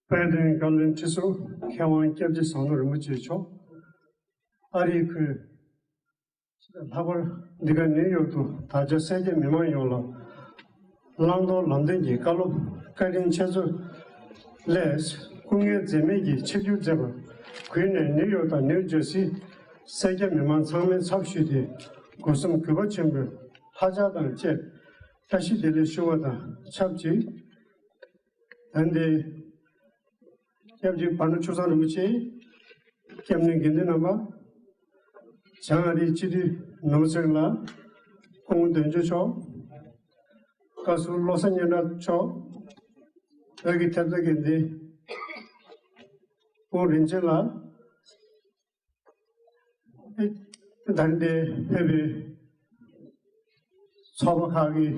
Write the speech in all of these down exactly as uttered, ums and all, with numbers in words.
དཔལ་ལྡན་བཀའ་བློན་ཁྲི་ཟུར་མཁས་དབང་སྐྱབས་རྗེ་ཟམ་གདོང་རིན་པོ་ཆེ་མཆོག་ཨ་རིའི་ཁུལ། ལྷག་པར་འདི་ག་ནིའུ་ཡོག་ཏུ་དར་ཆ་གསལ་རྒྱ་མི་མང་ཡོངས་ལ་བླང་དོར་ལམ་སྟོན་གྱི་བཀའ་སློབ་བཀའ་དྲིན་ཆེ་ཚུལ་ལས། སྐུ་ངལ་འཛེམས་མེད་ཀྱིས་ཆིབས་བསྒྱུར་མཛད་པར་གུས་ནས་ནིའུ་ཡོག་དང་ནིའུ་ཇར་སིའི་གསལ་རྒྱ་མི་མང་ཚང་མའི་ཚབ་ཞུས་ཏེ། སྒོ་གསུམ་གུས་པ་ཆེན་པོས་ལྷ་ཕྱག་དང་བཅས་བཀྲ་ཤིས་བདེ་ལེགས་ཞུ་བ་དང་ཆབས་ཅིག་ད་ལྟའི་སྐྱབས་རྗེ་བར་སྣང་ཆུ་བཟང་རིན་པོ་ཆེ། སྐྱབས་གནས་དགེ་འདུན་རྣམ་པ། བྱང་ཨ་རིའི་སྤྱི་འཐུས་ནོར་སྲིད་ལགས། སྐུ་ངོ་དོན་གཅོད་མཆོག་བཀའ་ཟུར་བློ་བཟང་སྙན་གྲགས་མཆོག་བོད་ཀྱི་ཐེབས་རྩ་འགན་འཛིན་སྐུ་ངོ་རིན་ཆེན་ལགས། ད་རིང་འདིར་ཕེབས་པའི་ཚོགས་པ་ཁག་གི་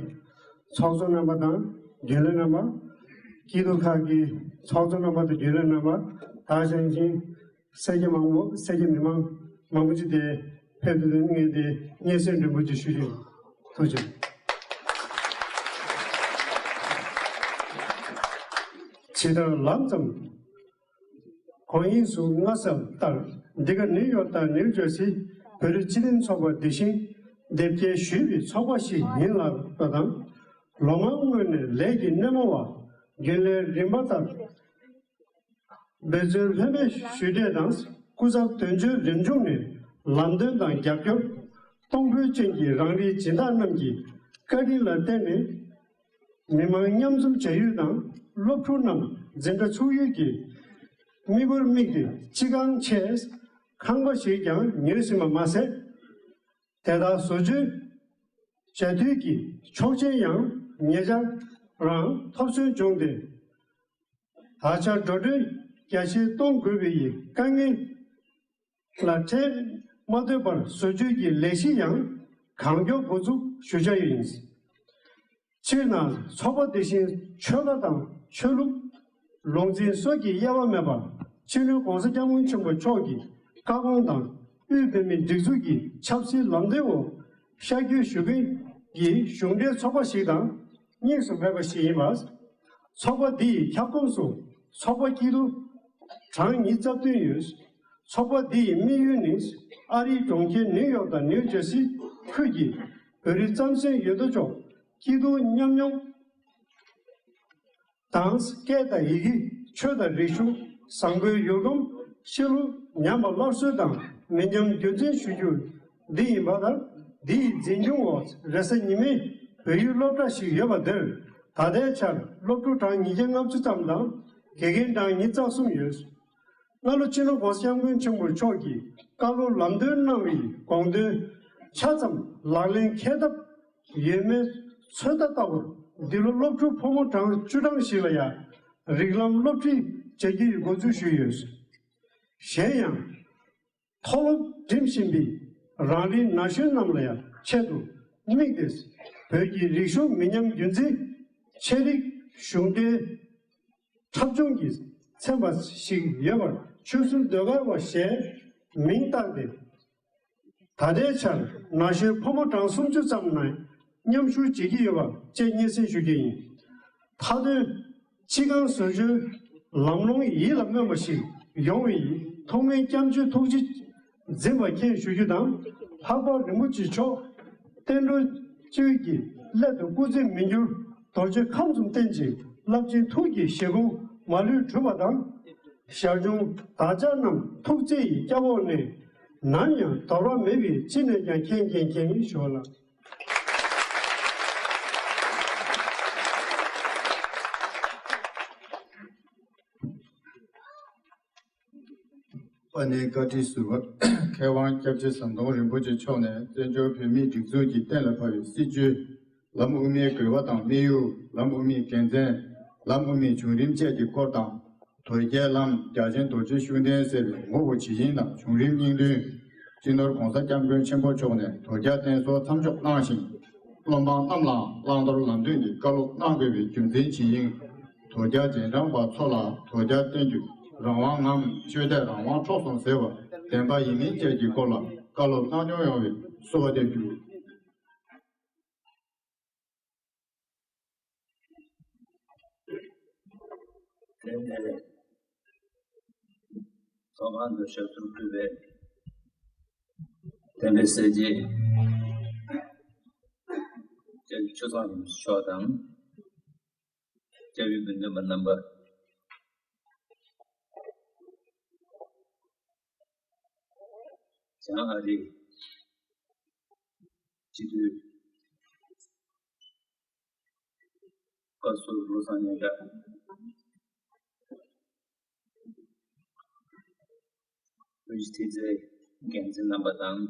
ཚོགས་གཙོ་རྣམ་པ་དང་རྒྱུན་ལས་རྣམ་པ། སྐྱིད་སྡུག་ཁག་གི་ཚོགས་གཙོ་རྣམ་པ་དང་རྒྱུན་ལས་རྣམ་པ། ད་ག་ནང་བཞིན་གསལ་རྒྱ་མང་པོ་གསལ་རྒྱ་མི་མང་མང་པོ་ཅིག་འདིར་ཕེབས་ཏེ། ངས་འདིར་སྙན་སེང་རིམ་པ་ཅིག་ཞུ་རྒྱུ། ཐུགས་རྗེ་ཆེ། ཇི་ལྟར་ལམ་ཙམ་གོང་དབྱིངས་སུ་མངའ་གསལ་ལྟར། འདི་ག་ནིའུ་ཡོག་དང་ནིའུ་ཇར་སིའི་བོད་རིགས་སྤྱི་མཐུན་ཚོགས་པ་འདི་བཞིན་དེབ་སྐྱེལ་ཞུས་པའི་ཚོགས་པ་ཞིག་ཡིན་ལགས་པ་དང་། ལོ་མང་སྔོན་ནས་ལས་ཀྱི་སྣེ་མོ་བ་རྒྱུན་ལས་རིམ་པ་ལྟར་འབད་བརྩོན་ལྷོད་མེད་ཞུས་འབྲས་དང་། སྐུ་ཚབ་དོན་གཅོད་རིམ་བྱུང་ནས་ལམ་སྟོན་དང་རྒྱབ་སྐྱོར་གཏོང་ཕོད་ཅན་གྱི་རང་རིགས་སྦྱིན་བདག་རྣམས་ཀྱི་བཀའ་དྲིན་ལ་བརྟེན་ནས། མི་མང་མཉམ་འཛོམས་བྱ་ཡུལ་དང་། སློབ་ཕྲུག་རྣམས་འཛིན་གྲྭ་ཚུགས་ཡུལ་གྱི་མིག་དཔེར་དམིགས་ཏེ། སྤྱི་ཁང་ཆེས་ཁང་པ་ཞིག་ཀྱང་ཉོས་ཟིན་པ་མ་ཟད། དེ་དག་བཟོ་བཅོས་བྱ་དུས་ཀྱི་ཆོག་མཆན་ཡང་ཉེ་ཆར་རང་ཐོབ་སོན་བྱུང་སྟེ། ད་ཆ་འགྲོ་གྲོན་རྒྱ་ཆེ་གཏོང་དགོས་པའི་དཀའ་ངལ་ལ་འཕྲད་མ་ཐུབ་པར། བཟོ་བཅོས་ཀྱི་ལས་གཞི་ཡང་གང་མགྱོགས་འགོ་འཛུགས་ཞུ་འཆར་ཡིན། སྤྱིར་ན་ཚོགས་པ་འདི་བཞིན་ཆོལ་ཁ་དང་ཆོས་ལུགས། ལུང་འཛིན་སོགས་ཀྱི་དབྱེ་བ་མེད་པར། སྤྱི་ནོར་༸གོང་ས་༸སྐྱབས་མགོན་ཆེན་པོ་མཆོག་གི་བཀའ་དགོངས་དང་། དབུས་བོད་མིའི་སྒྲིག་འཛུགས་ཀྱི་ཆབ་སྲིད་ལམ་སྟོན་འོག་ཤར་བསྐྱོད་ཞུ་མཁན་གྱི་གཞུང་འབྲེལ་ཚོགས་པ་ཞིག་དང་གཉིས་སུ་མེད་པ་ཞིག་ཡིན་པ། ཚོགས་པ་འདི་ཡི་ཁྱབ་ཁོངས་སུ་ཚོགས་པ་སྐྱིད་སྡུག་གྲངས་ཉི་ཤུ་རྩ་བདུན་ཡོད། ཚོགས་པ་འདི་ཡི་དམིགས་ཡུལ་ནི། ཨ་རིའི་གྲོང་ཁྱེར་ནིའུ་ཡོག་དང་ནིའུ་ཇར་སི་ཁུལ་གྱི་བོད་རིགས་རྩམ་ཟན་ཡོད་དོ་ཅོག་སྐྱིད་སྡུག་མཉམ་མྱོང་དང་། སྐད་དང་ཡི་གེ། ཆོས་དང་རིག་གཞུང་། བཟང་པོའི་ཡུལ་གོམས། ཤེས་ཡོན་ཉམས་པ་སླར་གསོ་དང་མི་ཉམས་རྒྱུན་འཛིན་ཞུ་རྒྱུ་འདི་ཡིན་པ་ལྟར། འདི་ཡི་འཛིན་སྐྱོང་འོག་རེས་གཟའ་ཉི་མའི་བོད་ཡིག་སློབ་གྲྭ་ཞིག་ཡོད་པ་འདིར། ད་ལྟའི་ཆར་སློབ་ཕྲུག་གྲངས་ཉིས་བརྒྱ་ལྔ་བཅུ་ཙམ་དང་། དགེ་རྒན་གྲངས་ཉི་ཤུ་རྩ་གསུམ་ཡོད། སྔ་ལོ་སྤྱི་ནོར་༸གོང་ས་༸སྐྱབས་མགོན་ཆེན་པོ་མཆོག་གིས་བཀའ་སློབ་ལམ་སྟོན་གནང་བའི་དགོངས་དོན་ཆ་ཙམ་ལག་ལེན་འཁེལ་ཐབས་ཡོད་མེད་ཚོད་ལྟ་ལྟ་བུར། འདི་ལོ་སློབ་ཕྲུག་ཕོ་མོ་གྲངས་བཅུ་གྲངས་ཤིག་ལ་ཡང་རིགས་ལམ་སློབ་ཁྲིད་བྱ་རྒྱུའི་འགོ་འཛུགས་ཞུས་ཡོད། གཞན་ཡང་། མཐོ་སློབ་འགྲིམ་བཞིན་པའི་རང་རིགས་ན་གཞོན་རྣམས་ལ་ཡང་ཆེད་དུ་དམིགས་ཏེ། བོད་ཀྱི་རིག་གཞུང་མི་ཉམས་རྒྱུན་འཛིན། ཆེད་རིགས་གཞུང་འབྲེལ་འཁྲབ་གཞུང་གིས་མཚན་པ་ཞིག་ཡོད་པར། ཆོས་ཟུར་ཟློས་གར་བ་ཞེས་མིང་བཏགས་ཏེ། ད་ལྟའི་ཆར་ན་གཞོན་ཕོ་མོ་གྲངས་སུམ་ཅུ་ཙམ་ནས་མཉམ་ཞུགས་བྱེད་ཀྱི་ཡོད་པ་བཅས་སྙན་སེང་ཞུ་རྒྱུ་ཡིན། མཐའ་དོན། སྤྱི་ཁང་བཟོ་བཅོས་ལམ་ལྷོང་ཡིད་ལ་སྨོན་པ་ཞིག་ཡོང་བའི་ཐུགས་སྨོན་སྐྱབས་འཇུག་ཐུགས་རྗེ་འཛིན་པ་མཁྱེན་ཞུ་རྒྱུ་དང་། ལྷག་པར་རིན་པོ་ཆེ་མཆོག་བསྟན་འགྲོ་སྤྱོད་ཀྱི་སླད་དུ་སྐུ་ཚེ་མི་འགྱུར་རྡོ་རྗེ་ཁམས་གསུམ་བརྟན་ཅིང་རླབས་ཆེན་ཐུགས་ཀྱི་བཞེད་དགོངས་མ་ལུས་གྲུབ་པ་དང་། ཞར་བྱུང་བདག་ཅག་རྣམས་ཐུགས་བརྩེ་ཡི་སྐྱབས་འོག་ནས་ནམ་ཡང་འདོར་བ་མེད་པའི་ཅི་ནས་ཀྱང་མཁྱེན་མཁྱེན་མཁྱེན་ཞུ་བ་ལགས། པ་ནས་བཀའ་ཁྲི་ཟུར་པ་མཁས་དབང་སྐྱབས་རྗེ་ཟམ་གདོང་རིན་པོ་ཆེ་མཆོག་ནས་བཙན་བྱོལ་བོད་མིའི་སྒྲིག་འཛུགས་ཀྱིས་གཏན་ལ་ཕབ་པའི་སྲིད་བྱུས། ལམ་དབུ་མའི་དགོས་པ་དང་དམིགས་ཡུལ། ལམ་དབུ་མའི་དགེ་མཚན། ལམ་དབུ་མའི་བྱུང་རིམ་བཅས་ཀྱི་སྐོར་དང་། དོལ་རྒྱལ་བླམ་རྒྱལ་ཆེན་རྡོ་རྗེ་ཤུགས་ལྡན་ཟེར་བའི་ངོ་བོ་ཇི་བཞིན་དང་བྱུང་རིམ་སྙིང་བསྡུས། སྤྱི་ནོར་༸གོང་ས་༸སྐྱབས་མགོན་ཆེན་པོ་མཆོག་ནས་དོལ་རྒྱལ་བསྟེན་གསོལ་མཚམས་འཇོག་གནང་ཞིང་། སློབ་འབངས་རྣམས་ལའང་བླང་དོར་ལམ་སྟོན་གྱི་བཀའ་སློབ་གནང་དགོས་པའི་རྒྱུ་མཚན་ཇི་ཡིན། དོལ་རྒྱལ་རྗེས་འབྲང་པ་ཚོ་ལ་དོལ་རྒྱལ་བསྟེན་རྒྱུ་རང་དབང་ངམ་ཆོས་དད་རང་དབང་འཕྲོག་སོང་ཟེར་བ་བདེན་པ་ཡིན་མིན་བཅས་ཀྱི་སྐོར་ལ་བཀའ་སློབ་གནང་སྐྱོང་ཡོང་བའི་གསོལ་བ་འདེབས་རྒྱུ། དེ་ནས་ ལྷག་པར་དུ་ཞབས་ཏོག་ཕུལ་བའི་དམ་པའི་སྲས་བཅས་སྐྱབས་རྗེ་ཆོས་བཟང་ཡིན་མཆོག་དང་། སྐྱབས་ཡུལ་དགེ་འདུན་པ་རྣམ་པ། བྱང་ཨ་རི་སྤྱི་འཐུས་བཀའ་ཟུར་བློ་བཟང་སྙན་གྲགས། བོད་ཀྱི་ཐེབས་རྩའི་འགན་འཛིན་རྣམ་པ་དང་།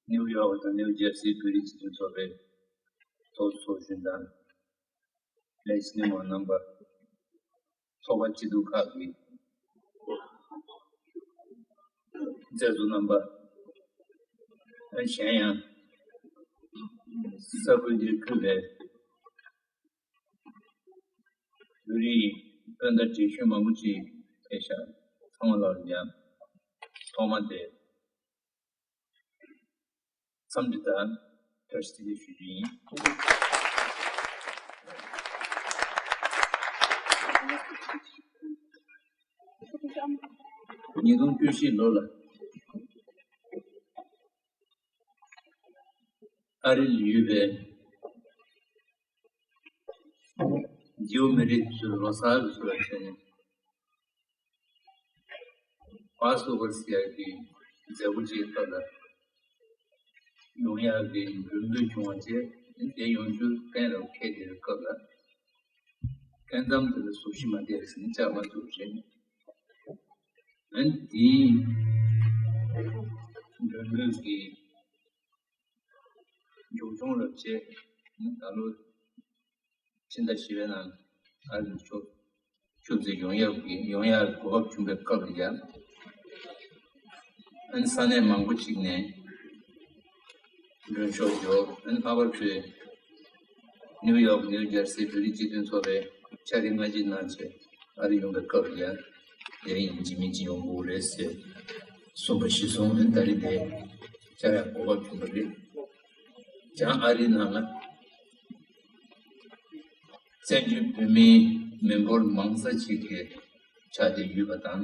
ནིའུ་ཡོག་དང་ནིའུ་ཇར་སིའི་བོད་རིགས་སྤྱི་མཐུན་ཚོགས་པའི་ཚོགས་གཙོ་ཚོགས་གཞོན་དང་། ལས་བྱེད་མི་མང་རྣམ་པ། ཚོགས་པ་སྐྱིད་སྡུག་ཁག་གི་མཛད་གཙོ་རྣམ་པ། གཞན་ཡང་ས་ཁུལ་འདིར་ཕུལ་བའི་བོད་རིགས་སྤུན་ཟླ་གྲས་གཞོན་མང་པོ་ཅིག་ཕེབས་ཤག་ཚང་མ་ལ་ཡང་ཐོག་མ་དེ་འཚམས་འདྲི་དང་བཀྲ་ཤིས་བདེ་ལེགས་ཞུ་རྒྱུ་ཡིན། ཉིས་སྟོང་བཅུ་བཞི་ལོ་ལ་ཨ་རི་ལ་ཡོད་པའི་ཇིའུ་མི་རིགས་ཚོས་ལོ་གསར་གྱི་ཚུལ་ལ་བྱས་ནས། པཱ་སི་ཕོ་ཟེར་ཡག་གི་མཛད་སྒོ་ཅིག་སྐབས་ལ་ཡོང་ཡག་གི་འབོད་སྐུལ་བྱུང་བ་བཅས། དེ་ཡོང་རྒྱུ་གཏན་ལ་འཁེལ་བསྡད་པའི་སྐབས་ལ། སྐབས་མཚམས་དེ་ལ་གཟུགས་གཞི་མ་བསྡད་ཟིན་བཅར་མ་ཐུབ་རེད། ཨ་ནི་དེའི་འབོད་སྐུལ་གྱི་མཇུག་སྐྱོང་ལ་བཅས། ད་ལོ་ཕྱི་ཟླ་བཞི་པའི་ནང་ཨ་རིར་ཕྱོགས་ཕྱོགས་འཛིན་ཡོང་ཡག་གི་ཡོང་ཡག་གི་གོ་སྐབས་བྱུང་བའི་སྐབས་ལ་ཡང་། ཨ་ནི་ས་གནས་མང་པོ་ཅིག་ནས་མགྲོན་ཤོག་འབྱོར། ཨ་ནི་ལྷག་པར་དུ་ནིའུ་ཡོག་ནིའུ་ཇར་སི་བོད་རིགས་སྤྱི་མཐུན་ཚོགས་པའི་ཕྱག་ལས་སྔ་རྗེས་གནང་བྱས་ཨ་རི་ཡོང་བའི་སྐབས་ལ་ཡང་། ཡ་ཡིན་ཇི་མིན་ཇི་ཡོང་དགོས་རེད་ཟེར་གསུངས་པ་གཞིར་བཟུང་། ཨ་ནི་ད་རེས་དེ་བཅར་ཡག་གོ་སྐབས་བྱུང་བ་རེད། བྱང་ཨ་རིའི་ནང་ལ་བཙན་བྱོལ་བོད་མིའི་མི་འབོར་མང་ས་ཅིག་གི་ཆ་དེ་ཡོད་པ་དང་།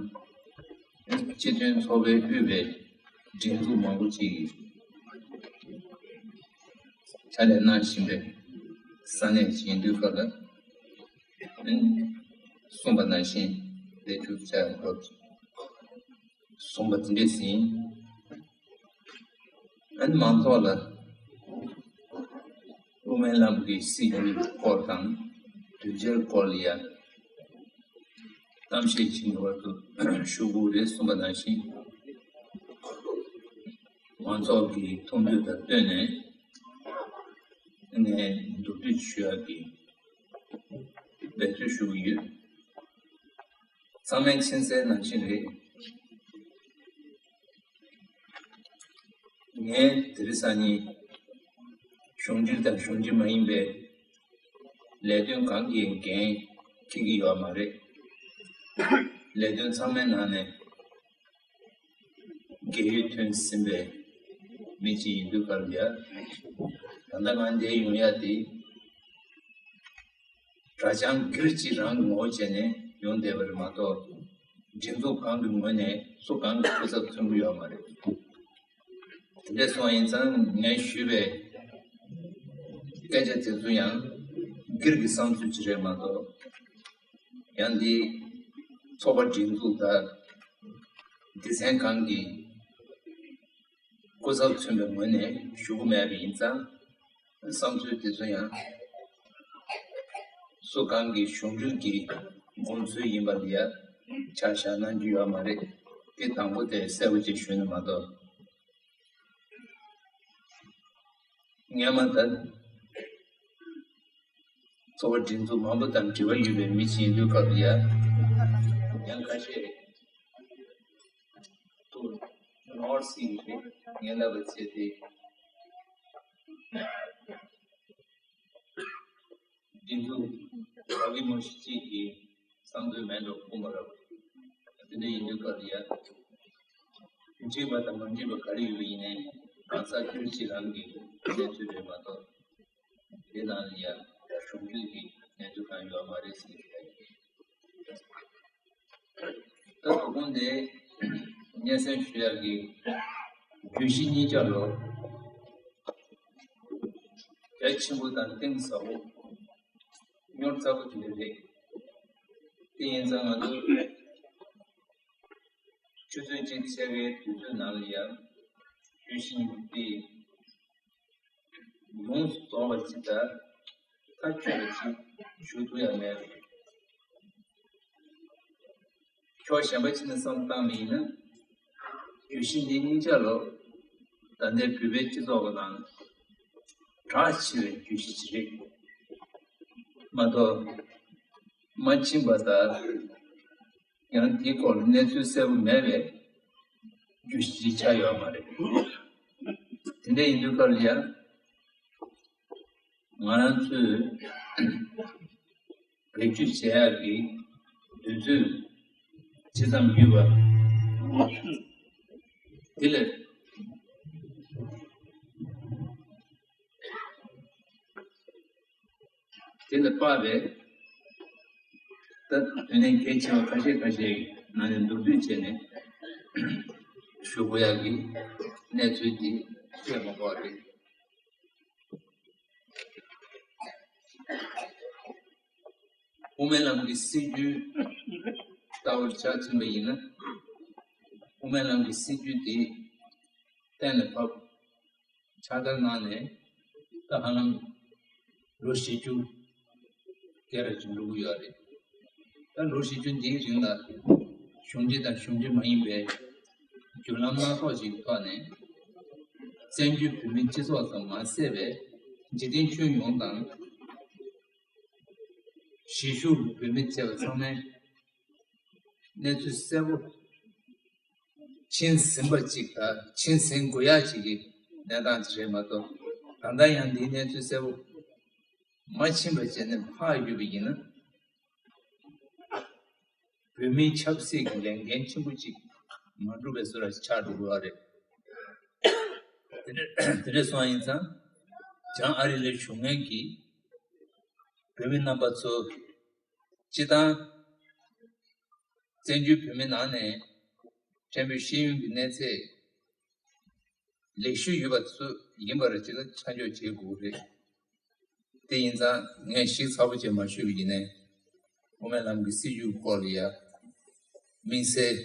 སྤྱི་མཐུན་ཚོགས་པས་དབུས་པའི་སྒྲིག་འཛུགས་མང་པོ་ཅིག་གིས་ཕྱག་ལས་གནང་བཞིན་པའི་ས་གནས་ཤིག་ཡིན་དུས་སྐབས་ལ། གསུངས་པ་ནང་བཞིན་ལས་འཁྱུར་བྱ་དགོས། གསུངས་པ་དེ་འདྲས་ཟིན། ཨ་ནི་མང་ཚོགས་ལ་དབུ་མའི་ལམ་གྱི་སྲིད་བྱུས་སྐོར་དང་། དོན་འཆར་སྐོར་ལ་ཡང་གཏམ་བཤད་བྱེད་ཀྱི་བར་དུ་ཞུ་དགོས་རེད་གསུངས་པ་ནང་བཞིན། མང་ཚོགས་ཀྱི་མཐོང་ཐོས་དང་བསྟུན་ནས་ནས་མདོར་བསྡུས་ཞུ་ཡག་གི་འབད་རྩོལ་ཞུ་གི་ཡོད། ཚང་མས་མཁྱེན་གསལ་ནང་བཞིན་རེད། ངས་དེ་རིང་སང་ཉིན་གཞུང་འབྲེལ་དང་གཞུང་འབྲེལ་མ་ཡིན་པའི་ལས་དོན་གང་གི་འགན་འཁྱེར་གྱི་ཡོད་མ་རེད། ལས་དོན་ཚང་མའི་ནང་ནས་རྒས་ཡོལ་ཐོན་ཟིན་པའི་མི་གཅིག་ཡིན་དུས་སྐབས་ལ་ཡ། ད་ལྟ་ང་འདིར་ཡོང་ཡ་དེ། དྲ་བྱང་སྒེར་གཅིག་རང་གི་ངོ་བོ་བྱས་ནས་ཡོང་བསྡད་པ་རེད་མ་གཏོགས། སྒྲིག་འཛུགས་གང་གི་ངོས་ནས་སུ་གང་གི་སྐུ་ཚབ་མཚོན་གྱི་ཡོད་མ་རེད། དེ་འདྲ་སོང་ཡིན་ཙང་ངས་ཞུས་པའི་སྐད་ཆ་དེ་ཚོ་ཡང་སྒེར་གྱི་བསམ་ཚུལ་ཅིག་རེད་མ་གཏོགས། ཡང་འདི་ཚོགས་པ་སྒྲིག་འཛུགས་དང་སྡེ་ཚན་གང་གི་སྐུ་ཚབ་མཚོན་པའི་ངོས་ནས་ཞུ་གི་མེད་པ་ཡིན་ཙང་། བསམ་ཚུལ་དེ་ཚོ་ཡང་སུ་གང་གི་གཞུང་འབྲེལ་གྱི་དགོངས་ཚུལ་ཡིན་པ་ལ་ཡ་ཆ་བཞག་གནང་རྒྱུ་ཡོད་མ་རེད། དེ་དང་པོ་དེ་གསལ་པོ་ཅིག་ཞུས་ན་མ་གཏོགས། སྔོན་མ་ད་ཚོགས་པ་སྒྲིག་འཛུགས་མང་པོ་དང་འབྲེལ་བ་ཡོད་པའི་མི་ཅིག་ཡིན་དུས་སྐབས་ལ་ཡ་ཡང་ཁ་ཤས་ཏུ་ནོར་སྲིད་ཀྱི་རེད། ངས་ལབ་པ་བྱས་ཏེ། སྒྲིག་འཛུགས་བ་གི་མོ་ཤི་གཅིག་གི་བསམ་ཚུལ་མེད་འགྲོ་དགོངས་པ་རེད། དེ་འདྲ་ཡིན་དུས་སྐབས་ལ་ཡ། འགྲིག་པ་དང་མ་འགྲིག་པ་ག་རེ་ཡོད་པ་ཡིན་ནའི་གང་ཟག་སྒེར་གཅིག་རང་གི་གནས་ཚུལ་རེད་མ་གཏོགས། དེ་ནང་ལ་ཡ་གཞུང་འབྲེལ་གྱི་གནས་ཚུལ་གང་ཡོད་མ་རེད་ཟེར་གྱི་རེད། དེ་སྙན་སེང་ཞུ་ཡག་གི་བརྗོད་གཞི་གཉིས་ཆ་ལོ། རྒྱ་ཆེན་པོ་དང་གཏིང་ཟབ་པོ། རྙོག་ཚ་པོ་དེ་འདྲ་རེད། དེ་ཡིན་ཙང་ང་ཚོ་ཆུ་ཚོད་གཅིག་ཕྱེད་ཀའི་དུས་ཚོད་ནང་ལ་ཡང་བརྗོད་གཞི་གཉིས་པོ་དེ་ཡོངས་སུ་རྫོགས་པ་ཅིག་དང་མཐའ་ཆོད་པ་ཅིག་ཞུ་ཐུབ་ཡ་མེད། ཕྱོགས་གཞན་པ་ཅིག་ནས་བསམ་བཏང་བ་ཡིན་ན། བརྗོད་གཞི་འདི་གཉིས་ཆ་ལོ། ད་ལྟའི་བོད་པའི་སྤྱི་ཚོགས་ཀྱི་ནང་གྲགས་ཆེ་བའི་བརྗོད་གཞི་ཅིག་རེད་མ་གཏོགས། མ་ཕྱིན་པ་དང་། ཡང་དེའི་སྐོར་གནས་ཚུལ་གསལ་པོ་མེད་པའི་བརྗོད་གཞི་ཅིག་ཆགས་ཡོད་མ་རེད། དེ་འདྲ་ཡིན་དུས་སྐབས་ལ་ཡང་། ང་རང་ཚོས་བེད་སྤྱོད་བྱེད་ཡག་གི་དུས་ཚོད་ཇི་ཙམ་ཡོད་པ། དེ་ལས་དེ་ལས་དཔག་པའི་ད་དོན་གནད་གལ་ཆེ་བ་ཁ་ཤས་ཁ་ཤས་ནང་ནས་མདོར་བསྡུས་བྱས་ནས་ཞུ་དགོས་ཡག་གི་གནས་ཚུལ་འདི་བཤད་མ་དགོས་པ་རེད། དབུ་མའི་ལམ་གྱི་སྲིད་བྱུས་ལྟ་བུར་ཆ་མཚོན་པ་ཡིན་ན། དབུ་མའི་ལམ་གྱི་སྲིད་བྱུས་དེ་གཏན་ལ་ཕབ། ཕྱག་བསྟར་གནང་ནས་ད་ཧ་ལམ་ལོ་བཞི་བཅུ་སྐད་ར་ཅིག་འགྲོ་གི་ཡོད་རེད། ད་ལོ་བཞི་བཅུ་འདིའི་རིང་ལ་གཞུང་འབྲེལ་དང་གཞུང་འབྲེལ་མ་ཡིན་པའི་བརྒྱུད་ལམ་སྣ་ཚོགས་ཤིག་གི་ཐོག་ནས་བཙན་བྱོལ་བོད་མིའི་སྤྱི་ཚོགས་ཙམ་མ་ཟད་པའི་འཇིག་རྟེན་ཁྱོན་ཡོངས་དང་། གཞིས་བཞུགས་བོད་མི་བཅས་པ་ཚང་མས་གནས་ཚུལ་གསལ་པོ་མཁྱེན་ཟིན་པ་ཅིག་དང་མཁྱེན་ཟིན་དགོས་ཡག་ཅིག་གི་གནས་སྟངས་ཅིག་རེད་མ་གཏོགས། ད་ལྟ་ཡང་འདིའི་གནས་ཚུལ་གསལ་པོ་མ་མཁྱེན་པ་བྱས་ནས་ཕར་ཡོད་པ་ཡིན་ན། བོད་མིའི་ཆབ་སྲིད་ཀྱི་ལས་འགན་ཆེན་པོ་ཅིག་མ་འགྲུབ་པའི་བཟོ་འདྲ་ཆགས་འགྲོ་གི་ཡོད་རེད། དེ་འདྲ་དེ་འདྲ་སོང་ཡིན་ཙང་། བྱང་ཨ་རི་ལ་བཞུགས་མཁན་གྱི་བོད་མི་རྣམ་པ་ཚོ། སྤྱི་བཏང་བཙན་བྱོལ་བོད་མི་ནང་ནས་ཕྲན་བུ་ཤེས་ཡོན་གྱི་གནས་ཚད་ལེགས་ཤོས་ཡོད་པ་ཚོ་ཡིན་པ་རེད། ཅིག་ལ་ཆ་འཇོག་བྱེད་དགོས་རེད། དེ་ཡིན་ཙང་ངས་ཞིབ་ཚགས་པོ་བྱས་མ་ཞུས་པ་ཡིན་ནའི། དབུ་མའི་ལམ་གྱི་སྲིད་བྱུས་སྐོར་ལ་ཡ་དམིགས་བསལ་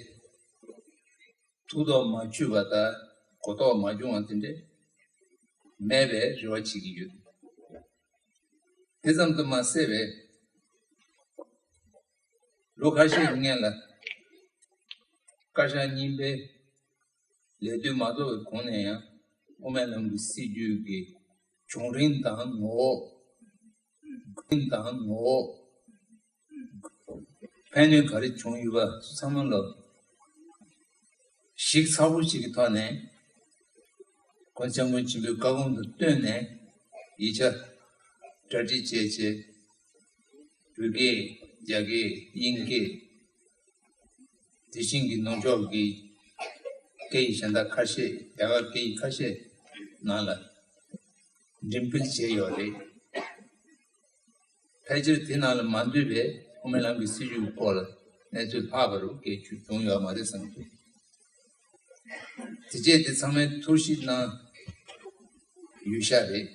ཐུགས་དོགས་མ་བྱུང་བ་དང་གོ་རྟོགས་མ་བྱུང་བ་དེ་འདྲ་མེད་པའི་རེ་བ་བྱེད་ཀྱི་ཡོད། དེ་ཙམ་དུ་མ་ཟད་པའི་ལོ་ཁ་ཤས་སྔོན་ལ་བཀའ་ཤག་རྙིང་པའི་ལས་དུས་མ་རྫོགས་པའི་གོང་ནས་ཡང་དབུ་མའི་ལམ་གྱི་སྲིད་བྱུས་ཀྱི་བྱུང་རིམ་དང་ངོ་བོ། བྱུང་རིམ་དང་ངོ་བོ། ཕན་གནོད་ག་རེ་བྱུང་ཡོད་པ་ཚང་མ་ལ་ཞིབ་ཚགས་པོ་ཞིག་གི་ཐོག་ནས། ༸གོང་ས་༸སྐྱབས་མགོན་ཆེན་པོའི་བཀའ་དགོངས་དང་བསྟུན་ནས་ཡིག་ཆ་གྲ་སྒྲིག་བྱས་བྱས། བོད་སྐད། རྒྱ་སྐད། དབྱིན་སྐད། དེ་བཞིན་གྱི་ནུབ་ཕྱོགས་ཀྱི་སྐད་ཡིག་གཞན་དག་ཁ་ཤས། རྒྱ་གར་སྐད་ཡིག་ཁ་ཤས་ནང་ལ་འགྲེམས་སྤེལ་བྱས་ཡོད་རེད། ཕལ་ཆེར་དེ་ནང་ལ་མ་འདུས་པའི་དབུ་མའི་ལམ་གྱི་སྲིད་བྱུས་ཀྱི་སྐོར་ལ་གནས་ཚུལ་ལྷག་པ་རུ་སྐད་བྱུང་ཡོད་མ་རེད་བསམ་གྱི། དེ་རྗེས་དེ་ཚང་མས་ཐུགས་ཞིབ་གནང་ཡོད་ཤག་རེད།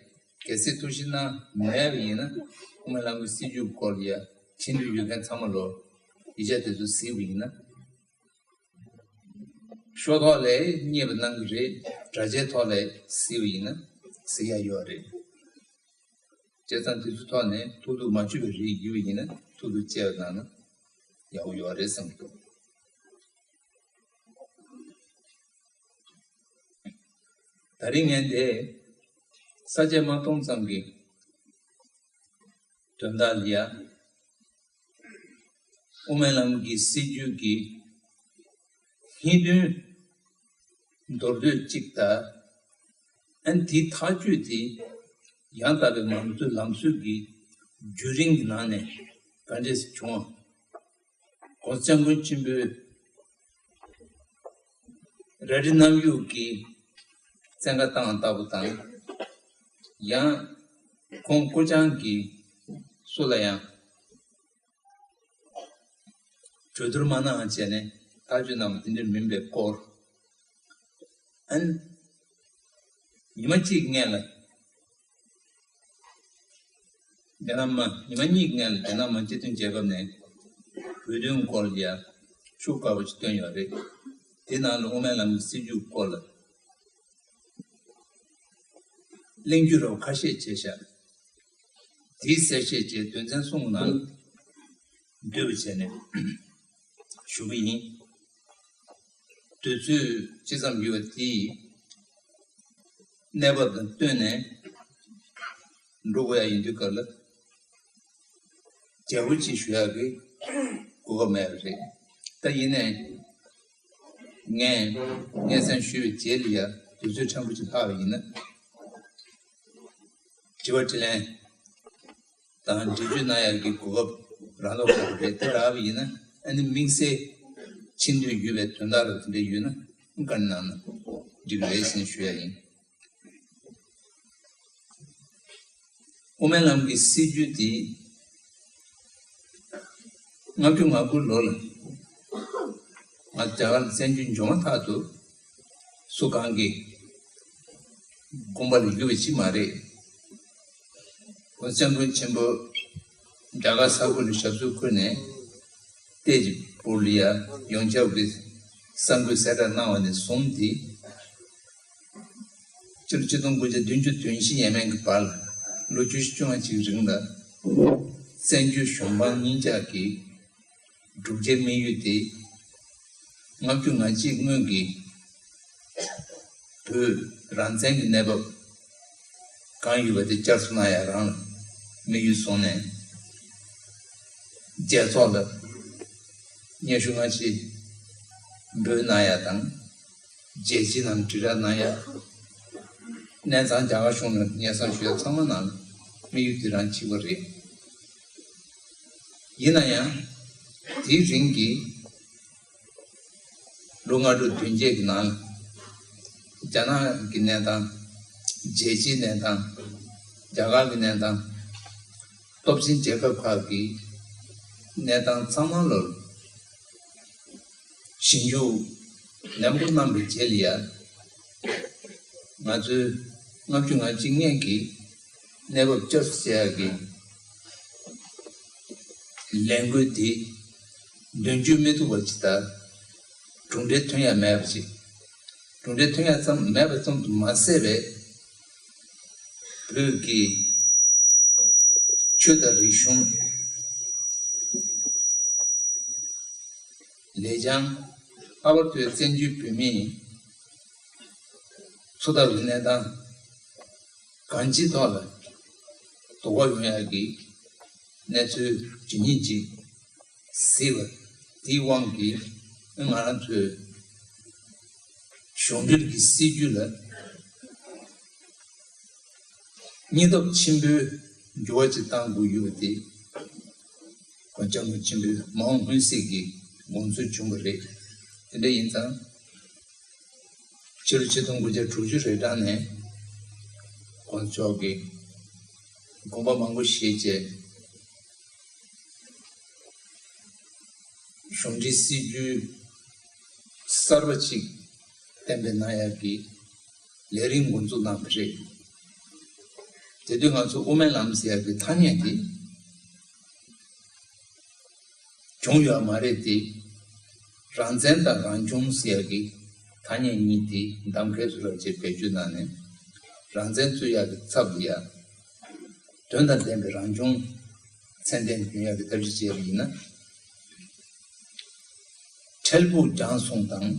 གལ་སྲིད་ཐུགས་ཞིབ་གནང་མེད་པ་ཡིན་ན། དབུ་མའི་ལམ་གྱི་སྲིད་བྱུས་ཀྱི་སྐོར་ལ་ཡ་མཁྱེན་འདོད་ཡོད་མཁན་ཚང་མ་ལོ་ཡིག་ཆ་དེ་ཚོ་གཟིགས་པ་ཡིན་ན། ཤོག་ཐོག་ལ་རྙེད་པ་གནང་གི་རེད། དྲ་རྒྱའི་ཐོག་ལ་གཟིགས་པ་ཡིན་ན་གཟིགས་ཡ་ཡོད་རེད། བྱས་ཙང་དེ་ཚོའི་ཐོག་ནས་ཐུགས་སྡུག་མ་བྱུང་བའི་རིགས་ཡོད་པ་ཡིན་ན་ཐུགས་སྡུག་སྐྱེ་བ་གནང་ན་ཡག་པོ་ཡོད་རེད་བསམ་གྱི་འདུག། ད་རིང་ངས་འདི་ས་བཅད་མ་སྟོང་ཙམ་གྱི་དོན་དག་ལ་ཡ། དབུ་མའི་ལམ་གྱི་སྲིད་བྱུས་ཀྱི་སྙིང་དོན་མདོར་བསྡུས་གཅིག་དང་། ཨ་ནི་དེའི་ཐག་གཅོད་དེ་ཡང་དག་པའི་ང་ཚོའི་ལམ་སྲོལ་གྱི་བརྒྱུད་རིམ་གྱི་ནང་ནས་ག་འདྲས་བྱུང་བ། ༸གོང་ས་༸སྐྱབས་མགོན་ཆེན་པོས་རལ་གྲི་བསྣམས་གཡུགས་ཀྱིས་བཙན་བཀའ་བཏང་ལྟ་བུ་དང་། ཡང་ཁོང་སྐུ་རྐྱང་གིས་སུ་ལ་ཡང་གྲོས་བསྡུར་མ་གནང་བྱས་ནས་ ཐག་གཅོད་གནང་བ་དེ་འདྲ་མིན་པའི་སྐོར། ཨན། ཉི་མ་གཅིག་སྔོན་ལ། རྒྱ་ནག་མ་ཉི་མ་གཉིས་སྔོན་ལ་རྒྱ་ནག་མ་སྤྱི་མཐུན་རྒྱལ་ཁབ་ནས་བོད་དོན་སྐོར་ལ་ཡ་ཤུགས་དཀར་པོ་ཞིག་བཏོན་ཡོད་རེད། དེ་ནང་ལ་དབུ་མའི་ལམ་གྱི་སྲིད་བྱུས་སྐོར་ལ་གླེང་རྒྱུ་རོབ་ཁ་ཤས་བྱས་ཤག་དེའི་གསལ་བཤད་བྱས་དོན་ཚན་གསུམ་ནང་འདུས་པ་བྱས་ནས་ཞུ་གི་ཡིན། དུས་ཚོད་ཅི་ཙམ་ཡོད་པ་དེ་ཡི་གནས་བབ་དང་བསྟུན་ནས་འགྲོ་དགོས་ཡ་ཡིན་དུས་སྐབས་ལ། རྒྱལ་པོ་གཅིག་ཞུ་ཡག་གི་གོ་སྐབས་མེད་པ་རེད། ད་ཡིན་ནའི་ངས་སྙན་སེང་ཞུས་པའི་རྗེས་ལ་ཡ་དུས་ཚོད་ཕྲན་བུ་ཅིག་ལྷག་པ་ཡིན་ན། དྲི་བ་དྲིས་ལན་དང་འགྲེལ་བརྗོད་གནང་ཡག་གི་གོ་སྐབས་རག་མདོག་ཁ་པོ་རེད། དེ་རག་པ་ཡིན་ན་ཨ་ནི་དམིགས་བསལ་ཕྱིན་འདོད་ཡོད་པའི་དོན་དག་རེ་དེ་འདྲ་ཡོད་ན་བཀའ་གནང་ན་འགྲིག་གི་རེད་ཟེར་ནས་ཞུ་ཡ་ཡིན། དབུ་མའི་ལམ་གྱི་སྲིད་བྱུས་འདི་ལྔ་བཅུ་ང་དགུ་ལོ་ལ་ང་རྒྱ་གར་ལ་བཙན་བྱོལ་འབྱོར་མ་ཐག་ཏུ་སུ་གང་གིས་དགོངས་པ་ལ་འགྱུར་བ་ཅིག་མ་རེད། ཁོ་སྐྱབས་མགོན་ཆེན་པོ་རྒྱ་གར་ས་ཁུལ་ལ་ཞབས་སོར་འཁོད་ནས་ཏེ་ཇི་པུར་ལ་ཡ་ཡོངས་ཁྱབ་ཀྱི་གསར་འགོད་གསལ་བསྒྲགས་གནང་བ་ནས་བཟུང་སྟེ། སྤྱི་ལོ་ཆིག་སྟོང་དགུ་བརྒྱ་བདུན་ཅུ་དོན་བཞི་ཡས་མས་ཀྱི་བར་ལ་ལོ་བཅུ་བཅོ་ལྔ་ཅིག་རིང་ལ་བཙན་བྱོལ་གཞུང་འབངས་གཉིས་ཆར་གྱི་བསྒྲུབ་བྱའི་དམིགས་ཡུལ་དེ་ལྔ་བཅུ་ང་གཅིག་སྔོན་གྱི་བོད་རང་བཙན་གྱི་གནས་བབ་གང་ཡོད་པ་དེ་བསྐྱར་གསོ་གནང་ཡ་རང་ལ་དམིགས་ཡུལ་བཟུང་ནས། རྒྱལ་ཚོགས་ལ་སྙན་ཞུ་སྔ་ཕྱི་འབུལ་གནང་ཡ་དང་། རྒྱལ་སྤྱི་ནང་དྲིལ་བསྒྲགས་གནང་ཡ། གནས་ཚང་རྒྱ་གར་གཞུང་ལ་སྙན་སེང་ཞུ་ཡ་ཚང་མ་ནང་དམིགས་ཡུལ་དེ་རང་གཅིག་པ་རེད། ཡིན་ན་ཡང་དེའི་རིང་གི་ལོ་ལྔ་དྲུག་བདུན་བརྒྱད་ཀྱི་ནང་ལ་རྒྱ་ནག་གི་གནས་སྟངས། རྒྱལ་སྤྱིའི་གནས་སྟངས། རྒྱ་གར་གྱི་གནས་སྟངས། སྟོབས་ཆེན་རྒྱལ་ཁབ་ཁག་གི་གནས་སྟངས་ཚང་མ་ལ་ཞིབ་འཇུག་ནན་པོ་གནང་བའི་རྗེས་ལ་ཡ། ང་ཚོའི་ལྔ་བཅུ་ང་གཅིག་སྔོན་གྱི་གནས་བབ་བསྐྱར་གསོ་བྱེད་ཡག་གི་ལས་འགུལ་འདི་མདུན་སྐྱོད་མི་ཐུབ་པ་ཅིག་དང་། གྲུབ་འབྲས་ཐོན་ཡ་མེད་པ་ཅིག་གྲུབ་འབྲས་ཐོན་ཡ་ཙམ་མེད་པ་ཙམ་དུ་མ་ཟད་པའི། བོད་ཀྱི་ཆོས་དང་རིག་གཞུང་། ལེགས་བྱང་། ལྷག་པར་དུ་བཙན་བྱོལ་བོད་མིའི་འཚོ་ཐབས་ཀྱི་གནས་སྟངས་གང་ཅིའི་ཐོག་ལ་དོ་ཁུར་ཡོང་ཡག་གི་གནས་ཚུལ་ཇི་སྙེད་ཅིག་གཟིགས་པ་དེའི་དབང་གིས་ང་རང་ཚོའི་གཞུང་འབྲེལ་གྱི་སྲིད་བྱུས་ལ་སྙིང་སྟོབས་ཆེན་པོས་འགྱུར་བ་ཅིག་གཏང་དགོས་ཡོད་པ་དེ་ཁོང་སྐྱབས་མགོན་ཆེན་པོའི་མ་འོངས་མངོན་གསལ་གྱི་དགོངས་ཚུལ་བྱུང་བ་རེད། དེ་འདྲ་ཡིན་ཙང་། ཕྱི་ལོ་ཆིག་སྟོང་དགུ་བརྒྱ་དྲུག་ཅུ་རེ་གྲངས་ནས་དགོངས་ཚུལ་གྱི་དགོངས་པ་མང་པོ་བཞེས་རྗེས། གཞུང་འབྲེལ་སྲིད་བྱུས་གསར་པ་ཅིག་གཏན་འབེབས་གནང་ཡག་གི་ལས་རིམ་འགོ་འཛུགས་གནང་བ་རེད། དེ་དུས་ང་ཚོ་དབུ་མའི་ལམ་ཟེར་ཡག་གི་ཐ་སྙད་དེ་བྱུང་ཡོད་མ་རེད་དེ། རང་བཙན་དང་རང་སྐྱོང་ཟེར་ཡག་གི་ཐ་སྙད་གཉིས་དེ་གདམ་ཁའི་བཟོ་འདྲ་ཅིག་བེད་སྤྱོད་གནང་ནས་རང་བཙན་རྩོད་ཡག་གི་ཚབ་ལ་ཡ། དོན་དང་ལྡན་པའི་རང་སྐྱོང་ཚད་ལྡན་ཡོང་ཡག་གི་ཐབས་ཤེས་བྱས་པ་ཡིན་ན། འཕྲལ་ཕུགས་རྒྱང་སོང་དང་།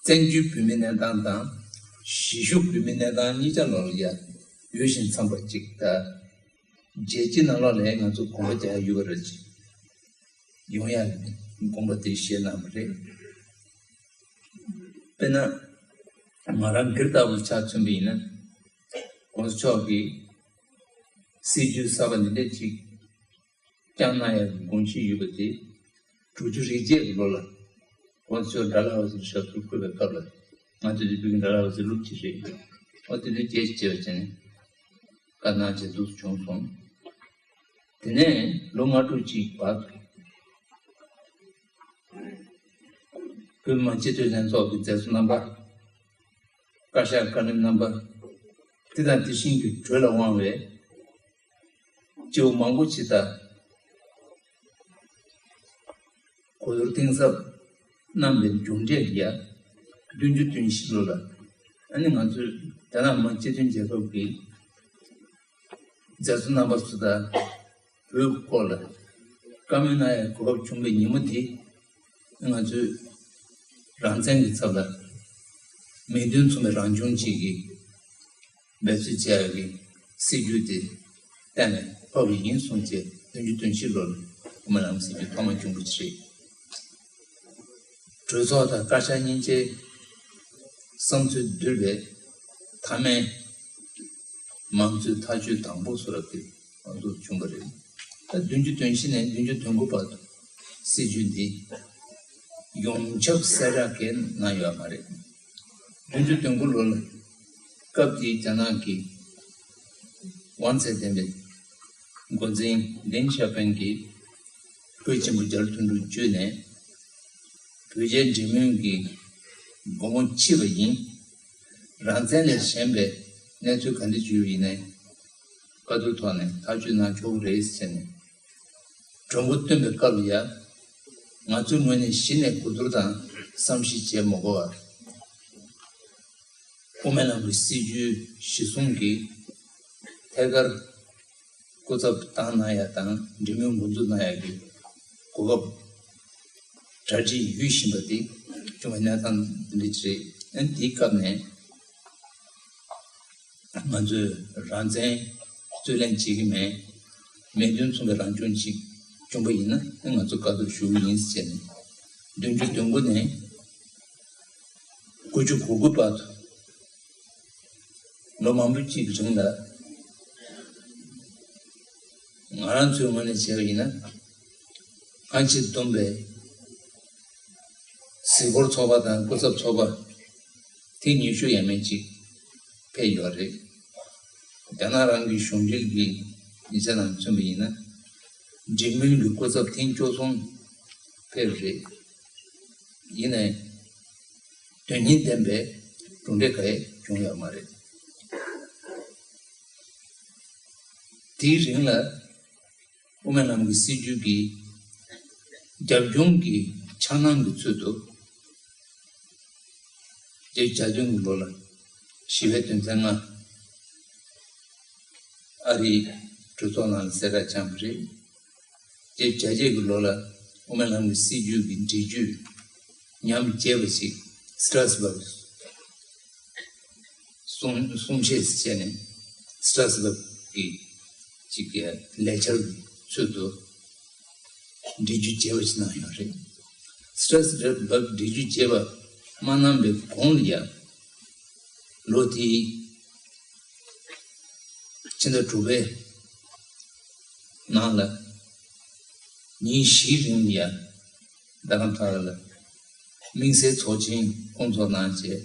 བཙན་བྱོལ་བོད་མིའི་གནས་སྟངས་དང་། གཞིས་བཞུགས་བོད་མིའི་གནས་སྟངས་གཉིས་ཆ་ལོགས་ལ་ཡ་འོས་ཤིང་འཚམས་པ་ཅིག་དང་། རྒྱལ་སྤྱིའི་ནང་ལོགས་ལ་ང་ཚོ་གོམ་པ་རྒྱག་ཡ་ཡོད་པ་རེད་ཅིག་ཡོང་ཡ་དགོངས་པ་དེ་བཞེས་གནང་བ་རེད། དཔེར་ན། ང་རང་སྒེར་ལྟ་བུ་ཆ་མཚོན་པ་ཡིན་ན། གོང་ས་མཆོག་གིས་སྲིད་བྱུས་གསར་པ་འདི་འདྲ་ཅིག་བསྐྱངས་གནང་ཡག་གི་དགོངས་གཞི་ཡོད་པ་དེ། དྲུག་ཅུ་རེ་བརྒྱད་ཀྱི་ལོ་ལ་གོང་ས་མཆོག་ཌལ་ཧོ་སི་ལ་ཞབས་སོར་འཁོད་པའི་སྐབས་ལ། ང་ཚོ་དེ་དུས་ཀྱི་ཌལ་ཧོ་སི་སློབ་སྤྱི་རེད། ཨོ་དེ་དུས་རྒྱལ་གཅེས་པ་བྱས་ནས་བཀའ་གནང་བྱས་འདུག་བྱུང་སོང་། དེ་ནས་ལོ་ལྔ་དྲུག་ཅིག་བར་དུ་ བོད་མི་མང་སྤྱི་འཐུས་ལྷན་ཚོགས་ཀྱི་མཛད་གཙོ་རྣམ་པ། བཀའ་ཤག་བཀའ་བློན་རྣམ་པ། དེ་དང་དེ་བཞིན་གྱི་གྲོས་ལ་དབང་བའི་སྐྱེ་བོ་མང་པོ་ཅིག་དང་གོ་བསྡུར་གཏིང་ཟབ་གནང་བའི་མཇུག་འབྲས་ལ་ཡ། བདུན་ཅུ་དོན་བཞི་ལོ་ལ་ཨ་ནི་ང་ཚོས་རྒྱ་ནག་མི་དམངས་སྤྱི་མཐུན་རྒྱལ་ཁབ་ཀྱི་མཛད་གཙོ་རྣམ་པ་ཚོ་དང་། བོད་སྐོར་ལ་བཀའ་མོལ་གནང་ཡའི་གོ་སྐབས་བྱུང་བའི་ཉིན་མོ་དེ། ང་ཚོས་རང་བཙན་གྱི་ཚབ་ལ་མིང་དོན་མཚུངས་པའི་རང་སྐྱོང་གཅིག་གི་འབད་རྩོལ་བྱ་ཡག་གི་སྲིད་ཇུས་དེ་གཏན་ལ་ཕབ་པ་ཡིན་གསུངས་བྱས། བདུན་ཅུ་དོན་བཞི་ལོར་དབུ་མའི་ལམ་སྲིད་ཇུས་ཐོག་མ་བྱུང་བ་ཞིག་རེད། གྲོས་ཚོགས་དང་བཀའ་ཤག་གཉིས་ཆའི་བསམ་ཚུལ་བསྡུར་བའི་མཐའ་མའི་མང་གཙོའི་ཐག་གཅོད་དང་པོ་སུ་རབ་དེ་ང་ཚོ་བྱུང་བ་རེད། ད་བདུན་ཅུ་དོན་བཞི་ནས་བདུན་ཅུ་དོན་དགུ་བར་དུ་སྲིད་ཇུས་འདི་ཡོངས་ཁྱབ་གསལ་བསྒྲགས་གང་ཡང་གནང་ཡོད་མ་རེད། བདུན་ཅུ་དོན་དགུ་ལོ་ལ་སྐབས་དེའི་རྒྱ་ནག་གི་དབང་ཚད་ལྡན་པའི་འགོ་འཛིན་ལིན་ཞའོ་ཕིང་གིས་བོད་ཆེན་པོ་རྒྱལ་དོན་གྲུབ་བརྒྱུད་ནས་བོད་རྒྱའི་འབྲེལ་མོལ་གྱི་སྒོ་མོ་ཕྱེས་པ་ཡིན། རང་བཙན་ལས་གཞན་པའི་གནས་ཚུལ་ག་འདྲ་བརྗོད་པ་ཡིན་ནའི་བཀའ་བསྡུར་ཐོག་ནས་ཐག་གཅོད་གནང་ཆོག་གི་རེད་ཟེར་ནས་གྲོས་འགོ་བཏོན་པའི་སྐབས་ལ་ཡ། ང་ཚོའི་ངོས་ནས་གཞི་ནས་གོ་བསྡུར་དང་བསམ་གཞིག་བྱས་མ་དགོས་པར། དབུ་མའི་ལམ་གྱི་སྲིད་ཇུས་གཞི་བཟུང་གིས་ཐད་ཀར་སྐུ་ཚབ་བཏང་གནང་ཡ་དང་འབྲེལ་མོལ་འགོ་འཛུགས་གནང་ཡ་གི་གོ་སྐབས་གྲ་སྒྲིག་ཡོད་བཞིན་པ་དེ་བྱུང་བའི་གནས་སྟངས་འདི་འདྲ་ཅིག་རེད། ཨ་ནི་དེའི་སྐབས་ནས་ང་ཚོས་རང་བཙན་རྩོད་ལེན་བྱེད་ཀྱི་མེད། མིང་དོན་མཚུངས་པའི་རང་སྐྱོང་ཅིག་བྱུང་པ་ཡིན་ན་ང་ཚོ་བཀའ་བསྡུར་ཞུ་གི་ཡིན་ཟེར་ནས། བདུན་ཅུ་དོན་དགུ་ནས་དགུ་བཅུ་གོ་དགུ་བར་དུ་ལོ་མང་པོ་གཅིག་གི་རིང་ལ། ང་རང་ཚོའི་ངོས་ནས་བྱས་པ་ཡིན་ན། སྔ་ཕྱི་བསྡོམས་པས་གཟིགས་སྐོར་ཚོགས་པ་དང་སྐུ་ཚབ་ཚོགས་པ་ཐེངས་ཉི་ཤུ་ཡས་མས་ཅིག་ཕེབས་ཡོད་རེད། རྒྱ་ནག་རང་གི་གཞུང་འབྲེལ་གྱི་ཡིག་ཆ་ནང་མཚོན་པ་ཡིན་ན། འབྲེལ་མོལ་གྱི་སྐུ་ཚབ་ཐེངས་བཅུ་གསུམ་ཕེབས་རེད། ཡིན་ནའི་དོན་སྙིང་ལྡན་པའི་གྲུབ་འབྲས་གང་ཡང་བྱུང་ཡོད་མ་རེད། དེའི་རིང་ལ་དབུ་མའི་ལམ་གྱི་སྲིད་བྱུས་ཀྱི་རྒྱབ་ལྗོངས་ཀྱི་འཆར་སྣང་གི་ཚུལ་དུ། བརྒྱད་ཅུ་གྱ་བདུན་གྱི་ལོ་ལ་ཞི་བའི་དོན་ཚན་ལྔ་ཨ་རིའི་གྲོས་ཚོགས་ནང་ལ་གསལ་བསྒྲགས་བྱུང་བ་རེད། བརྒྱད་ཅུ་གྱ་བརྒྱད་ཀྱི་ལོ་ལ་དབུ་མའི་ལམ་གྱི་སྲིད་བྱུས་ཀྱི་འགྲེལ་བརྗོད་ཉམས་རྒྱས་པ་ཞིག་སི་ཊ་ར་སི་བྷག་གསུང་གསུང་བཤད་བྱས་ནས་སི་ཊ་ར་སི་བྷག་གི་ཅིག་གི་ལས་འཆར་གྱི་ཚུལ་དུ་འགྲེལ་བརྗོད་རྒྱས་པ་ཞིག་གནང་ཡོད་རེད། སི་ཊ་ར་སི་བྷག་འགྲེལ་བརྗོད་རྒྱས་པ་མ་གནང་བའི་གོང་ལ་ཡང་ལོ་དེའི་ཕྱི་ཟླ་དྲུག་པའི་ནང་ལ་ཉིན་བཞིའི་རིང་ལ་ཡང་རྡ་རམ་ས་ལ་དམིགས་བསལ་ཚོགས་ཆེན་སྐོང་ཚོགས་གནང་བྱས།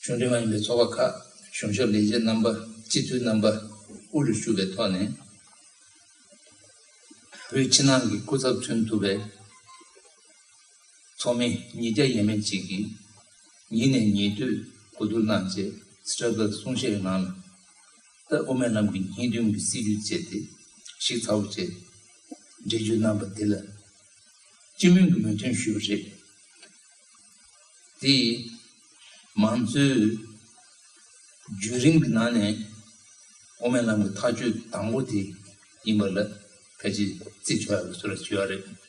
གཞུང་འབྲེལ་མ་ཡིན་པའི་ཚོགས་པ་ཁག་གཞུང་ཞབས་ལས་བྱེད་རྣམ་པ་སྤྱི་འཐུས་རྣམ་པ་དབུ་ལ་བཞུགས་པའི་ཐོག་ནས་བོད་ཕྱི་ནང་གི་སྐུ་ཚབ་མཚོན་ཐུབ་པའི་ཚོགས་མི་ཉིས་བརྒྱ་ཡས་མས་ཅིག་གིས་ཉིན་ནས་ཉིན་དུས་གོ་བསྡུར་གནང་རྗེས་སི་ཊ་སི་བྷག་གསུང་བཤད་ནང་ལ། ད་དབུ་མའི་ལམ་གྱི་སྙིང་དོན་གྱི་སྲིད་བྱུས་བྱས་ཏེ་ཞིབ་ཚགས་པོ་བྱས་འགྲེལ་བརྗོད་གནང་པ་འདི་ལ་སྤྱི་མོས་ཀྱི་མོས་མཐུན་ཞུས་པ་རེད། དེ་མང་གཙོའི་བརྒྱུད་རིམ་གྱི་ནང་ནས་དབུ་མའི་ལམ་གྱི་ཐག་གཅོད་དང་པོ་དེ་ཡིན་པ་ལ་ཕལ་ཆེར་བརྩི་ཆོག་ཡག་གི་བཟོ་འདྲ་ཅིག་ཡོད་རེད།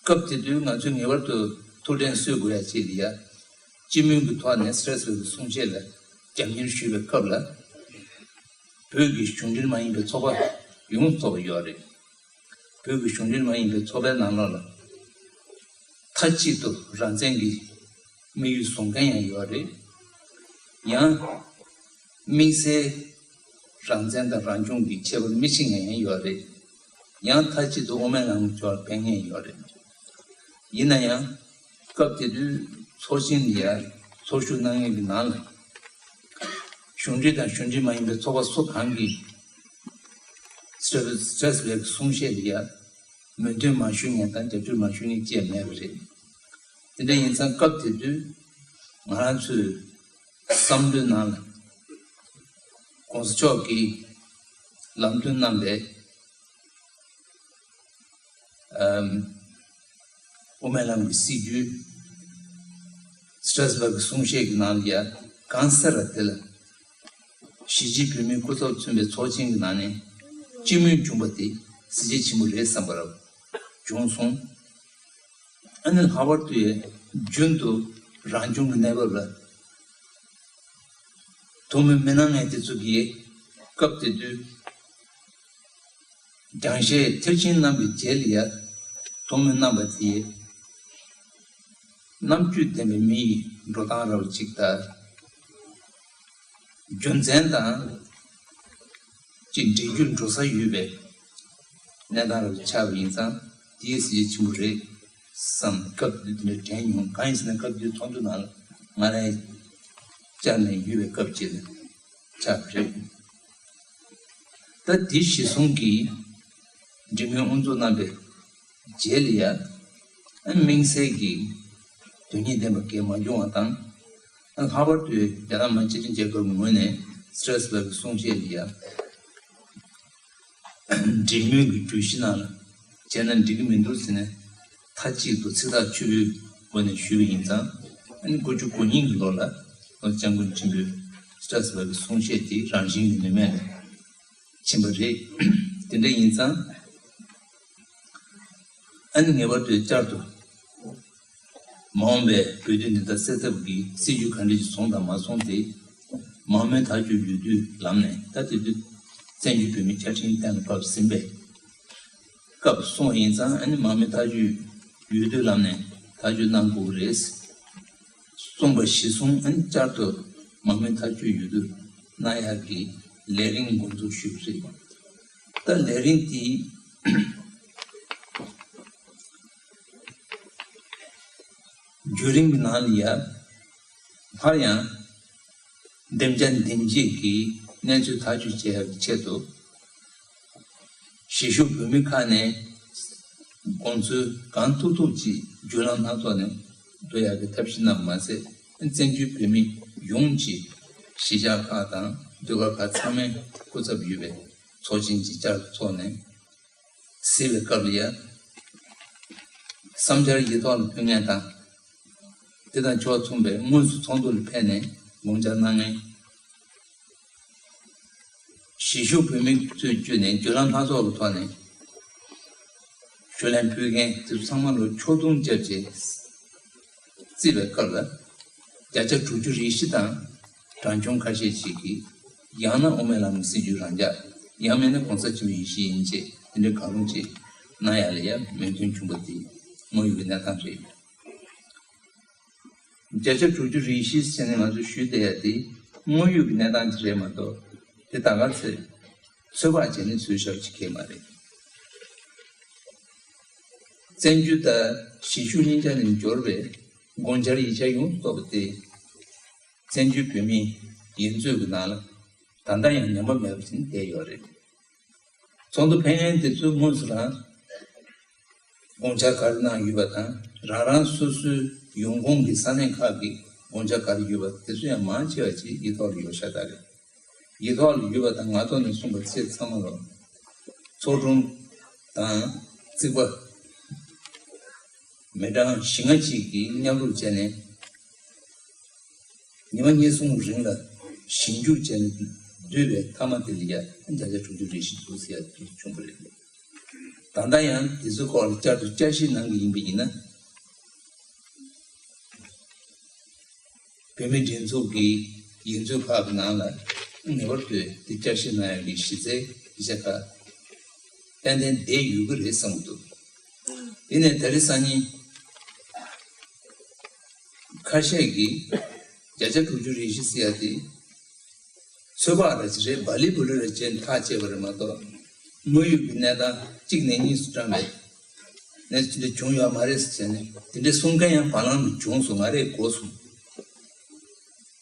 སྐབས་དེ་དུས་ང་ཚོས་ངེས་པར་དུ་ཐུགས་ཕྲན་གསོས་དགོས་ཡ་ཅིག་ལ་ཡ། སྤྱི་མོས་ཀྱི་ཐོག་ནས་སི་ཊ་སི་བྷག་གི་གསུང་བཤད་ལ་རྒྱབ་གཉེར་ཞུས་པའི་སྐབས་ལ། བོད་ཀྱི་གཞུང་འབྲེལ་མ་ཡིན་པའི་ཚོགས་པ་ཡོངས་རྫོགས་ཡོད་རེད། བོད་ཀྱི་གཞུང་འབྲེལ་མ་ཡིན་པའི་ཚོགས་པའི་ནང་ལོགས་ལ། མཐའ་གཅིག་ཏུ་རང་བཙན་གྱི་དམིགས་ཡུལ་བཟུང་མཁན་ཡང་ཡོད་རེད། ཡང་། དམིགས་བསལ་རང་བཙན་དང་རང་སྐྱོང་གི་ཁྱད་པར་མི་ཕྱེ་མཁན་ཡང་ཡོད་རེད། ཡང་མཐའ་གཅིག་ཏུ་དབུ་མའི་ལམ་གྱི་ཕྱོགས་ལ་འབད་མཁན་ཡོད་རེད། ཡིན་ན་ཡང་། སྐབས་དེ་དུས་ཚོགས་ཆེན་འདི་ཡར་ཚོགས་ཞུགས་གནང་མཁན་གྱི་ནང་ལ། གཞུང་འབྲེལ་དང་གཞུང་འབྲེལ་མ་ཡིན་པའི་ཚོགས་པ་སུ་གང་གིས་སི་ཊ་སི་བྷག་གི་གསུང་བཤད་འདི་ཡར་ མོས་མཐུན་མ་ཞུ་མཁན་དང་རྒྱབ་སྐྱོར་མ་ཞུ་མཁན་བཅས་མེད་པ་རེད། དེ་འདྲ་ཡིན་ཙང་སྐབས་དེ་དུས་ང་རང་ཚོའི་བསམ་བློའི་ནང་ལ་༸གོང་ས་མཆོག་གིས་ལམ་སྟོན་གནང་པའི་ཨམ། དབུ་མའི་ལམ་གྱི་སྲིད་བྱུས། སི་ཊ་ར་སི་བྷག་གི་གསུང་བཤད་ཀྱི་ནང་ལ་ཡ་གང་ཟེར་ར་དེ་ལ། གཞིས་བྱེས་བོད་མིའི་སྐུ་ཚབ་མཚོན་པའི་ཚོགས་ཆེན་གྱི་ནང་ནས་སྤྱི་མོས་བྱུང་བ་དེ་གཟི་བརྗིད་ཆེན་པོ་རེད་བསམ་པ་ར་བྱུང་སོང་། ཨ་ནི་ལྷག་པར་དུ་ཡ་རྒྱུན་དུ་རང་བྱུང་གི་གནས་བབ་ལ་དོ་སྣང་མི་གནང་མཁན་དེ་ཚོ་གིས་སྐབས་དེ་དུས། རྒྱང་ཤེལ་ཐེར་ཕྱིན་གནང་བའི་རྗེས་ལ་ཡ་ཐུགས་སྨོན་གནང་བ་དེས། རྣམ་དཔྱོད་ལྡན་པའི་མི་ཡི་འགྲོ་སྟངས་རབ་ཅིག་དང་། རྒྱུ་མཚན་དང་། ཅིག་འབྲེལ་རྒྱུར་འགྲོ་ས་ཡོད་པའི་གནས་སྟངས་རབ་ཆགས་པ་ཡིན་ཙང་དེའི་གཟི་བརྗིད་ཆེན་པོ་རེད་བསམ་སྐབས་དེ་དུས་དེ་འདྲ་དྲན་མྱོང་། གང་ཡིན་ཟེར་ན་སྐབས་དེའི་ཚོགས་འདུ་ནང་ལ་ང་རང་བཅར་ནས་ཡོད་པའི་སྐབས་ཅིག་ལ་ཆགས་པ་རེད། ད་དེ་གཞི་བཟུང་གིས་འབྲེལ་མོལ་དབུ་འཛུགས་གནང་བའི་རྗེས་ལ་ཡ། དམིགས་བསལ་གྱི་དོན་སྙིང་ལྡན་པ་གང་མ་བྱུང་བ་དང་། ལྷག་པར་དུ་རྒྱ་ནག་མི་དམངས་སྤྱི་མཐུན་རྒྱལ་ཁབ་ཀྱི་ངོས་ནས་སི་ཊ་ར་སི་བྷག་གི་གསུང་བཤད་ལ་ཡ། འབྲེལ་མོལ་གྱི་གྲོས་གཞི་ནང་ལ་བྱས་ན་འགྲིག་གི་མི་འདུག་ཟེར་ནས་མཐའ་གཅིག་ཏུ་ཚིག་ཐག་ཆོད་པོའི་སྒོ་ནས་ཞུས་པ་ཡིན་ཙང་། ཨ་ནི་དགུ་བཅུ་གོ་གཉིས་ཀྱི་ལོ་ལ་༸གོང་ས་༸སྐྱབས་མགོན་ཆེན་པོས་སི་ཊ་ར་སི་བྷག་གི་གསུང་བཤད་དེ་རང་བཞིན་གྱིས་ནུས་མེད་ལ་ཕྱིན་པ་རེད། དེ་འདྲ་ཡིན་ཙང་། ཨ་ནི་ངེས་པར་དུ་བསྐྱར་དུ་མ་འོངས་པའི་བོད་དོན་བདེན་མཐའ་གསལ་ཐབས་ཀྱི་སྲིད་བྱུས་ག་འདྲ་ཞིག་བཟུང་དང་མ་བཟུང་དེ། མང་མོས་ཐག་གཅོད་ཡོད་དུས་ལམ་ནས། ད་དེ་དུས་བཙན་བྱོལ་བོད་མིའི་བཅའ་ཁྲིམས་གཏན་ལ་ཕབ་ཟིན་པའི་སྐབས་སོང་བ་ཡིན་ཙང་། ཨ་ནི་མང་མོས་ཐག་གཅོད་ཡོད་དུས་ལམ་ནས་ཐག་གཅོད་གནང་དགོས་ཀྱི་རེད་གསུངས་པ་གཞིར་བཟུང་། ཨ་ནི་བསྐྱར་དུ་མང་མོས་ཐག་གཅོད་ཡོད་དུས་གནང་ཡག་གི་ལས་རིམ་འགོ་འཛུགས་ཞུས་པ་རེད། ད་ལས་རིམ་དེའི་བརྒྱུད་རིམ་གྱི་ནང་ལ་ཡ། སླར་ཡང་བདེ་འཇགས་བདེ་སྐྱིད་ཀྱི་གནས་ཚུལ་ཐག་གཅོད་བྱེད་ཡག་གི་ཆེད་དུ། གཞིས་བཞུགས་བོད་མི་ཁག་ནས་དགོངས་ཚུལ་གང་ཐུབ་ཐུབ་ཅིག་བརྒྱུད་ལམ་སྣ་ཚོགས་ནས་འགྲོ་ཡག་གི་ཐབས་ཤེས་གནང་བ་མ་ཟད། བཙན་བྱོལ་བོད་མི་ཡོངས་ཀྱི་གཞིས་ཆགས་ཁག་དང་ཟློས་གར་ཁག་ཚང་མའི་སྐུ་ཚབ་ཡོད་པའི་ཚོགས་ཆེན་ཅིག་བསྐྱར་དུ་འཚོགས་ནས། གཟིགས་པའི་སྐབས་ལ་ཡ། བསམ་འཆར་ཡིག་ཐོག་ལ་ཕུལ་མཁན་དང་། དེ་དང་ཕྱོགས་མཚུངས་པའི་དངོས་སུ་ཚོགས་འདུ་ལ་ཕེབས་ནས་དགོངས་འཆར་གནང་མཁན། གཞིས་བཞུགས་བོད་མི་ཚོས་བརྒྱུད་ནས་བརྒྱུད་ལམ་སྣ་ཚོགས་ཀྱི་ཐོག་ནས་ཞུ་ལན་ཕུལ་མཁན་དེ་ཚོ་ཚང་མ་ལ་ཕྱོགས་བསྡོམས་བརྒྱབ་རྗེས། བརྩིས་པའི་སྐབས་ལ། བརྒྱ་ཆ་དྲུག་ཅུ་རེ་བཞི་དང་གྲངས་ཆུང་ཁ་ཤས་ཤིག་གིས། ཡང་ན་དབུ་མའི་ལམ་གྱི་སྲིད་བྱུས་རང་འཇགས། ཡང་མིན་ན་གོང་ས་ཆེན་པོའི་ཡིད་བཞིན་ཡིན་ཅེས། དེ་འདྲའི་གང་རུང་ཅིག་གནང་ཡག་ལ་ཡང་མོས་མཐུན་བྱུང་བ་དེ་དངོས་ཡོད་ཀྱི་གནས་སྟངས་རེད། བརྒྱ་ཆ་དྲུག་ཅུ་རེ་བཞི་ཟེར་ནས་ང་ཚོས་ཞུས་བསྡད་ཡག་དེ་དངོས་ཡོད་ཀྱི་གནས་སྟངས་ཅིག་རེད་མ་གཏོགས། དེ་ད་ག་ཚོད་ཚོད་དཔག་བྱས་ནས་ཚོད་ཞབས་ཅིག་གས་མ་རེད། བཙན་བྱོལ་དང་གཞིས་བཞུགས་གཉིས་ཆ་ནས་འབྱོར་བའི་དགོངས་འཆར་ཡིག་ཆ་ཡོངས་སུ་རྫོགས་པ་དེ། བཙན་བྱོལ་བོད་མིའི་ཡིག་མཛོད་ཀྱི་ནང་ལ་ད་ལྟ་ཡང་ཉམས་པ་མེད་པ་བཞིན་བསྡད་ཡོད་རེད། ཚོགས་འདུ་ཕེབས་མཁན་དེ་ཚོས་དངོས་སུ་རང་དགོངས་འཆར་ག་རེ་གནང་ཡོད་པ་དང་། རང་རང་སོ་སོའི་ཡོང་ཁུངས་ཀྱི་ས་གནས་ཁག་གི་དགོངས་འཆར་ག་རེ་ཡོད་པ་དེ་ཚོ་ཡང་མང་ཆེ་བ་ཅིག་ཡིག་ཐོག་ལ་ཡོད་ཤག་ད་རེད། ཡིག་ཐོག་ལ་ཡོད་པ་དང་ངག་ཐོག་ནས་གསུངས་པ་བཅས་ཚང་མ་ལ་ཚོགས་དྲུང་དང་རྩིག་པ་མི་གྲངས་བཞི་ལྔ་ཅིག་གིས་མཉམ་རུབ་བྱས་ནས། ཉི་མ་གཉིས་གསུམ་རིང་ལ་ཞིབ་འཇུག་བྱས་ནས་བསྡུས་པའི་མཐའ་མ་དེ་ལ་ཡ་བརྒྱ་ཆ་དྲུག་ཅུ་རེ་བཞི་འདུག་ཟེར་ཡ་དེ་བྱུང་བ་རེད། ད་ལྟ་ཡང་དེ་ཚོའི་སྐོར་ལ་བསྐྱར་དུ་བསྐྱར་ཞིབ་གནང་གི་ཡིན་པ་ཡིན་ན། བོད་མིའི་སྒྲིག་འཛུགས་ཀྱི་ཡིག་མཛོད་ཁག་གི་ནང་ལ་ངེས་པར་དུ་དེ་བསྐྱར་ཞིབ་གནང་ཡག་གི་གཞི་རྩའི་ཡིག་ཆ་ཁག་ཏན་ཏན་བསྡད་ཡོད་ཀྱི་རེད་བསམ་གྱི་འདུག་ཡིན་ནའི་ད་རེས་སང་ཉིན་ཁ་ཤས་ཀྱིས་བརྒྱ་ཆ་དྲུག་ཅུ་རེ་བཞི་ཟེར་ཡ་དེ་ཚོད་དཔག་ར་ཅིག་རེད། སྦ་ལི་བུ་ལི་ར་བྱས་ནས་ཐག་བཅད་པ་རེད་མ་གཏོགས། དངོས་ཡོད་ཀྱི་གནས་སྟངས་གཅིག་ནས་གཉིས་སུ་བཀྲམ་པའི་གནས་ཚུལ་དེ་བྱུང་ཡོད་མ་རེད་ཟེར་ནས། དེ་འདྲའི་གསུང་མཁན་ཡང་བར་ལམ་དུ་བྱུང་སོང་། ང་རས་གོ་སོང་།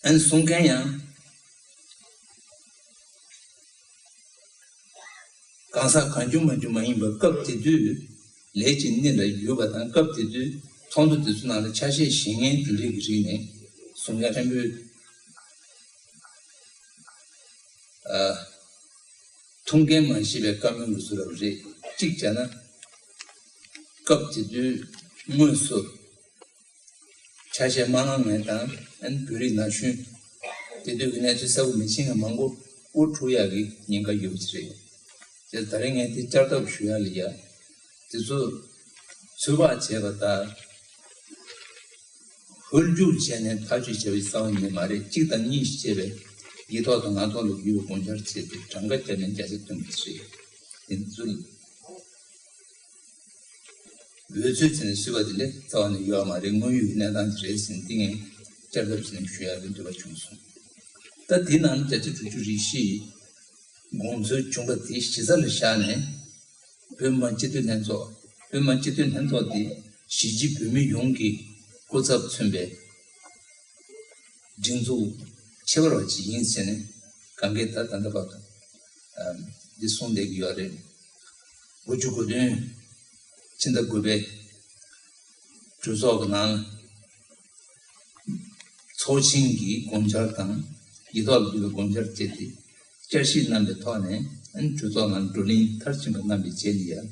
ཨ་ནི་གསུང་མཁན་ཡང་གང་ཟག་གང་བྱུང་མ་བྱུང་མ་ཡིན་པར། སྐབས་དེ་དུས་ ལས་ཀྱི་གནས་ལ་ཡོད་པ་དང་། སྐབས་དེ་དུས་ཚོགས་འདུ་དེ་ཚོ་ནང་ལ་ཆ་ཤས་བཞེངས་མཁན་དེ་འདྲའི་གི་རིགས་ནས་གསུང་སྐྱོང་ཕྲན་བུ། ཨ། ཐུགས་འགན་མ་བཞེས་པའི་བཀའ་མོལ་གྱི་བཟོ་འདྲ་རེད། གཅིག་བྱས་ན། སྐབས་དེ་དུས་དངོས་སུ་ཆ་ཤས་མ་བླངས་མཁན་དང་། ཨན་བོད་རིགས་ན་གཞོན་དེ་དུས་ཀྱི་གནས་ཚུལ་གསལ་པོ་མི་ཤེས་མཁན་མང་པོ་དབུ་འཁྲུག་ཡག་གི་ཉེན་ཁ་ཡོད་པ་ཞིག་རེད། དེ་ད་རེས་ངས་དེ་བསྐྱར་ལྡབ་ཞུ་ཡག་ལ་ཡ། དེ་ཚོ་ཚོད་དཔག་བྱས་པ་ལྟར། ཧོལ་རྒྱུག་བྱས་ནས་ཐག་གཅོད་བྱས་པའི་རྩ་བ་ཉིད་མ་རེད། གཅིག་དང་གཉིས་ཤིག་བྱས་པའི་ཡིག་ཐོག་དང་ངག་ཐོག་ལ་ཡོད་པའི་དགོངས་འཆར་བྱས་ཏེ་གྲངས་ཀ་བརྒྱབ་ནས་བརྒྱ་ཆ་བདུན་པ་རེད། དེ་ཚོ་ལ་འོལ་ཚོད་བྱས་ནས་བཟོས་པ་དེ་ལས་རྩ་བ་ནས་ཡོད་མ་རེད། དངོས་ཡོད་ཀྱི་གནས་སྟངས་དེ་རེད་ཟེར་ནས་འདི་ངས་བསྐྱར་ལྡབ་བྱས་ནས་ཞུ་ཡག་གི་འདོད་པ་བྱུང་སོང་། ད་དེའི་ནང་བརྒྱ་ཆ་དྲུག་ཅུ་རེ་བཞི་དགོངས་ཚུལ་བྱུང་བ་དེ་གཞི་རྩ་ལ་བཞག་ནས། བོད་མི་མང་སྤྱི་འཐུས་ལྷན་ཚོགས། བོད་མི་མང་སྤྱི་འཐུས་ལྷན་ཚོགས་དེ་གཞིས་བྱེས་བོད་མི་ཡོངས་ཀྱི་སྐུ་ཚབ་མཚོན་པའི་སྒྲིག་འཛུགས་ཁྱད་པར་བ་ཅིག་ཡིན་ཟེར་ནས། གང་གས་ད་ད་ལྟ་བར་དུ་འདི་གསུངས་བསྡད་ཀྱི་ཡོད་རེད། དགུ་བཅུ་གོ་བདུན་ཕྱི་ཟླ་དགུ་པའི་གྲོས་ཚོགས་ཀྱི་ནང་ལ། ཚོགས་ཆེན་གྱི་དགོངས་འཆར་དང་། ཡིག་ཐོག་ལ་བསྡུས་པའི་དགོངས་འཆར་བཅས་ཏེ་བསྐྱར་ཞིབ་གནང་བའི་ཐོག་ནས། ཨན་གྲོས་ཚོགས་ནང་བགྲོ་གླེང་མཐར་ཕྱིན་པ་གནང་བའི་རྗེས་ལ་ཡ།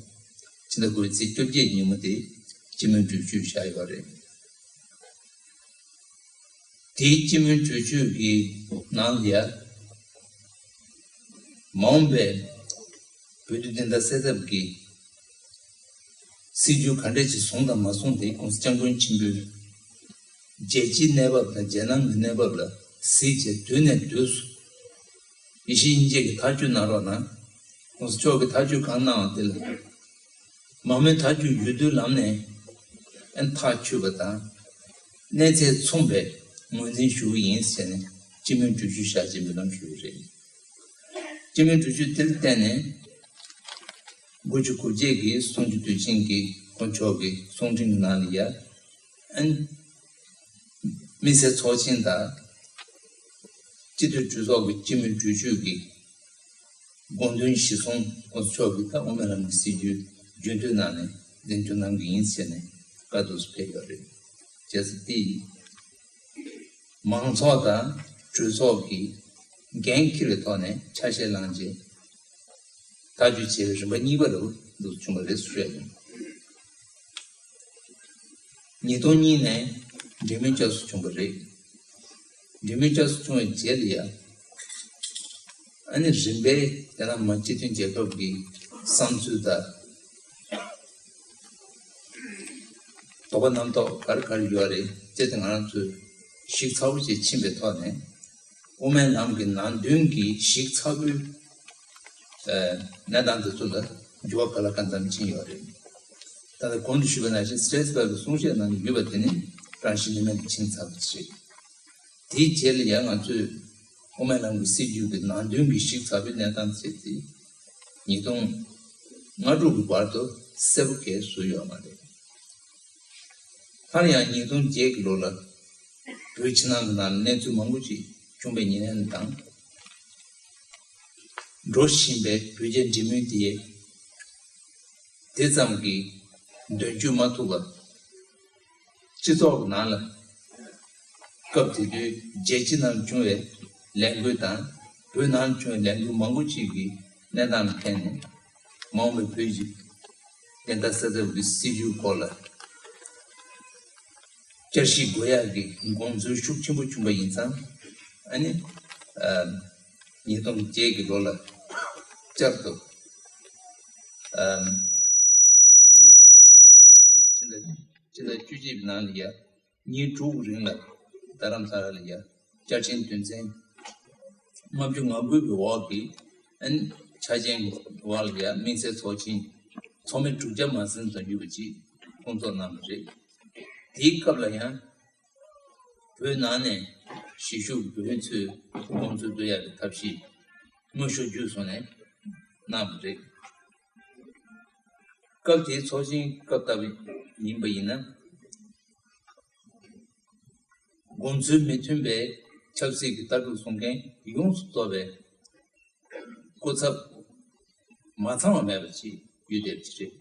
ཕྱི་ཟླ་དགུ་པའི་ཚེས་བཅོ་བརྒྱད་ཉིན་མོ་དེ་སྤྱི་མོས་གྲོས་ཆོད་བཞག་ཡོད་རེད། དེའི་སྤྱི་མོས་གྲོས་ཆོད་ཀྱི་ནང་ལ་ཡ། མ་འོངས་པའི་བོད་དུས་བདེན་མཐའ་གསལ་ཐབས་ཀྱི་སྲིད་ཇུས་ག་འདྲ་ཅིག་བཟུང་དང་མ་བཟུང་དེ། ༸གོང་ས་༸སྐྱབས་མགོན་ཆེན་པོས་རྒྱལ་སྤྱིའི་གནས་བབ་དང་རྒྱལ་ནང་གི་གནས་བབ་ལ་གཟིགས་བྱས། དུས་ནས་དུས་སུ་ཡེ་ཤེས་དབྱིངས་དཔྱད་ཀྱི་ཐག་གཅོད་གནང་རོགས་གནང་། ༸གོང་ས་མཆོག་གིས་ཐག་གཅོད་གང་གནང་བ་དེ་ལ་མ་མོས་ཐག་གཅོད་ཡོད་དུས་ལམ་ནས་ཨན་ཐག་ཆོད་པ་དང་། གནས་ཚད་མཚུངས་པའི་ངོས་འཛིན་ཞུ་གི་ཡིན་ཟེར་ནས་སྤྱི་མོས་གྲོས་ཆོད་བཞག་ཅེས་འབུལ་ལམ་ཞུས་པ་རེད། སྤྱི་མོས་གྲོས་ཆོད་དེར་བརྟེན་ནས། དགུ་བཅུ་གོ་བརྒྱད་ཀྱི་གསུང་ཆོས་དུས་ཆེན་གྱི་དཀོན་མཆོག་གི་གསུང་འཕྲིན་ནང་ལ་ཡ། ཨན། དམིགས་བསལ་ཚོགས་ཆེན་དང་། སྤྱི་འཐུས་གྲོས་ཚོགས་ཀྱི་སྤྱི་མོས་གྲོས་ཆོད་ཀྱི་དགོངས་དོན་གཞིར་བཟུང་། ༸གོང་ས་མཆོག་གིས་ད་དབུ་མའི་ལམ་གྱི་སྲིད་བྱུས་རྒྱུན་མཐུད་གནང་ནས་འཛིན་སྐྱོང་གནང་གི་ཡིན་ཟེར་ནས་བཀའ་ཐོག་ཏུ་ཕེབས་ཡོད་རེད། བྱས་ཙང་དེ་ཡིས་མང་ཚོགས་དང་གྲོས་ཚོགས་ཀྱི་འགན་འཁྱེར་བའི་ཐོག་ནས་ཆ་ཤས་བླངས་རྗེས་ཐག་གཅོད་བྱས་པའི་རིམ་པ་གཉིས་པ་རུ་འདུག་བྱུང་བ་རེད་ཞུ་ཡ་ཡིན། ཉིས་སྟོང་གཉིས་ནས་འབྲེལ་མོལ་བསྐྱར་གསོ་བྱུང་བ་རེད། འབྲེལ་མོལ་བསྐྱར་གསོ་བྱུང་བའི་རྗེས་ལ་ཡ། ཨ་ནི་རིམ་པས་རྒྱ་ནག་མི་དམངས་སྤྱི་མཐུན་རྒྱལ་ཁབ་ཀྱི་བསམ་ཚུལ་དང་། དོགས་པ་རྣམ་རྟོག་ག་རེ་ག་རེ་ཡོད་རེད་ཅེས་དེ་ང་རང་ཚོས་ཞིབ་ཚགས་པོ་ཞིག་ཕྱིན་པའི་ཐོག་ནས། དབུ་མའི་ལམ་གྱི་ནང་དོན་གྱི་ཞིབ་ཚགས་པོའི་ཨ་གནས་སྟངས་དེ་ཚོ་ལ་འགྱུར་བ་ག་ལ་གང་འཚམ་ཕྱིན་ཡོད་རེད། ད་ལྟ་གོང་དུ་ཞུས་པ་ནང་བཞིན་སི་ཊེ་སི་པར་གྱི་གསུང་བཤད་ནང་དུ་ཡོད་པ་དེ་ནི་རང་བཞིན་གནས་མལ་དུ་ཕྱིན་ཚར་བ་རེད། དེའི་རྗེས་ལ་ཡང་ང་ཚོས་དབུ་མའི་ལམ་གྱི་སྲིད་བྱུས་ཀྱི་ནང་དོན་གྱི་ཞིབ་ཚགས་པའི་གནས་སྟངས་བྱས་ཏེ། ཉིས་སྟོང་ལྔ་དྲུག་གི་བར་དུ་གསལ་པོ་གང་ཡང་བཟོས་ཡོད་མ་རེད། སླར་ཡང་ཉིས་སྟོང་བརྒྱད་ཀྱི་ལོ་ལ་བོད་ཕྱི་ནང་གི་ནང་ལ་གནས་ཚུལ་མང་པོ་ཞིག་བྱུང་བའི་ཉེན་ཡང་དང་། འགྲོ་བཞིན་པའི་བོད་རྒྱའི་འབྲེལ་མོལ་དེ་དེ་ཙམ་གྱིས་དོན་གཅོད་མ་ཐུབ་པ། སྤྱི་ཚོགས་ཀྱི་ནང་ལ་སྐབས་དེ་དུས་རྒྱལ་སྤྱི་ནང་བྱུང་བའི་ལས་འགུལ་དང་། བོད་ནང་བྱུང་བའི་ལས་འགུལ་མང་པོ་ཅིག་གི་གནས་སྟངས་ལ་བརྟེན་ནས། མ་འོངས་པའི་བོད་ཀྱི་བདེན་མཐའ་གསལ་ཐབས་ཀྱི་སྲིད་བྱུས་སྐོར་ལ་བསྐྱར་ཞིབ་དགོས་ཡག་གི་དགོངས་ཚུལ་ཤུགས་ཆེན་པོ་བྱུང་བ་ཡིན་ཙང་། ཨ་ནི་ཨ་ཉིས་སྟོང་བརྒྱད་ཀྱི་ལོ་ལ་བསྐྱར་དུ་ཨ་ཕྱི་ཟླ་ཕྱི་ཟླ་བཅུ་གཅིག་པའི་ནང་ལ་ཡ། ཉིན་དྲུག་རིང་ལ་རྡ་རམ་ས་ལ་ལ་ཡ་བཅར་ཆེན་དོན་ཚན་ལྔ་བཅུ་ང་དགུ་པའི་འོག་གི་ཨན་ཆ་རྐྱེན་འོག་ལ་ཡ་དམིགས་བསལ་ཚོགས་ཆེན་ཚོགས་མི་དྲུག་བརྒྱ་མ་ཟིན་ཙམ་ཡོད་པ་ཅིག་སྐོང་ཚོགས་གནང་བ་རེད། དེའི་སྐབས་ལ་ཡང་བོད་ནང་ནས་གཞིས་བཞུགས་བོད་མི་ཚོས་དགོངས་ཚུལ་བསྡུ་ཡག་གི་ཐབས་ཤེས་དངོས་ཤུགས་བརྒྱུད་སོང་ནས་གནང་བ་རེད། སྐབས་དེའི་ཚོགས་ཆེན་སྐབས་ལྟ་བུ་ཡིན་པ་ཡིན་ན། དགོངས་ཚུལ་མི་མཐུན་པའི་ཆབ་སྲིད་ཀྱི་ལྟ་གྲུབ་སྲུང་མཁན་ཡོངས་སུ་གཏོགས་པའི་སྐུ་ཚབ་མ་ཚང་བ་མེད་པ་ཅིག་ཡོད་བསྡད་པ་ཅིག་རེད།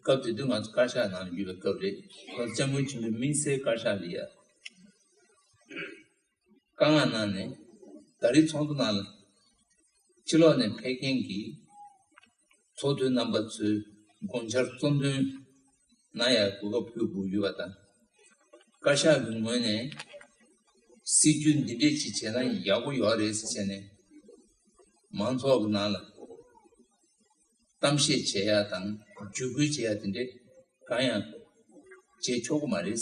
སྐབས་དེ་དུས་ང་ཚོ་བཀའ་ཤག་ནང་ལ་ཡོད་པའི་སྐབས་རེད། ཁོང་སྐྱབས་མགོན་ཆེན་པོའི་དམིགས་བསལ་བཀའ་ཤག་ལ་ཡ། བཀའ་མངགས་གནང་ནས་ད་རེས་ཚོགས་འདུ་ནང་ལ་ཕྱི་ལོགས་ནས་ཕེབས་མཁན་གྱི་ཚོགས་དུད་རྣམ་པ་ཚོས་དགོངས་འཆར་གཙོ་འདོན་གནང་ཡ་གོ་སྐབས་ཕུལ་དགོས་ཡོད་པ་དང་། བཀའ་ཤག་གི་ངོས་ནས་སྲིད་ཇུས་འདི་འདྲས་ཅིག་བྱས་ན་ཡག་པོ་ཡོད་རེད་ཟེར་བྱས་ནས་མང་ཚོགས་ཀྱི་ནང་ལ་གཏམ་བཤད་བྱེད་ཡ་དང་བརྒྱུད་སྐུལ་བྱེད་ཡ་དེ་འདྲས་གང་ཡང་བྱེད་ཆོག་གི་མ་རེད།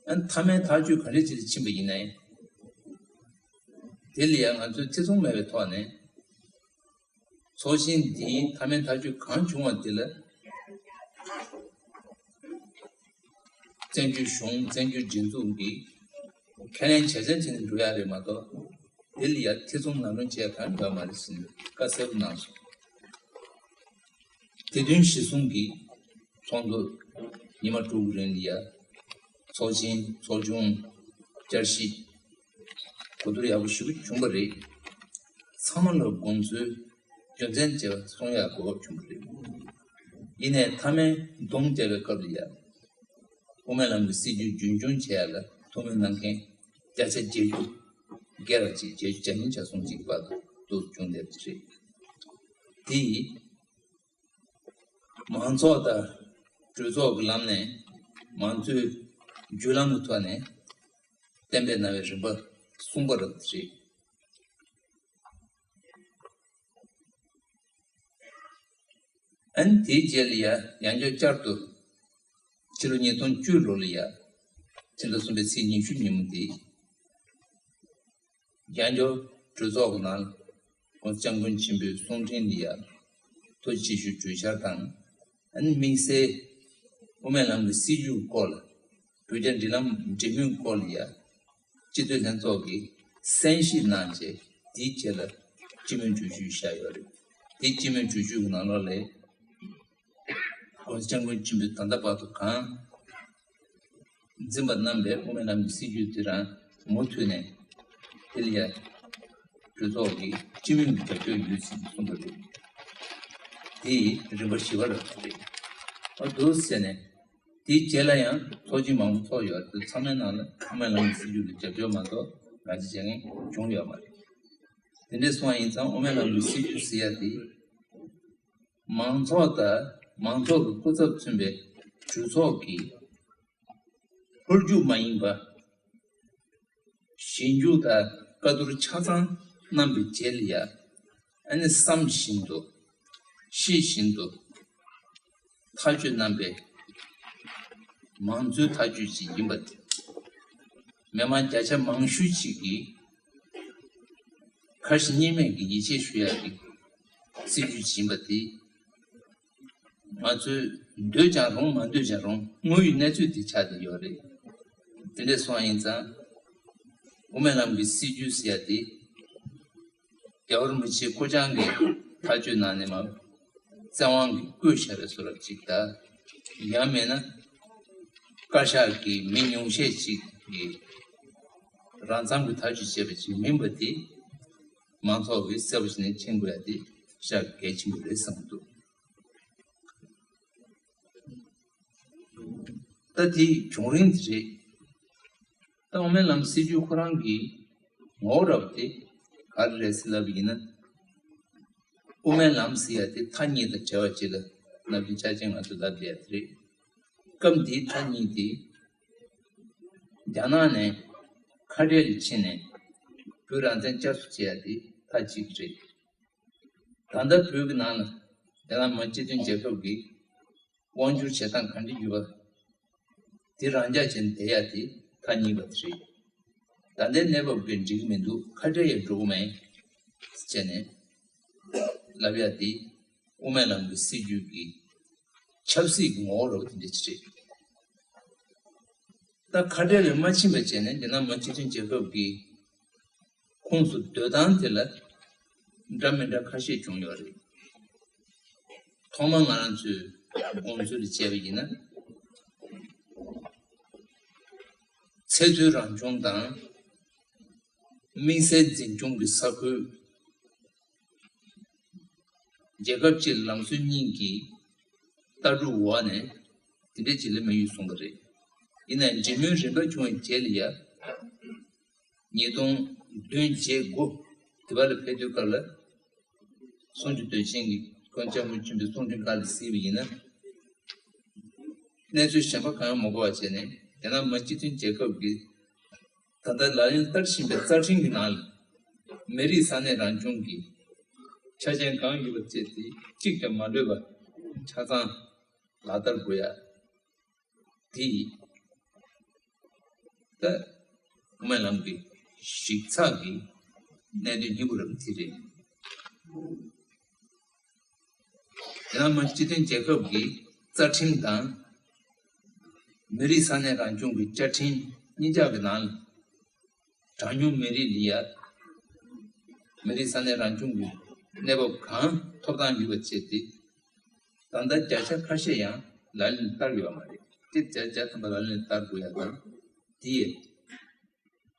ཨ་ནི་མཐའ་མའི་ཐག་གཅོད་ག་འདྲས་ཅིག་ལ་ཕྱིན་པ་ཡིན་ནའི། དེ་ལ་ཡང་ང་ཚོས་ཐེ་ཚོམ་མེད་པའི་ཐོག་ནས་ཚོགས་ཆེན་འདིའི་མཐའ་མའི་ཐག་གཅོད་གང་བྱུང་བ་དེ་ལ་བཙན་བྱོལ་གཞུང་བཙན་བྱོལ་སྒྲིག་འཛུགས་ཀྱིས་ཁས་ལེན་བྱས་རྗེས་བྱས་ནས་འགྲོ་ཡ་རེད་མ་གཏོགས། དེ་ལ་ཡང་ཐེ་ཚོམ་ལམ་རིམ་བྱས་གང་ཡོད་མ་རེད་ཟེར་ནས་བཀའ་གསལ་པོ་གནང་སོང་། དེ་བདུན་གཞི་བཟུང་གིས་ཚོགས་འདུ་ཉི་མ་དྲུག་གི་རིང་ལ་ཡ་ཚོགས་ཆེན་ཚོགས་ཆུང་བསྐྱར་ཞིབ་གོ་བསྡུར་ཡག་པོ་ཞེ་པོ་བྱུང་བ་རེད། ཚང་མ་ལ་དགོངས་ཚུལ་རྒྱུ་མཚན་བཅས་པ་གསུང་ཡག་གོ་སྐབས་བྱུང་བ་རེད། ཡིན་ནའི་མཐའ་མའི་གདོང་བསྒྲད་པའི་སྐབས་ལ་ཡ་དབུ་མའི་ལམ་གྱི་སྲིད་བྱུས་རྒྱུན་འཁྱོངས་བྱེད་ཡག་ལ་ཐུགས་སྨོན་གནང་མཁན་བརྒྱ་ཆ་བརྒྱད་ཅུ་བརྒལ་བ་ཅིག་བརྒྱད་ཅུ་གྱ་གཉིས་གྱ་གསུམ་ཅིག་བར་དུ་བྱུང་བསྡད་པ་རེད། དེ་ཡིས། མང་ཚོགས་དང་གྲོས་ཚོགས་ཀྱི་ལམ་ནས་མང་གཙོའི་བརྒྱུད་ལམ་གྱི་ཐོག་ནས་གཏན་འབེབས་གནང་བའི་རིམ་པ་གསུམ་པ་རེད། ཨ་ནི་དེའི་རྗེས་ལ་ཡ་ཡང་བསྐྱར་བསྐྱར་དུ་ཕྱི་ལོ་ཉིས་སྟོང་བཅུ་ལོ་ལ་ཡ་ཕྱི་ཟླ་གསུམ་པའི་ཚེས་ཉི་ཤུ་ཉིན་མོ་དེ། རྒྱལ་འབྱོར་གྲོས་ཚོགས་ཀྱི་ནང་ཁོང་སྐྱབས་མགོན་ཆེན་པོའི་གསུང་འཕྲིན་འདི་ཡང་ཐུགས་རྗེ་ཆེ་ཞུ་གྲོས་འཆར་དང་། ཨ་ནི་དམིགས་བསལ་དབུ་མའི་ལམ་གྱི་སྲིད་བྱུས་སྐོར་ལ་བོད་རྒྱ་འབྲེལ་ལམ་འབྲེལ་མོལ་སྐོར་ལ་ཡང་སྤྱི་འཐུས་ལྷན་ཚོགས་ཀྱིས་གསན་ཞིབ་གནང་རྗེས་དེའི་རྗེས་ལ་སྤྱི་མོས་གྲོས་ཆོད་བཞག་ཡོད་རེད། དེ་སྤྱི་མོས་གྲོས་ཆོད་ཀྱི་ནང་ལོགས་ལ། ༸གོང་ས་༸སྐྱབས་མགོན་ཆེན་པོས་ད་ལྟ་བར་དུ་གང་འཛིན་པ་རྣམ་པས་དབུ་མའི་ལམ་གྱི་སྲིད་བྱུས་དེ་རང་མུ་མཐུད་ནས་དེ་ལ་ཡ་གྲོས་ཚོགས་ཀྱི་སྤྱི་མོས་ཀྱི་རྒྱབ་སྐྱོར་ཡོད་ཅེས་གསུངས་པ་རེད། དེ་རིམ་པ་བཞི་པ་རེད། ཨ་འདུག་ཟེར་ནས་དེའི་རྗེས་ལ་ཡང་ཚོགས་ཆེན་མང་པོ་ཚོགས་ཡོད་དེ་ཚང་མའི་ནང་ལ་དབུ་མའི་ལམ་གྱི་སྲིད་བྱུས་ཀྱི་རྒྱབ་སྐྱོར་མ་གཏོགས་ང་ཚོ་བྱེད་མཁན་བྱུང་ཡོད་མ་རེད། དེ་འདྲས་སོང་བ་ཡིན་ཙང་དབུ་མའི་ལམ་གྱི་སྲིད་བྱུས་ཟེར་ཡ་དེ། མང་ཚོགས་དང་མང་ཚོགས་ཀྱི་སྐུ་ཚབ་མཚོན་པའི་གྲོས་ཚོགས་ཀྱི་ཧོལ་རྒྱུགས་མ་ཡིན་པ། ཞིབ་འཇུག་དང་བཀའ་བསྡུར་ཆ་ཚང་གནང་བའི་རྗེས་ལ་ཡ། ཨ་ནི་བསམ་བཞིན་དུ། ཤེས་བཞིན་དུ། ཐག་གཅོད་གནང་པའི་མང་གཙོའི་ཐག་གཅོད་ཅིག་ཡིན་པ་དེ། མི་མང་བརྒྱ་ཆ་མང་ཤོས་ཅིག་གིས་ཁ་ཞེ་གཉིས་མེད་ཀྱི་ཡིད་ཆེས་ཞུ་ཡག་གི་སྲིད་ཇུས་ཅིག་ཡིན་པ་དེ། ང་ཚོས་འདོད་ཀྱང་རུང་མ་འདོད་ཀྱང་རུང་དངོས་ཡོད་གནས་ཚུལ་དེ་ཆགས་བསྡད་ཡོད་རེད། དེ་འདྲས་སོང་བ་ཡིན་ཙང་། དབུ་མའི་ལམ་གྱི་སྲིད་ཇུས་ཟེར་ཡ་དེ། རྒྱལ་བ་རིན་པོ་ཆེ་སྐུ་བཅངས་ཀྱིས་ཐག་གཅོད་གནང་ནས་མར་བཙན་དབང་གིས་བསྐོས་བཞག་པའི་བཟོ་འདྲ་ཅིག་དང་། ཡང་མིན་ན་བཀའ་ཤག་གི་མི་ཉུང་ཤས་ཅིག་གིས་རང་འཚམ་གྱིས་ཐག་གཅོད་བྱས་པ་ཅིག་མིན་པ་དེ་མང་ཚོགས་ཀྱིས་གསལ་པོ་བྱས་ནས་མཁྱེན་དགོས་ཡ་དེ་ཤག་གལ་ཆེན་པོ་རེད་བསམ་གྱི་འདུག་ད་དེའི་བྱུང་རིམ་དེ་རེད། ད་དབུ་མའི་ལམ་སྲིད་བྱུས་ཁོ་རང་གི་ངོ་བོ་རབ་དེ་ག་རེ་རེད་ཟེར་ལབ་ཡིན་ན། དབུ་མའི་ལམ་ཟེར་ཡ་དེ་མཐའ་གཉིས་དང་བྲལ་བ་ཅིག་ལ་ལབ་རྒྱུ་ཆ་ཅན་ང་ཚོ་ལབ་བསྡད་ཡ་དེ་རེད། སྐབས་འདིའི་མཐའ་གཉིས་དེ། རྒྱ་ནག་ནས་ཁ་བྲལ་ལ་ཕྱིན་ནས་བོད་རང་བཙན་བསྐྱར་གསོ་བྱེད་ཡ་དེ་མཐའ་གཅིག་རེད། ད་ལྟ་བོད་ཀྱི་ནང་ལ་རྒྱ་ནག་མི་དམངས་སྤྱི་མཐུན་རྒྱལ་ཁབ་ཀྱི་དབང་སྒྱུར་བྱེད་སྟངས་ག་འདྲ་ཡོད་པ། དེ་རང་འཇགས་བྱས་ནས་བསྡད་ཡ་དེ་མཐའ་གཉིས་པ་དེ་རེད། ད་ལྟའི་གནས་བབ་ཀྱིས་འགྲིག་གི་མི་འདུག་ཁ་བྲལ་ཡང་འགྲོ་གི་མེད། ཟེར་ནས་ལབ་ཡ་དེ་དབུ་མའི་ལམ་གྱི་སྲིད་བྱུས་ཀྱི་ཆབ་སྲིད་ཀྱི་ངོ་བོ་རབ་དེ་འདྲ་ཅིག་རེད། ད་ཁ་བྲལ་ལ་མ་ཕྱིན་པ་བྱས་ནས་རྒྱ་ནག་མི་དམངས་སྤྱི་མཐུན་རྒྱལ་ཁབ་ཀྱི་ཁོངས་སུ་སྡོད་སྟངས་དེ་ལ་འདྲ་མི་འདྲ་ཁ་ཤས་བྱུང་ཡོད་རེད། ཐོག་མར་ང་རང་ཚོས་དགོངས་ཚུལ་ལ་བྱས་པ་ཡིན་ན། ཚད་མཐོའི་རང་སྐྱོང་དང་། དམིགས་བསལ་འཛིན་སྐྱོང་གི་ས་ཁུལ། རྒྱལ་ཁབ་སྤྱིའི་ལམ་སྲོལ་གཉིས་ཀྱི་ ལྟ་གྲུབ་འོག་ནས་དེ་འདྲའི་ཅིག་ལ་དམིགས་ཡུལ་བཟུང་བ་རེད། ཡིན་ནའི་འབྲེལ་མོལ་རིམ་པ་བྱུང་བའི་རྗེས་ལ་ཡ། ཉིས་སྟོང་བདུན་བརྒྱད་དགུ་དེ་བར་ལ་ཕེབས་དུས་སྐབས་ལ། གསུང་ཆོས་སྡེ་ཚན་གྱི་ཀུན་མཁྱེན་ཆེན་པོ་གསུང་འཕྲིན་ཁག་ལ་གཟིགས་པ་ཡིན་ན། གནས་ཚུལ་གཞན་པ་གང་ཡང་མ་གོ་བ་བྱས་ནས་རྒྱ་ནག་མི་སྤྱི་མཐུན་རྒྱལ་ཁབ་ཀྱི་ད་ལྟ་ལག་ལེན་བསྟར་བཞིན་པའི་རྩ་ཁྲིམས་ཀྱི་ནང་ལ་མི་རིགས་ས་གནས་རང་སྐྱོང་གི་ཆ་རྐྱེན་གང་ཡོད་པ་བཅས་ཏེ་གཅིག་ཀྱང་མ་ལུས་པ་ཆ་ཚང་ལག་བསྟར་དགོས་ཡ། དེ་ད་དབུ་མའི་ལམ་གྱི་ཞིབ་ཚགས་ཀྱི་གནད་དོན་སྙིང་པོ་རབ་དེ་རེད། རྒྱ་ནག་མི་སྤྱི་མཐུན་རྒྱལ་ཁབ་ཀྱི་རྩ་ཁྲིམས་དང་། མི་རིགས་ས་གནས་རང་སྐྱོང་གི་བཅའ་ཁྲིམས་གཉིས་ཆ་གི་ནང་ལ། གྲངས་ཉུང་མི་རིགས་ལ་ཡ། མི་རིགས་ས་གནས་རང་སྐྱོང་གི་གནས་བབ་གང་ཐོབ་ཐང་ཡོད་པ་བཅས་ཏེ། ད་ལྟ་བརྒྱ་ཆ་ཁ་ཤས་ཡང་ལག་ལེན་བསྟར་ཡོད་མ་རེད། དེ་བརྒྱ་ཆ་བརྒྱ་ཐམ་པ་ལག་ལེན་བསྟར་དགོས་ཡ་དང་། དེ་ཡི་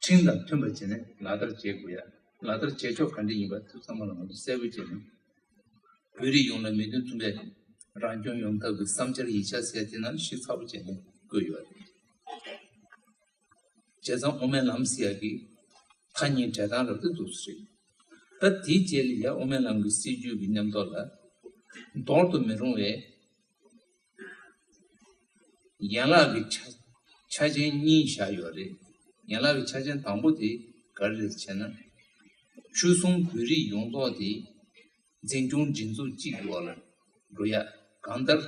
ཁྲིམས་དང་མཐུན་པ་བྱས་ནས་ལག་བསྟར་བྱེད་དགོས་ཡ། ལག་བསྟར་བྱེད་ཕྱོགས་ག་འདྲ་ཡིན་པ་ཐུགས་བསམ་ལ་ང་ཚོ་གསལ་པོ་བྱས་ནས། བོད་རིགས་ཡོངས་ལ་མོས་མཐུན་མཚོན་པའི་རང་སྐྱོང་ཡོང་ཐབས་ཀྱི་བསམ་འཆར་ཡིག་ཆ་ཟེར་དེ་ནང་ཞིབ་ཚགས་པོ་བྱས་ནས་བཀོད་ཡོད་རེད། བྱས་ཙང་དབུ་མའི་ལམ་ཟེར་ཡག་གི་མཐའ་གཉིས་འབྲེལ་ཐང་རབ་ཏུ་འདུག་སེ་རེད། ད་དེའི་རྗེས་ལ་ཡ་དབུ་མའི་ལམ་གྱི་སྲིད་བྱུས་ཀྱི་མཉམ་ཐོག་ལ་འདོར་དུ་མི་རུང་བའི་ཡན་ལག་གི་ཆ་ཆ་རྐྱེན་གཉིས་བཞག་ཡོད་རེད། ཡན་ལག་གི་ཆ་རྐྱེན་དང་པོ་དེ་ག་རེ་རེད་ཟེར་ན། ཆོལ་གསུམ་བོད་རིགས་ཡོངས་རྫོགས་དེ་འཛིན་སྐྱོང་སྒྲིག་འཛུགས་གཅིག་གི་འོག་ལ་འགྲོ་ཡ། གང་ལྟར་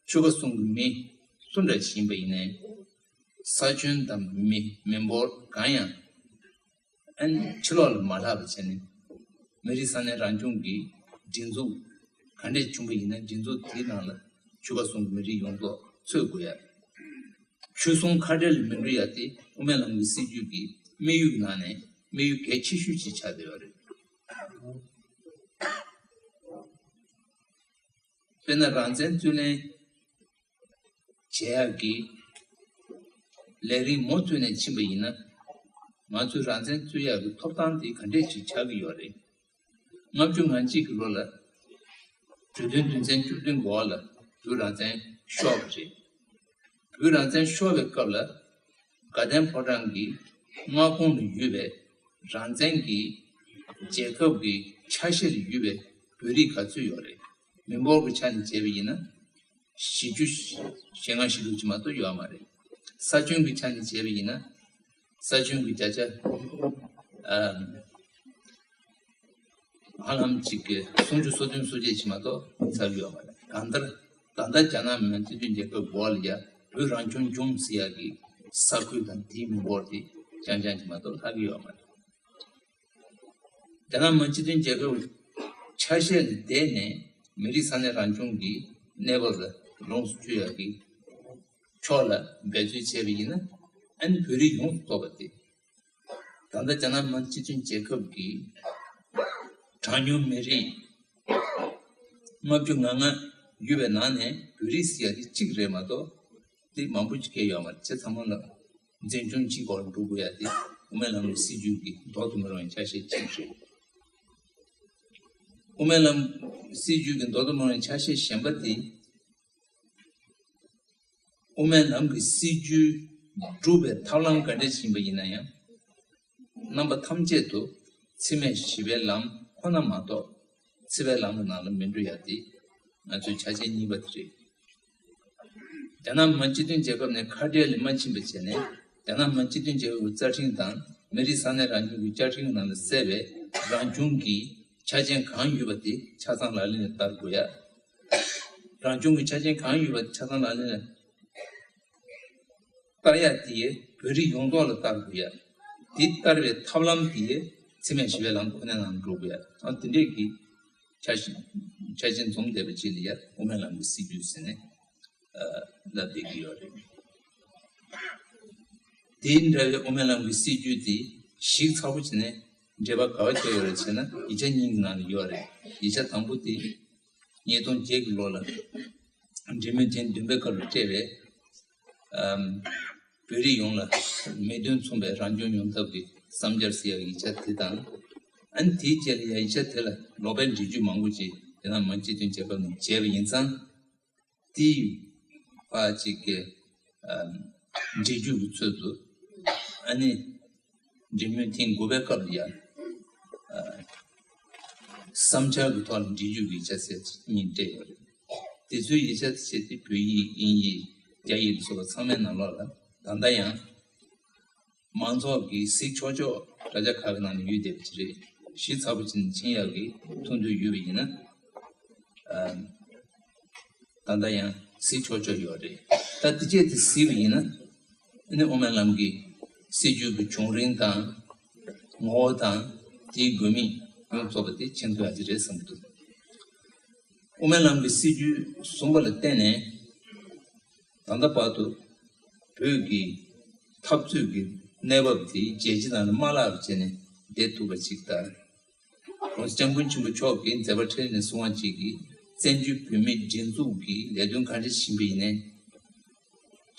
ཆོལ་ཁ་གསུམ་གྱི་མི་སུ་འདྲ་ཞིག་ཡིན་པ་ཡིན་ནའི། ས་ཁྱོན་དང་མི་མི་འབོར་གང་ཡང་ཨན་ཕྱི་ལོགས་ལ་མ་ལྷག་པ་བྱས་ནས། མི་རིགས་ས་གནས་རང་སྐྱོང་གི་སྒྲིག་འཛུགས་ག་འདྲས་བྱུང་བ་ཡིན་ན་སྒྲིག་འཛུགས་དེའི་ནང་ལ་ཆོལ་ཁ་གསུམ་གྱི་མི་རིགས་ཡོངས་རྫོགས་ཚུད་དགོས་ཡ། ཆོལ་གསུམ་ཁ་བྲལ་ལ་མི་འགྲོ་ཡ་དེ་དབུ་མའི་ལམ་གྱི་སྲིད་བྱུས་ཀྱི་དམིགས་ཡུལ་ནང་ནས་དམིགས་ཡུལ་གལ་ཆེ་ཤོས་ཅིག་ཆགས་བསྡད་ཡོད་རེད། དཔེར་ན་རང་བཙན་རྩོད་ལེན་བྱེད་ཡག་གི་ལས་རིམ་མུ་མཐུད་ནས་ཕྱིན་པ་ཡིན་ན། ང་ཚོས་རང་བཙན་རྩོད་ཡག་གི་ཐོབ་ཐང་དེ་ག་འདྲས་ཅིག་ཆགས་ཀྱི་ཡོད་རེད། ལྔ་བཅུ་ང་གཅིག་གི་ལོ་ལ་གྲོས་མཐུན་དོན་ཚན་བཅུ་བདུན་འོག་ལ་བོད་རང་བཙན་ཤོར་བ་རེད། བོད་རང་བཙན་ཤོར་བའི་སྐབས་ལ་དགའ་ལྡན་ཕོ་བྲང་གི་མངའ་ཁོངས་ལ་ཡོད་པའི་རང་བཙན་གྱི་རྒྱལ་ཁབ་ཀྱི་ཆ་ཤས་ལ་ཡོད་པའི་བོད་རིགས་ག་ཚོད་ཡོད་རེད། མི་འབོར་གྱི་ཆ་ནས་བྱས་པ་ཡིན་ན། བཞི་བཅུ་ཞེ་ལྔ་ཞེ་དྲུག་ཅིག་མ་གཏོགས་ཡོད་མ་རེད། ས་ཁྱོན་གྱི་ཆ་ནས་བྱས་པ་ཡིན་ན། ས་ཁྱོན་གྱི་བརྒྱ་ཆ་ཨ་ཧ་ལམ་གཅིག་གི་སུམ་ཅུ་སོ་བདུན་སོ་བརྒྱད་ཅིག་མ་གཏོགས་ཚར་ཡོད་མ་རེད། གང་ལྟར་ད་ལྟ་རྒྱ་ནག་མི་དབང་སྲིད་བྱུས་རྒྱལ་ཁབ་འོག་ལ་ཡ་བོད་རང་སྐྱོང་ལྗོངས་ཟེར་ཡག་གི་ས་ཁུལ་དང་དེའི་མི་འབོར་དེ་རྐྱང་རྐྱང་ཅིག་མ་གཏོགས་ལྷག་གི་ཡོད་མ་རེད། རྒྱ་ནག་མི་སྤྱི་མཐུན་རྒྱལ་ཁབ་ཆ་ཤས་ལ་བསྡད་ནས་མི་རིགས་ས་གནས་རང་སྐྱོང་གི་གནས་བབ་ལ་ལོངས་སུ་སྤྱོད་ཡག་གི་ཕྱོགས་ལ་འབད་རྩོལ་བྱས་པ་ཡིན་ན། ཨ་ནི་བོད་རིགས་ཡོངས་སུ་གཏོགས་པ་དེ། ད་ལྟ་རྒྱ་ནག་མི་སྤྱི་མཐུན་རྒྱལ་ཁབ་ཀྱི་གྲངས་ཉུང་མི་རིགས་ལྔ་བཅུ་ང་ལྔ་ཡོད་པའི་ནང་ནས་བོད་རིགས་ཟེར་ཡག་དེ་གཅིག་རེད་མ་གཏོགས། དེ་མང་པོ་ཅིག་སྐྱེས་ཡོད་མ་རེད། ཚང་མ་ལ་འཛིན་སྐྱོང་གཅིག་སྒོ་ལ་འགྲོ་དགོས་ཡ་དེ་དབུ་མའི་ལམ་གྱི་སྲིད་བྱུས་ཀྱི་འདོར་དུ་མི་རུང་བའི་ཆ་ཤས་གཅིག་རེད། དབུ་མའི་ལམ་སྲིད་བྱུས་ཀྱི་འདོར་དུ་མི་རུང་བའི་ཆ་ཤས་གཞན་པ་དེ། དབུ་མའི་ལམ་གྱི་སྲིད་བྱུས་སྒྲུབ་པའི་ཐབས་ལམ་ག་འདྲ་ཞིག་ཡིན་པ་ཡིན་ན་ཡང་། རྣམ་པ་ཐམས་ཅད་དུ་འཚེ་མེད་ཞི་བའི་ལམ་ཁོ་ན་མ་གཏོགས་འཚེ་བའི་ལམ་གྱི་ནང་ལ་མི་འགྲོ་ཡ་དེ་ང་ཚོའི་ཆ་རྐྱེན་གཉིས་པ་དེ་རེད། རྒྱ་ནག་མི་སྤྱི་མཐུན་རྒྱལ་ཁབ་ནས་ཁ་བྲལ་ལ་མ་ཕྱིན་པ་བྱས་ནས་རྒྱ་ནག་མི་སྤྱི་མཐུན་རྒྱལ་ཁབ་ཀྱི་རྩ་ཁྲིམས་དང་མི་རིགས་ས་གནས་རང་སྐྱོང་གི་བཅའ་ཁྲིམས་ནང་ལ་གསལ་བའི་རང་སྐྱོང་གི་ཆ་རྐྱེན་གང་ཡོད་པ་དེ་ཆ་ཚང་ལག་ལེན་ལ་བསྟར་དགོས་ཡ། རང་སྐྱོང་གི་ཆ་རྐྱེན་གང་ཡོད་པ་དེ་ཆ་ཚང་ལག་ལེན་ལ་བསྟར་ཡ་དེ་བོད་རིགས་ཡོངས་རྫོགས་ལ་བསྟར་དགོས་ཡ། དེ་བསྟར་བའི་ཐབས་ལམ་དེ་འཚེ་མེད་ཞི་བའི་ལམ་ཁོ་ནའི་ནང་འགྲོ་དགོས་ཡ། ཨ་དེ་འདྲས་ཀྱི་ཆ་ཤས་ཆ་རྐྱེན་འཛོམས་བསྡད་པ་ཅིག་ལ་ཡ་དབུ་མའི་ལམ་གྱི་སྲིད་བྱུས་ཟེར་ནས་ལབ་བསྡད་ཀྱི་ཡོད་རེད། དེ་འདྲ་བའི་དབུ་མའི་ལམ་གྱི་སྲིད་བྱུས་དེ་ཞིབ་ཚགས་པོ་བྱས་ནས་འགྲེལ་པ་ག་པར་བྱས་ཡོད་རེད་ཟེར་ན་ཡིག་ཆ་གཉིས་ཀྱི་ནང་ལ་ཡོད་རེད། ཡིག་ཆ་དང་པོ་དེ་ཉིས་སྟོང་བརྒྱད་ཀྱི་ལོ་ལ་འབྲེལ་མོལ་ཐེངས་བདུན་པའི་སྐབས་ལ་སྤྲད་པའི་ཨམ། བོད་རིགས་ཡོངས་ལ་མོས་མཐུན་མཚོན་པའི་རང་སྐྱོང་ཡོང་ཐབས་ཀྱི་བསམ་འཆར་ཟེར་ཡག་ཡིག་ཆ་དེ་དང་། ཨ་ནི་དེའི་རྗེས་ལ་ཡ་ཡིག་ཆ་དེ་ལ་ལོག་པའི་འགྲེལ་བརྗོད་མང་པོ་ཅིག་རྒྱ་ནག་མི་སྤྱི་མཐུན་རྒྱལ་ཁབ་ནས་བྱས་པ་ཡིན་ཙང་། དེའི་ཕར་ཅིག་གི་འབྲེལ་རྒྱུ་གི་ཚུལ་དུ། ཨ་ནི་འབྲེལ་མོལ་ཐེངས་དགུ་པའི་སྐབས་ལ་ཡང་བསམ་འཆར་གྱི་ཐོག་ལ་འབྲེལ་རྒྱུ་གི་ཡིག་ཆ་ཟེར་གཉིས་སྤྲད་ཡོད་རེད། དེ་ཚོའི་ཡིག་ཆ་དེ་བྱས་ཏེ་བོད་ཡིག་དབྱིན་ཡིག་རྒྱ་ཡིག་ལ་སོགས་པ་ཚང་མའི་ནང་ལོགས་ལ་ད་ལྟ་ཡང་མང་ཚོགས་ཀྱིས་གཟིགས་ཆོག་ཆོག་དྲ་རྒྱ་ཁག་གི་ནང་ནས་ཡོད་བསྡད་པ་ཅིག་རེད། ཞིབ་ཚགས་པོ་བྱས་ནས་མཁྱེན་ཡག་གི་ཐུགས་འདུན་ཡོད་པ་ཡིན་ན། ཨ། ད་ལྟ་ཡང་གཟིགས་ཆོག་ཆོག་ཡོད་རེད། ད་དེ་བྱས་དེ་གཟིགས་པ་ཡིན་ན། ཨ་ནི་དབུ་མའི་ལམ་གྱི་སྲིད་བྱུས་ཀྱི་བྱུང་རིམ་དང་། ངོ་བོ་དང་། དེའི་དགོས་དམིགས་ཡོངས་རྫོགས་པ་དེ་མཁྱེན་ཐུབ་ཡག་ཅིག་རེད་བསམ་གྱི་འདུག་དབུ་མའི་ལམ་གྱི་སྲིད་བྱུས་བཟུང་བ་ལ་བརྟེན་ནས། ད་ལྟ་བར་དུ་བོད་ཀྱི་འཐབ་རྩོད་ཀྱི་གནས་བབ་དེ་རྒྱལ་སྤྱི་ནང་ལ་མ་བརླག་པ་བྱས་ནས་བསྡད་ཐུབ་པ་ཅིག་དང་།༸གོང་ས་༸སྐྱབས་མགོན་ཆེན་པོ་མཆོག་གིས་མཛད་པ་འཕྲིན་ལས་གསུང་བ་ཅིག་གིས་བཙན་བྱོལ་བོད་མིའི་སྒྲིག་འཛུགས་ཀྱི་ལས་དོན་ག་འདྲ་ཞིག་ཡིན་པ་ཡིན་ནའི་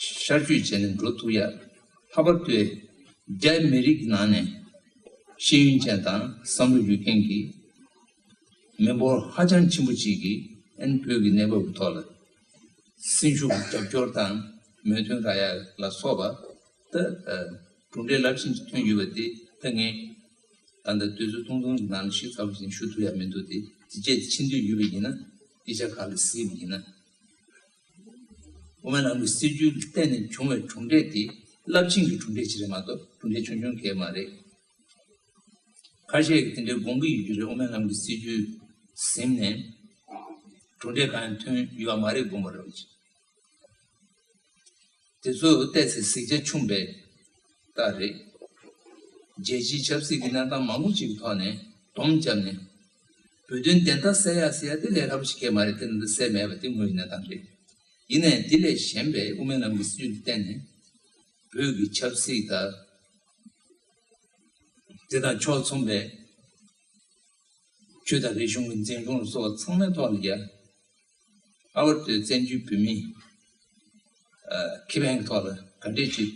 ཤར་བསྐྱོད་བྱས་ནས་འགྲོ་ཐུབ་ཡ། ལྷག་པར་དུ་རྒྱ་མི་རིགས་ཀྱི་ནང་ནས་ཤེས་ཡོན་ཅན་དང་བསམ་བློ་ཡོད་མཁན་གྱི་མི་འབོར་ཧ་ཅང་ཆེན་པོ་ཅིག་གིས་ཨན་བོད་ཀྱི་གནས་བབ་ཀྱི་ཐོག་ལ་སེམས་ཤུགས་རྒྱབ་སྐྱོར་དང་མོས་མཐུན་རག་ཡ་ལ་སོགས་པ་ད་གྲུབ་འབྲས་རླབས་ཆེན་ཅིག་ཐོན་ཡོད་པ་དེ་ད་ངས་ད་ལྟ་དུས་ཚོད་ཐུང་ཐུང་གི་ནང་ལ་ཞིབ་ཚགས་པོ་ཞིག་ཞུ་ཐུབ་ཡ་མི་འདུག་དེ་དེ་རྗེས་ཕྱིན་དུས་ཡོད་པ་ཡིན་ན་ཡིག་ཆ་ཁག་ལ་གཟིགས་པ་ཡིན་ན། དབུ་མའི་ལམ་གྱི་སྲིད་བྱུས་ལ་བརྟེན་ནས་བྱུང་བའི་གྲུབ་འབྲས་དེ་རླབས་ཆེན་གྱི་གྲུབ་འབྲས་ཅིག་རེད་མ་གཏོགས་གྲུབ་འབྲས་ཆུང་ཆུང་གང་ཡང་མ་རེད། ཁ་ཤས་ཀྱིས་དེ་འདྲའི་དགོངས་ཀྱི་ཡོད་ཀྱི་རེད། དབུ་མའི་ལམ་གྱི་སྲིད་བྱུས་ཟིན་ནས་གྲུབ་འབྲས་གང་ཡང་ཐོན་ཡོད་མ་རེད་དགོངས་པ་རེད། དེ་ཚོ་ཏོག་ཙམ་གཟིགས་ཆ་ཆུང་བས་རྟགས་རེད། རྒྱལ་སྤྱིའི་ཆབ་སྲིད་ཀྱི་གནས་སྟངས་མང་པོ་ཅིག་གི་ཐོག་ནས་སྡོམ་བརྒྱབ་ནས་བོད་དོན་བདེན་མཐའ་གསལ་ཡག་ཟེར་ཡག་དེ་ལས་སླ་པོ་ཞིག་གང་ཡང་མ་རེད། དེ་ནི་འདི་གསལ་མེད་པ་དེ་དངོས་ཡོད་གནས་སྟངས་རེད། ཡིན་ནའི་དེ་ལས་གཞན་པའི་དབུ་མའི་ལམ་གྱི་སྲིད་བྱུས་ལ་བརྟེན་ནས་བོད་ཀྱི་ཆབ་སྲིད་དང་། དེ་དང་ཕྱོགས་མཚུངས་པའི་ཆོས་དང་རིག་གཞུང་གི་འཛིན་སྐྱོང་ལ་སོགས་པ་ཚང་མའི་ཐོག་ལ་ཡ། ལྷག་པར་དུ་བཙན་བྱོལ་བོད་མིའི་ཨ་ཁེ་ཕན་གྱི་ཐོག་ལ་ག་འདྲས་ཅིག་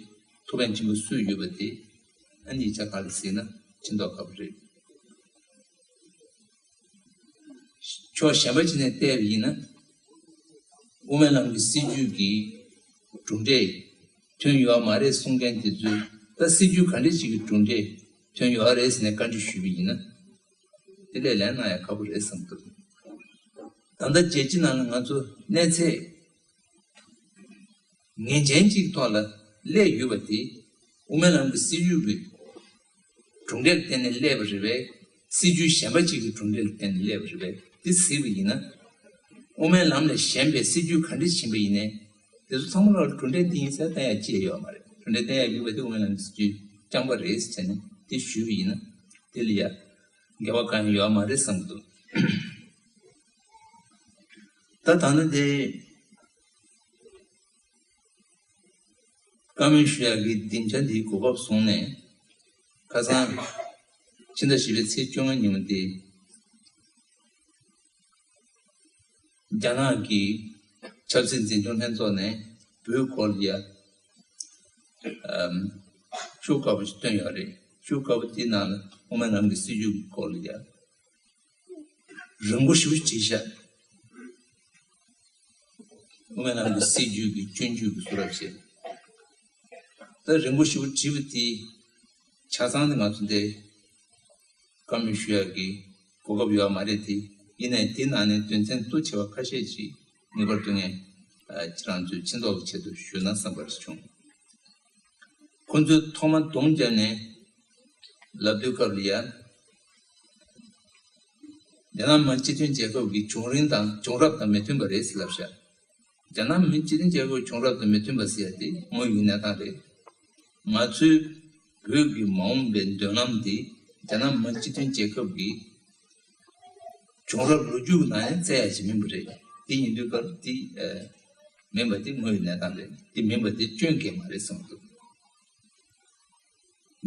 ཐུགས་ཕན་ཆེན་པོ་གསོས་ཡོད་པ་དེ་ཨ་ནི་ཡིག་ཆ་ཁག་ལ་གཟིགས་ན་ཕྱིན་ཐོག་ཁག་པོ་རེད། ཕྱོགས་གཞན་པ་ཅིག་ནས་བལྟས་པ་ཡིན་ན། དབུ་མའི་ལམ་གྱི་སྲིད་བྱུས་ཀྱི་གྲུབ་འབྲས་ཐོན་ཡོད་མ་རེད་གསུང་མཁན་དེ་ཚོས་ད་སྲིད་བྱུས་ག་འདྲ་ཞིག་གི་གྲུབ་འབྲས་ཐོན་ཡོད་རེད་ཟེར་ནས་བཀའ་འདྲི་ཞུས་པ་ཡིན་ན། དེ་ལས་ལན་གནང་ཡ་ཁག་པོ་རེད་བསམ་གྱི་འདུག་ད་ལྟ་རྒྱལ་སྤྱི་ནང་ལ་ང་ཚོ་གནས་ཚད་ངེས་ཅན་ཅིག་ཐོག་ལ་སླེབས་ཡོད་པ་དེ་དབུ་མའི་ལམ་གྱི་སྲིད་བྱུས་ཀྱི་གྲུབ་འབྲས་ལ་བརྟེན་ནས་སླེབས་པ་རེད་པས། སྲིད་བྱུས་གཞན་པ་ཅིག་གི་གྲུབ་འབྲས་ལ་བརྟེན་ནས་སླེབས་པ་རེད་པས། འདི་གཟིགས་པ་ཡིན་ན། དབུ་མའི་ལམ་ལས་གཞན་པའི་སྲིད་བྱུས་ག་འདྲ་ཕྱིན་པ་ཡིན་ནའི། དེ་ཚོ་ཚང་མ་ལ་གྲུབ་འབྲས་འདི་ཡིན་ཟེར་བསྟན་ཡ་ཅི་ཡང་ཡོད་མ་རེད། གྲུབ་འབྲས་བསྟན་ཡ་ཡོད་པ་དེ་དབུ་མའི་ལམ་གྱི་སྲིད་བྱུས་རྐྱང་པ་རེད་ཟེར་ནས་འདི་ཞུས་པ་ཡིན་ན། དེ་ལ་ཡ་འགལ་བ་གང་ཡང་ཡོད་མ་རེད་བསམ་གྱི་འདུག་ད་ད་ནི་དེ། བཀའ་མོལ་ཞུ་ཡག་གི་སྡིངས་ཆ་འདིའི་གོ་སྐབས་བཟུང་ནས། ཁ་སང་ཕྱི་ཟླ་བཞི་པའི་ཚེས་བཅོ་ལྔ་ཉིན་མོ་སྟེ། རྒྱ་ནག་གི་ཆབ་སྲིད་འཛིན་སྐྱོང་ལྷན་ཚོགས་ནས་བོད་སྐོར་ལ་ཡ་ཨམ་ཤོག་བུ་དཀར་པོ་ཞིག་བཏོན་ཡོད་རེད། ཤོག་བུ་དཀར་པོ་དེའི་ནང་ལ་དབུ་མའི་ལམ་གྱི་སྲིད་བྱུས་ཀྱི་སྐོར་ལ་ཡ། རིང་པོ་ཞེ་པོ་བྲིས་ཤག་དབུ་མའི་ལམ་གྱི་སྲིད་བྱུས་ཀྱི་སྐྱོན་བརྗོད་ཀྱི་བཟོ་འདྲ་བྱས། ད་རིང་པོ་ཞེ་པོ་བྲིས་པ་དེ་ཆ་ཚང་དེ་ང་ཚོ་འདི་བཀའ་མོལ་ཞུ་ཡག་གི་གོ་སྐབས་ཡོད་མ་རེད་དེ། ཡིན་ནའི་དེའི་ནང་ནས་དོན་ཚན་གཙོ་ཆེ་བ་ཁ་ཤས་ཤིག་ངེས་པར་དུ་ངས་ཁྱེད་རང་ཚོའི་ཕྱི་ཐོག་གི་ཆེད་དུ་ཞུས་ན་བསམ་པ་ཞིག་བྱུང་། ཁོ་ཚོས་ཐོག་མ་སྡོམ་བརྒྱབ་ནས་ལབ་དུས་སྐབས་ལ་ཡ། རྒྱ་ནག་མི་དམངས་སྤྱི་མཐུན་རྒྱལ་ཁབ་ཀྱི་བྱུང་རིམ་དང་བྱུང་རབས་དང་མི་མཐུན་པ་རེད་ཟེར་ལབ་ཤག་རྒྱ་ནག་མི་དམངས་སྤྱི་མཐུན་རྒྱལ་ཁབ་ཀྱི་བྱུང་རབས་དང་མི་མཐུན་པ་ཟེར་ཡ་དེ་དངོས་ཡོད་གནས་སྟངས་རེད། ང་ཚོའི་བོད་ཀྱི་མ་འོངས་པའི་མདུན་ལམ་དེ་རྒྱ་ནག་མི་དམངས་སྤྱི་མཐུན་རྒྱལ་ཁབ་ཀྱི་བྱུང་རབས་ལོ་རྒྱུས་ཀྱི་ནང་ནས་བཙལ་ཡ་ཞིག་མིན་པ་རེད། དེ་ཡིན་དུས་སྐབས་དེ་ཨ་མིན་པ་དེ་དངོས་ཡོད་གནས་སྟངས་རེད། དེ་མིན་པ་དེ་སྐྱོན་གང་ཡང་མ་རེད་བསམ་གྱི་འདུག་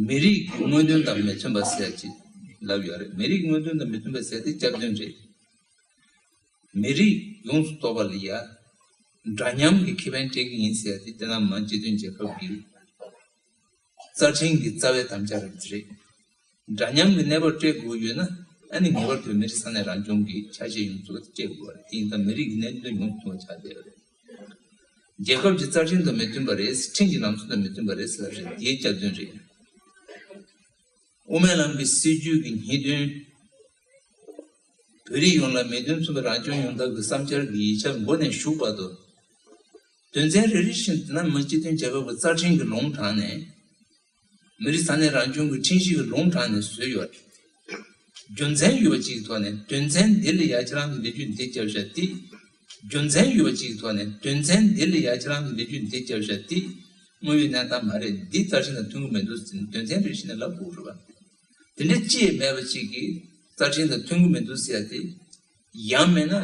མི་རིགས་ཀྱི་དངོས་དོན་དང་མི་མཐུན་པ་ཟེར་ཅིག་ལབ་ཡོད་རེད། མི་རིགས་ཀྱི་དངོས་དོན་དང་མི་མཐུན་པ་ཟེར་དེ་སྐྱབས་དོན་རེད། མི་རིགས་ཡོངས་སུ་རྫོགས་པ་ལ་ཡ་འདྲ་མཉམ་གྱི་ཁེ་ཕན་སྤྲད་ཀྱི་ཡིན་ཟེར་དེ་དེ་ན་མ་སྤྱི་མཐུན་རྒྱལ་ཁབ་ཀྱི་རྩ་ཁྲིམས་ཀྱི་རྩ་བའི་དམ་བཅའ་རེད། འདྲ་མཉམ་གྱི་གནས་བབ་སྤྲད་དགོས་ཡོད་ན་ཨ་ནི་ངེས་པར་དུ་མི་རིགས་ས་གནས་རང་སྐྱོང་གི་ཆ་ཤས་ཡོངས་སུ་སྤྲད་དགོས་རེད། དེ་ཡིན་ཙང་མི་རིགས་ཀྱི་གནད་དོན་ཡོངས་སུ་ཆགས་བསྡད་ཡོད་རེད། རྒྱལ་ཁབ་ཀྱི་རྩ་ཁྲིམས་དང་མི་མཐུན་པ་རེད། ཁྲིམས་ཀྱི་ལམ་སྲོལ་དང་མི་མཐུན་པ་རེད་ཟེར་བ་རེད། དེའི་སྐྱབས་བདུན་རེད། དབུ་མའི་ལམ་གྱི་སྲིད་བྱུས་ཀྱི་སྙིང་དོན། བོད་རིགས་ཡོངས་ལ་མི་དོན་མཚུངས་པའི་རང་སྐྱོང་ཡོང་ཐབས་ཀྱི་བསམ་འཆར་གྱི་ཡིག་ཆ་མགོ་ནས་མཇུག་བར་དུ། དོན་ཚན་རེ་རེ་བཞིན་དེ་ན་མི་སྤྱི་མཐུན་རྒྱལ་ཁབ་ཀྱི་རྩ་ཁྲིམས་ཀྱི་ལུང་དྲངས་ནས། མི་རིགས་ས་གནས་རང་སྐྱོང་གི་ཁྲིམས་གཞི་གི་ལུང་དྲངས་ནས་བཟོས་ཡོད། རྒྱུ་མཚན་ཡོད་པ་ཅིག་གི་ཐོག་ནས་དོན་ཚན་འདི་ལ་ཡ་ཁྱེད་རང་གི་ལས་རྒྱུ་འདི་བརྒྱབ་བཞག་སྟེ། རྒྱུ་མཚན་ཡོད་པ་ཅིག་གི་ཐོག་ནས་དོན་ཚན་འདི་ལ་ཡ་ཁྱེད་རང་གི་ལས་རྒྱུ་འདི་བརྒྱབ་བཞག་སྟེ། དངོས་ཡོད་གནས་སྟངས་མ་རེད། འདི་རྩ་ཁྲིམས་དང་མཐུན་གྱི་མི་འདུག་ཟེར་ནས་དོན་ཚན་རེ་བཞིན་ནས་ལབ་དགོས་རེད་བ། དེ་འདྲ་ཅི་ཡང་མེད་པ་ཅིག་གིས་རྩ་ཁྲིམས་དང་མཐུན་གྱི་མི་འདུག་ཟེར་ཡ་དེ། ཡང་མིན་ན་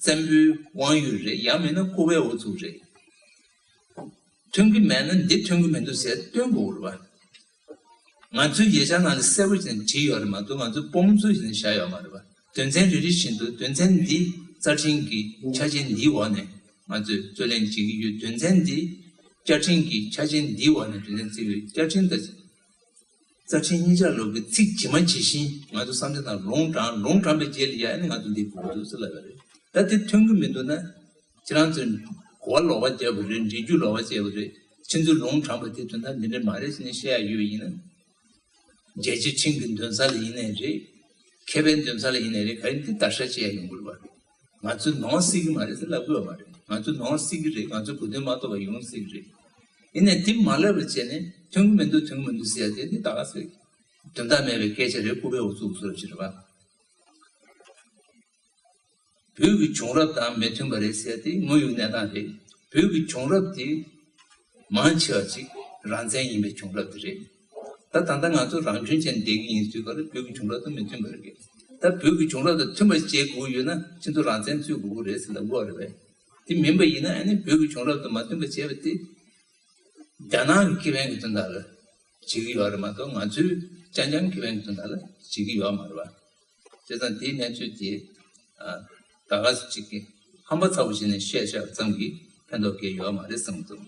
བཙན་པོའི་དབང་ཡོད་རེད། ཡང་མིན་ན་ལྐུགས་པའི་ཨུ་ཚུགས་རེད། མཐུན་གྱི་མེད་ན་འདི་མཐུན་གྱི་མི་འདུག་ཟེར་སྟོན་དགོས་རེད་བ། ང་ཚོའི་ཡིག་ཆ་ནང་ལ་གསལ་པོ་བྱས་ནས་བྲིས་ཡོད་རེད་མ་གཏོགས། ང་ཚོའི་དཔོན་ཚོས་བྱས་ནས་བཞག་ཡོད་མ་རེད་བ། དོན་ཚན་རེ་རེ་བཞིན་དུ་དོན་ཚན་འདི་རྩ་ཁྲིམས་ཀྱི་ཆ་ཤས་འདིའི་འོག་ནས་ང་ཚོས་རྩོད་ལེན་བྱེད་ཀྱི་ཡོད། དོན་ཚན་འདི་བཅའ་ཁྲིམས་ཀྱི་ཆ་ཤས་འདིའི་འོག་ནས་དོན་ཚན་བརྩི་གི་ཡོད། བཅའ་ཁྲིམས་དང་རྩ་ཁྲིམས་གཉིས་ཆ་ལོག་གི་ཚིག་ཇི་མ་ཇི་བཞིན་ང་ཚོ་བསམ་བློ་དང་ལུང་དྲངས། ལུང་དྲངས་པའི་རྗེས་ལ་ཡ་ཨ་ནི་ང་ཚོ་འདི་དགོས་འདུག་ཟེར་ལབ་པ་རེད། ད་དེ་མཐུན་གྱི་མི་འདུག་ན། ཁྱེད་རང་ཚོས་གོ་བ་ལོག་པ་བརྒྱབ་པ་རེད། འགྲེལ་བརྗོད་ལོག་པ་བྱས་པ་རེད། ཁྱེད་ཚོས་ལུང་དྲངས་པ་དེ་དོན་དག་འདི་འདྲ་མ་རེད་ཟེར་ནས་བཤད་ཡ་ཡོད་པ་ཡིན་ན། རྒྱལ་སྤྱིའི་ཁྲིམས་ཀྱི་འདུན་ས་ལ་ཡིན་ནའི་རེད། མཁས་པའི་འདུན་ས་ལ་ཡིན་ནའི་རེད། ག་རེ་འདི་བརྡར་ཤ་བྱེད་ཡ་ཡོང་གི་རེད་བ། ང་ཚོས་ནོར་སྲིད་ཀྱི་མ་རེད་ཟེར་ལབ་དགོས་པ་མ་རེད། ང་ཚོས་ནོར་སྲིད་ཀྱི་རེད། ང་ཚོས་གོ་དོན་མ་རྟོགས་པ་ཡོང་སྲིད་ཀྱི་རེད། ཡིན་ནའི་དེ་མ་ལབ་པ་བྱས་ནས་མཐུན་གྱི་མི་འདུག་མཐུན་གྱི་མི་འདུག་ཟེར་ཡ་དེ་འདི་ད་ག་ཟེ་དོན་དག་མེད་པའི་སྐད་ཆ་རེད། ལྐུགས་པའི་ཨུ་ཚུགས་ཚུགས་རབ་ཅིག་རེད་བ། བོད་ཀྱི་བྱུང་རབས་དང་མི་མཐུན་པ་རེད་ཟེར་ཏེ་དངོས་ཡོད་གནས་སྟངས་རེད། བོད་ཀྱི་བྱུང་རབས་དེ་མང་ཆེ་བ་ཅིག་རང་བཙན་ཡིན་པའི་བྱུང་རབས་དེ་རེད། ད་ད་ལྟ་ང་ཚོ་རང་སྐྱོང་ཅན་བསྡད་ཀྱི་ཡིན་དུས་སྐབས་ལ་བོད་ཀྱི་བྱུང་རབས་དང་མི་མཐུན་པ་རེད། ད་བོད་ཀྱི་བྱུང་རབས་དང་མཐུན་པ་བྱེད་དགོས་ཡོད་ན་ཁྱེད་ཚོ་རང་བཙན་རྩོད་དགོས་ཀྱི་རེད་ཟེར་ལབ་དགོས་རེད་པས། དེ་མིན་པ་ཡིན་ན་ཨ་ནི་བོད་ཀྱི་བྱུང་རབས་དང་མ་མཐུན་པ་བྱས་པ་དེ། རྒྱ་ནག་གི་ཁེ་ཕན་གྱི་དོན་དག་ལ་བྱེད་ཀྱི་ཡོད་རེད་མ་གཏོགས། ང་ཚོའི་རྐྱང་རྐྱང་ཁེ་ཕན་གྱི་དོན་དག་ལ་བྱེད་ཀྱི་ཡོད་མ་རེད་བ། བྱས་ཙང་དེའི་གནས་ཚུལ་དེ་ད་ག་ཟེ་གཅིག་གིས་ཧམ་པ་ཚ་པོ་བྱས་ནས་བཤད་བཞག་ཙམ་གྱིས་ཕན་ཐོགས་གང་ཡང་ཡོད་མ་རེད་བསམ་གྱི་འདུག་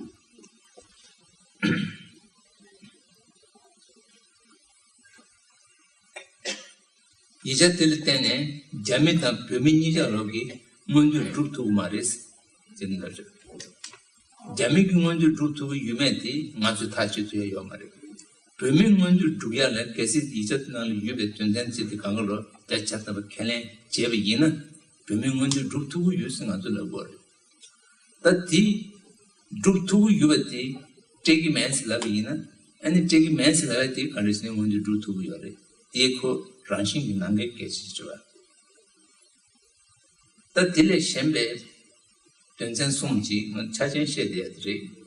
ཡིག་ཆ་དེ་ལ་བརྟེན་ནས་རྒྱ་མི་དང་བོད་མི་གཉིས་ཆ་ལོག་གིས་མངོན་འགྱུར་སྒྲུབ་ཐུབ་ཀྱི་མ་རེད་ཟེར་ནས་ལབ་བྱུང་། རྒྱ་མི་གིས་མངོན་འགྱུར་སྒྲུབ་ཐུབ་ཀྱི་ཡོད་མེད་དེ་ང་ཚོས་ཐག་གཅོད་ཐུབ་ཡ་ཡོད་མ་རེད། བོད་མིས་མངོན་འགྱུར་སྒྲུབ་ཡ་ལ་གལ་སྲིད་ཡིག་ཆ་དེ་ནང་ལ་ཡོད་པའི་དོན་ཚན་ཚིག་དེ་གང་ག་ལོ་བརྒྱ་ཆ་ཚང་བ་ཁས་ལེན་བྱས་པ་ཡིན་ན། བོད་མིས་མངོན་འགྱུར་སྒྲུབ་ཐུབ་ཀྱི་ཡོད་ཟེར་ང་ཚོས་ལབ་དགོས་རེད། ད་དེ་སྒྲུབ་ཐུབ་ཀྱི་ཡོད་པ་དེ་སྤྲད་ཀྱི་མེད་ཟེར་ལབ་པ་ཡིན་ན། ཨ་ནི་སྤྲད་ཀྱི་མེད་ཟེར་ལབ་ཡ་དེ་ག་འདྲ་ཟེར་ནས་མངོན་འགྱུར་སྒྲུབ་ཐུབ་ཀྱི་ཡོད་རེད། དེ་ཁོ་རང་བཞིན་གྱི་ནང་འགལ་གལ་ཆེ་ཆེ་བ། ད་དེ་ལས་གཞན་པའི་དོན་ཚན་གསུམ་ཅིག་ང་ཆ་ཅན་བཤད་བསྡད་ཡ་དེ་རེད།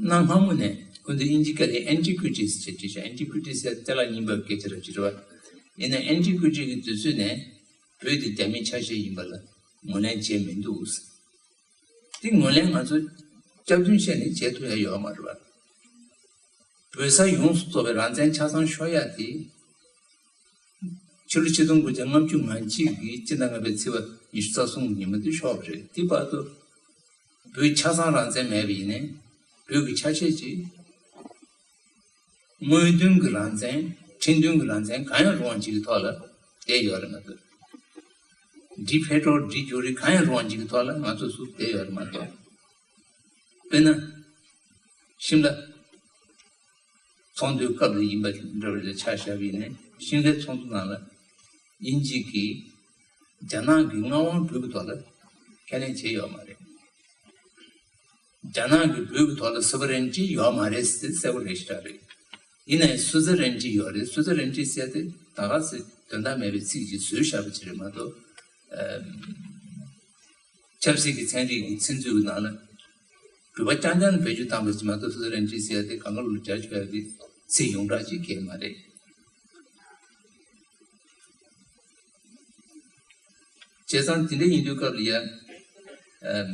གནའ་སྔ་མོ་ནས་སྐུ་མདུན་དབྱིན་ཇི་སྐད་ལ་ཨེན་ཊི་ཀུ་ཊི་ཟེར་བྲིས་ཤག་ཨེན་ཊི་ཀུ་ཊི་ཟེར་ཏེ་ལ་རྙིང་པ་སྐད་ཆ་ར་ཅིག་རེད་བ། ཡིན་ན་ཨེན་ཊི་ཀུ་ཊི་གི་དུས་ཚོད་ནས་བོད་དེ་རྒྱ་མིའི་ཆ་ཤས་ཡིན་པ་ལ་ངོས་ལེན་བྱས་མི་འདུག། དེ་ངོས་ལེན་ང་ཚོ་སྐྱག་རྫུན་བཤད་ནས་བྱེད་ཐུབ་ཡ་ཡོད་མ་རེད་བ། བོད་ས་ཡོངས་སུ་རྫོགས་པའི་རང་བཙན་ཆ་ཚང་ཤོར་ཡ་དེ། ཕྱི་ལོ་ཆིག་སྟོང་དགུ་བརྒྱ་ལྔ་བཅུ་ང་གཅིག་གི་སྤྱི་ཟླ་ལྔ་པའི་ཚེས་པ་ཉི་ཤུ་རྩ་གསུམ་ཉིན་མོ་དེ་ཤོར་བ་རེད། དེ་བར་དུ་བོད་ཆ་ཚང་རང་བཙན་མེད་པ་ཡིན་ནའི་བོད་ཀྱི་ཆ་ཤས་ཅིག་དངོས་དོན་གྱི་རང་བཙན། ཁྲིམས་མཐུན་གྱི་རང་བཙན་གང་ཡང་རུང་བ་ཅིག་གི་ཐོག་ལ་བསྡད་ཡོད་རེད་མ་གཏོགས། ཌི་ཕེ་ཊོར་ཌི་ཇུ་རི་གང་ཡང་རུང་བ་ཅིག་གི་ཐོག་ལ་ང་ཚོ་ཚུར་བསྡད་ཡོད་རེད་མ་གཏོགས། དཔེར་ན། ཤིམ་ལ་ཚོགས་འདུའི་སྐབས་ལ་ཡིན་པ་འདྲ་བ་ལ་ཆ་བཞག་པ་ཡིན་ནའི་ཤིམ་ལའི་ཚོགས་འདུ་ནང་ལ་དབྱིན་ཇི་གིས་རྒྱ་ནག་གི་མངའ་དབང་བོད་ཀྱི་ཐོག་ལ་ཁས་ལེན་བྱས་ཡོད་མ་རེད། རྒྱ་ནག་གི་བོད་ཀྱི་ཐོག་ལ་སུ་ཝེ་རེན་ཊི་ཡོད་མ་རེད་ཟེར་གསལ་པོ་རེ་ཞིག་རེད། ཡིན་ནའི་སུའུ་ཙི་རེན་ཊི་ཡོད་རེད། སུའུ་ཙི་རེན་ཊི་ཟེར་དེ་ད་ག་ཟེ་དོན་དག་མེད་པའི་ཚིག་ཅིག་བཟོས་བཞག་པ་ཅིག་རེད་མ་གཏོགས། ཆབ་སྲིད་ཀྱི་ཚན་རིག་གི་ཚིག་མཛོད་ཀྱི་ནང་ལ་བོད་པ་རྐྱང་རྐྱང་ལ་བེད་སྤྱོད་བཏང་བ་ཞིག་མ་གཏོགས། སུའུ་ཙི་རེན་ཊི་ཟེར་ཡ་དེ་གང་ག་ལ་སྦྱར་ཆོག་ཡ་དེ་ཚིག་ཡོངས་གྲགས་ཅིག་གང་ཡང་མ་རེད། བྱས་ཙང་དེ་འདྲ་ཡིན་དུས་སྐབས་ལ་ཡ། ཨམ།